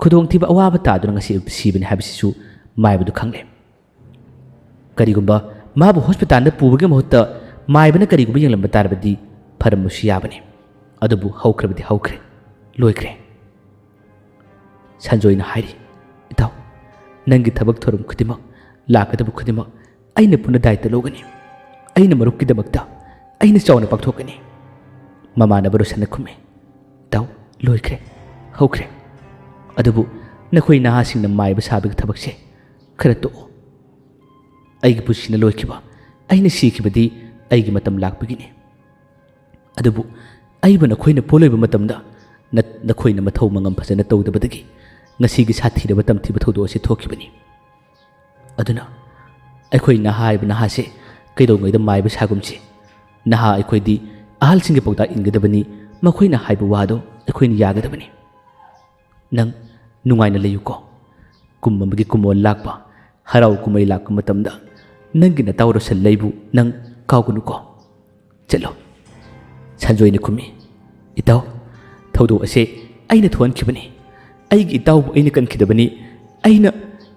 ꯈꯨꯗꯣꯡꯊꯤꯕ ꯑꯋꯥꯕ ꯇꯥꯗꯨꯅ ꯉꯁꯤ ꯑꯌꯨꯛꯇ ꯁꯤꯕꯅꯤ ꯍꯥꯏꯕꯁꯤꯁꯨ ꯃꯥꯏꯕꯗꯨ ꯈꯪꯂꯦ꯫ ꯀꯔꯤꯒꯨꯝꯕ ꯃꯥꯕꯨ ꯍꯣꯁꯄꯤꯇꯥꯜꯗ ꯄꯨꯕꯒꯤ ꯃꯍꯨꯠꯇ ꯃꯥꯏꯕꯅ ꯀꯔꯤꯒꯨꯝꯕ ꯌꯦꯡꯂꯝꯕ ꯇꯥꯔꯕꯗꯤ ꯐꯔꯝꯕꯁꯨ ꯌꯥꯕꯅꯤ꯫ ꯑꯗꯨꯕꯨ ꯍꯧꯈ꯭ꯔꯕꯗꯤ ꯍꯧꯈ꯭ꯔꯦ, ꯂꯣꯏꯈ꯭ꯔꯦ꯫ ꯁꯟꯖꯣꯏꯅ ꯍꯥꯏꯔꯤ, "ꯏꯇꯥꯎ, ꯅꯪꯒꯤ ꯊꯕꯛ ꯊꯧꯔꯝ ꯈꯨꯗꯤꯡꯃꯛ, ꯂꯥꯛꯀꯗꯕ ꯈꯨꯗꯤꯡꯃꯛ ꯑꯩꯅ ꯄꯨꯟꯅ ꯗꯥꯏꯇ ꯂꯧꯒꯅꯤ꯫ ꯑꯩꯅ ꯃꯔꯨꯞꯀꯤꯗꯃꯛꯇ, ꯑꯩꯅ ꯆꯥꯎꯅ ꯄꯥꯡꯊꯣꯛꯀꯅꯤ꯫" ꯃꯃꯥꯟꯅꯕ ꯔꯣꯁꯟꯅ ꯈꯨꯝꯃꯤ, "ꯏꯇꯥꯎ, ꯂꯣꯏꯈ꯭ꯔꯦ, ꯍꯧꯈ꯭ꯔꯦ꯫ ꯑꯗꯨꯕꯨ ꯅꯈꯣꯏ ꯅꯍꯥꯁꯤꯡꯅ ꯃꯥꯏꯕ ꯁꯥꯕꯒꯤ ꯊꯕꯛꯁꯦ ꯈꯔ ꯇꯣꯛꯑꯣ꯫ ꯑꯩꯒꯤ ꯄꯨꯟꯁꯤꯅ ꯂꯣꯏꯈꯤꯕ, ꯑꯩꯅ ꯁꯤꯈꯤꯕꯗꯤ ꯑꯩꯒꯤ ꯃꯇꯝ ꯂꯥꯛꯄꯒꯤꯅꯤ꯫ ꯑꯗꯨꯕꯨ ꯑꯩꯕꯨ ꯅꯈꯣꯏꯅ ꯄꯣꯠꯂꯣꯏꯕ ꯃꯇꯝꯗ ꯅ-, ꯅꯈꯣꯏꯅ ꯃꯊꯧ ꯃꯉꯝ ꯐꯖꯅ ꯇꯧꯗꯕꯗꯒꯤ ꯉꯁꯤꯒꯤ ꯁꯥꯊꯤꯔꯕ ꯇꯝꯊꯤꯕ ꯊꯧꯗꯣꯛ ꯑꯁꯤ ꯊꯣꯛꯈꯤꯕꯅꯤ꯫ ꯑꯗꯨꯅ ꯑꯩꯈꯣꯏ ꯅꯍꯥ ꯍꯥꯏꯕ ꯅꯍꯥꯁꯦ ꯀꯩꯗꯧꯉꯩꯗ ꯃꯥꯏꯕ ꯁꯥꯒꯨꯝꯁꯤ꯫ ꯅꯍꯥ ꯑꯩꯈꯣꯏꯗꯤ ꯑꯍꯜꯁꯤꯡꯒꯤ ꯄꯥꯎꯇꯥꯛ ꯏꯟꯒꯗꯕꯅꯤ, ꯃꯈꯣꯏꯅ ꯍꯥꯏꯕ ꯋꯥꯗꯣ ꯑꯩꯈꯣꯏꯅ ꯌꯥꯒꯗꯕꯅꯤ꯫ ꯅꯪ ꯅꯨꯡꯉꯥꯏꯅ ꯂꯩꯌꯨꯀꯣ꯫ ꯀꯨꯝ ꯑꯃꯒꯤ ꯀꯨꯝꯑꯣꯟ ꯂꯥꯛꯄ, ꯍꯔꯥꯎ ꯀꯨꯝꯍꯩ ꯂꯥꯛꯄ ꯃꯇꯝꯗ ꯅꯪꯒꯤ ꯅꯇꯥꯎ ꯔꯣꯁꯟ ꯂꯩꯕꯨ ꯅꯪ ꯀꯥꯎꯒꯅꯨꯀꯣ꯫ ꯆꯠꯂꯣ꯫" ꯁꯟꯖꯣꯏꯅ ꯈꯨꯝꯃꯤ, "ꯏꯇꯥꯎ, ꯊꯧꯗꯣꯛ ꯑꯁꯦ ꯑꯩꯅ ꯊꯣꯛꯍꯟꯈꯤꯕꯅꯤ꯫ ꯑꯩꯒꯤ ꯏꯇꯥꯎꯕꯨ ꯑꯩꯅ ꯀꯟꯈꯤꯗꯕꯅꯤ꯫ ꯑꯩꯅ,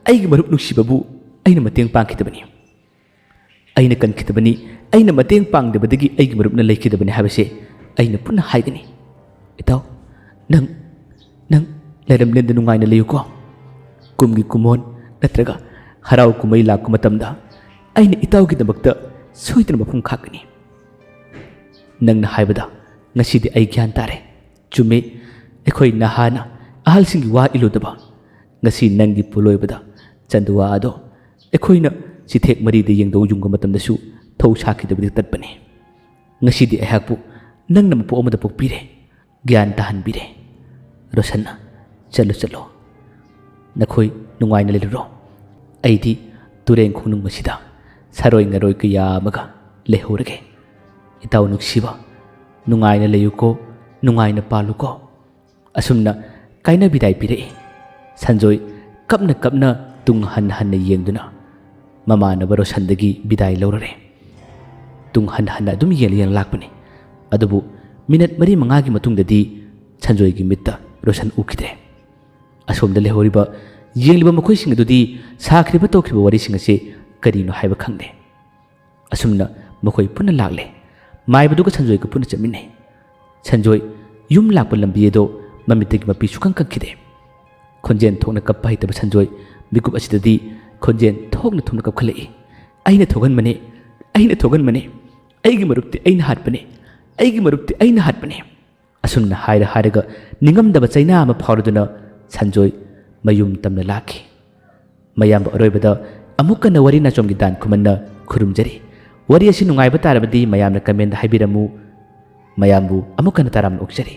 ꯑꯩꯒꯤ ꯃꯔꯨꯞ ꯅꯨꯡꯁꯤꯕꯕꯨ ꯑꯩꯅ ꯃꯇꯦꯡ ꯄꯥꯡꯈꯤꯗꯕꯅꯤ꯫ ꯑꯩꯅ ꯀꯟꯈꯤꯗꯕꯅꯤ꯫ ꯑꯩꯅ ꯃꯇꯦꯡ ꯄꯥꯡꯗꯕꯗꯒꯤ ꯑꯩꯒꯤ ꯃꯔꯨꯞꯅ ꯂꯩꯈꯤꯗꯕꯅꯤ ꯍꯥꯏꯕꯁꯦ ꯑꯩꯅ ꯄꯨꯟꯅ ꯍꯥꯏꯒꯅꯤ꯫ ꯏꯇꯥꯎ, ꯅꯪ, ꯅꯪ ꯂꯩꯔꯝꯂꯦꯟꯗ ꯅꯨꯡꯉꯥꯏꯅ ꯂꯩꯌꯨꯀꯣ꯫ ꯀꯨꯝꯒꯤ ꯀꯨꯝꯑꯣꯟ ꯅꯠꯇ꯭ꯔꯒ ꯍꯔꯥꯎ ꯀꯨꯝꯍꯩ ꯂꯥꯛꯄ ꯃꯇꯝꯗ ꯑꯩꯅ ꯏꯇꯥꯎꯒꯤꯗꯃꯛꯇ ꯁꯣꯏꯗꯅ ꯃꯐꯝ ꯈꯥꯛꯀꯅꯤ꯫ ꯅꯪꯅ ꯍꯥꯏꯕꯗ ꯉꯁꯤꯗꯤ ꯑꯩ ꯒ꯭ꯌꯥꯟ ꯇꯥꯔꯦ꯫ ꯆꯨꯝꯃꯤ, ꯑꯩꯈꯣꯏ ꯅꯍꯥꯅ ꯑꯍꯜꯁꯤꯡꯒꯤ ꯋꯥ ꯏꯜꯂꯨꯗꯕ꯫ ꯉꯁꯤ ꯅꯪꯒꯤ ꯄꯣꯠꯂꯣꯏꯕꯗ ꯆꯟꯗꯨꯋꯥ ꯑꯗꯣ ꯑꯩꯈꯣꯏꯅ ꯆꯤꯊꯦꯛ ꯃꯔꯤꯗ ꯌꯦꯡꯗꯧ ꯌꯨꯡꯕ ꯃꯇꯝꯗꯁꯨ ꯊꯧ ꯁꯥꯈꯤꯗꯕꯗꯤ ꯇꯠꯄꯅꯤ꯫ ꯉꯁꯤꯗꯤ ꯑꯩꯍꯥꯛꯄꯨ ꯅꯪꯅ ꯃꯄꯣꯛ ꯑꯃꯗ ꯄꯣꯛꯄꯤꯔꯦ, ꯒ꯭ꯌꯥꯟ ꯇꯥꯍꯟꯕꯤꯔꯦ꯫" ꯔꯣꯁꯟꯅ, "ꯆꯠꯂꯣ, ꯆꯠꯂꯣ꯫ ꯅꯈꯣꯏ ꯅꯨꯡꯉꯥꯏꯅ ꯂꯩꯔꯨꯔꯣ꯫ ꯑꯩꯗꯤ ꯇꯨꯔꯦꯟ ꯈꯣꯡꯅꯨꯡ ꯑꯁꯤꯗ ꯁꯥꯔꯣꯏ ꯉꯥꯔꯣꯏ ꯀꯌꯥ ꯑꯃꯒ ꯂꯩꯍꯧꯔꯒꯦ꯫ ꯏꯇꯥꯎ ꯅꯨꯡꯁꯤꯕ, ꯅꯨꯡꯉꯥꯏꯅ ꯂꯩꯌꯨꯀꯣ, ꯅꯨꯡꯉꯥꯏꯅ ꯄꯥꯜꯂꯨꯀꯣ꯫" ꯑꯁꯨꯝꯅ ꯀꯥꯏꯅ ꯕꯤꯗꯥꯏ ꯄꯤꯔꯛꯏ꯫ ꯁꯟꯖꯣꯏ ꯀꯞꯅ ꯀꯞꯅ ꯇꯨꯡ ꯍꯟꯅ ꯍꯟꯅ ꯌꯦꯡꯗꯨꯅ ꯃꯃꯥꯟꯅꯕ ꯔꯣꯁꯟꯗꯒꯤ ꯕꯤꯗꯥꯏ ꯂꯧꯔꯔꯦ꯫ ꯇꯨꯡ ꯍꯟ ꯍꯟꯅ ꯑꯗꯨꯝ ꯌꯦꯡ ꯌꯦꯡ ꯂꯥꯛꯄꯅꯤ꯫ ꯑꯗꯨꯕꯨ ꯃꯤꯅꯠ ꯃꯔꯤ ꯃꯉꯥꯒꯤ ꯃꯇꯨꯡꯗꯗꯤ ꯁꯟꯖꯣꯏꯒꯤ ꯃꯤꯠꯇ ꯔꯣꯁꯟ ꯎꯈꯤꯗ꯭ꯔꯦ꯫ ꯑꯁꯣꯝꯗ ꯂꯩꯍꯧꯔꯤꯕ, ꯌꯦꯡꯂꯤꯕ ꯃꯈꯣꯏꯁꯤꯡ ꯑꯗꯨꯗꯤ ꯁꯥꯈ꯭ꯔꯤꯕ ꯇꯧꯈ꯭ꯔꯤꯕ ꯋꯥꯔꯤꯁꯤꯡ ꯑꯁꯤ ꯀꯔꯤꯅꯣ ꯍꯥꯏꯕ ꯈꯪꯗꯦ꯫ ꯑꯁꯨꯝꯅ ꯃꯈꯣꯏ ꯄꯨꯟꯅ ꯂꯥꯛꯂꯦ꯫ ꯃꯥꯏꯕꯗꯨꯒ ꯁꯟꯖꯣꯏꯒ ꯄꯨꯟꯅ ꯆꯠꯃꯤꯟꯅꯩ꯫ ꯁꯟꯖꯣꯏ ꯌꯨꯝ ꯂꯥꯛꯄ ꯂꯝꯕꯤ ꯑꯗꯣ ꯃꯃꯤꯠꯇꯒꯤ ꯃꯄꯤ ꯁꯨꯛꯀꯪ ꯀꯪꯈꯤꯗꯦ꯫ ꯈꯣꯟꯖꯦꯜ ꯊꯣꯛꯅ ꯀꯞꯄ ꯍꯩꯇꯕ ꯁꯟꯖꯣꯏ ꯃꯤꯀꯨꯞ ꯑꯁꯤꯗꯗꯤ ꯈꯣꯟꯖꯦꯜ ꯊꯣꯛꯅ ꯊꯣꯛꯅ ꯀꯞꯈꯠꯂꯛꯏ꯫ "ꯑꯩꯅ ꯊꯣꯛꯍꯟꯕꯅꯦ, ꯑꯩꯅ ꯊꯣꯛꯍꯟꯕꯅꯦ, ꯑꯩꯒꯤ ꯃꯔꯨꯞꯇꯤ ꯑꯩꯅ ꯍꯥꯠꯄꯅꯦ, ꯑꯩꯒꯤ ꯃꯔꯨꯞꯇꯤ ꯑꯩꯅ ꯍꯥꯠꯄꯅꯦ"꯫ ꯑꯁꯨꯝꯅ ꯍꯥꯏꯔ ꯍꯥꯏꯔꯒ ꯅꯤꯡꯉꯝꯗꯕ ꯆꯩꯅꯥ ꯑꯃ ꯐꯥꯎꯔꯗꯨꯅ ꯁꯟꯖꯣꯏ ꯃꯌꯨꯝ ꯇꯝꯅ ꯂꯥꯛꯈꯤ꯫ ꯃꯌꯥꯝꯕ ꯑꯔꯣꯏꯕꯗ ꯑꯃꯨꯛ ꯀꯟꯅ ꯋꯥꯔꯤ ꯅꯥꯆꯣꯝꯒꯤ ꯗꯥꯟ ꯈꯨꯃꯟꯅ ꯈꯨꯔꯨꯝꯖꯔꯤ꯫ ꯋꯥꯔꯤ ꯑꯁꯤ ꯅꯨꯡꯉꯥꯏꯕ ꯇꯥꯔꯕꯗꯤ ꯃꯌꯥꯝꯅ comment ꯍꯥꯏꯕꯤꯔꯝꯃꯨ꯫ ꯃꯌꯥꯝꯕꯨ ꯑꯃꯨꯛ ꯍꯟꯅ ꯇꯔꯥꯝꯅ ꯑꯣꯛꯆꯔꯤ꯫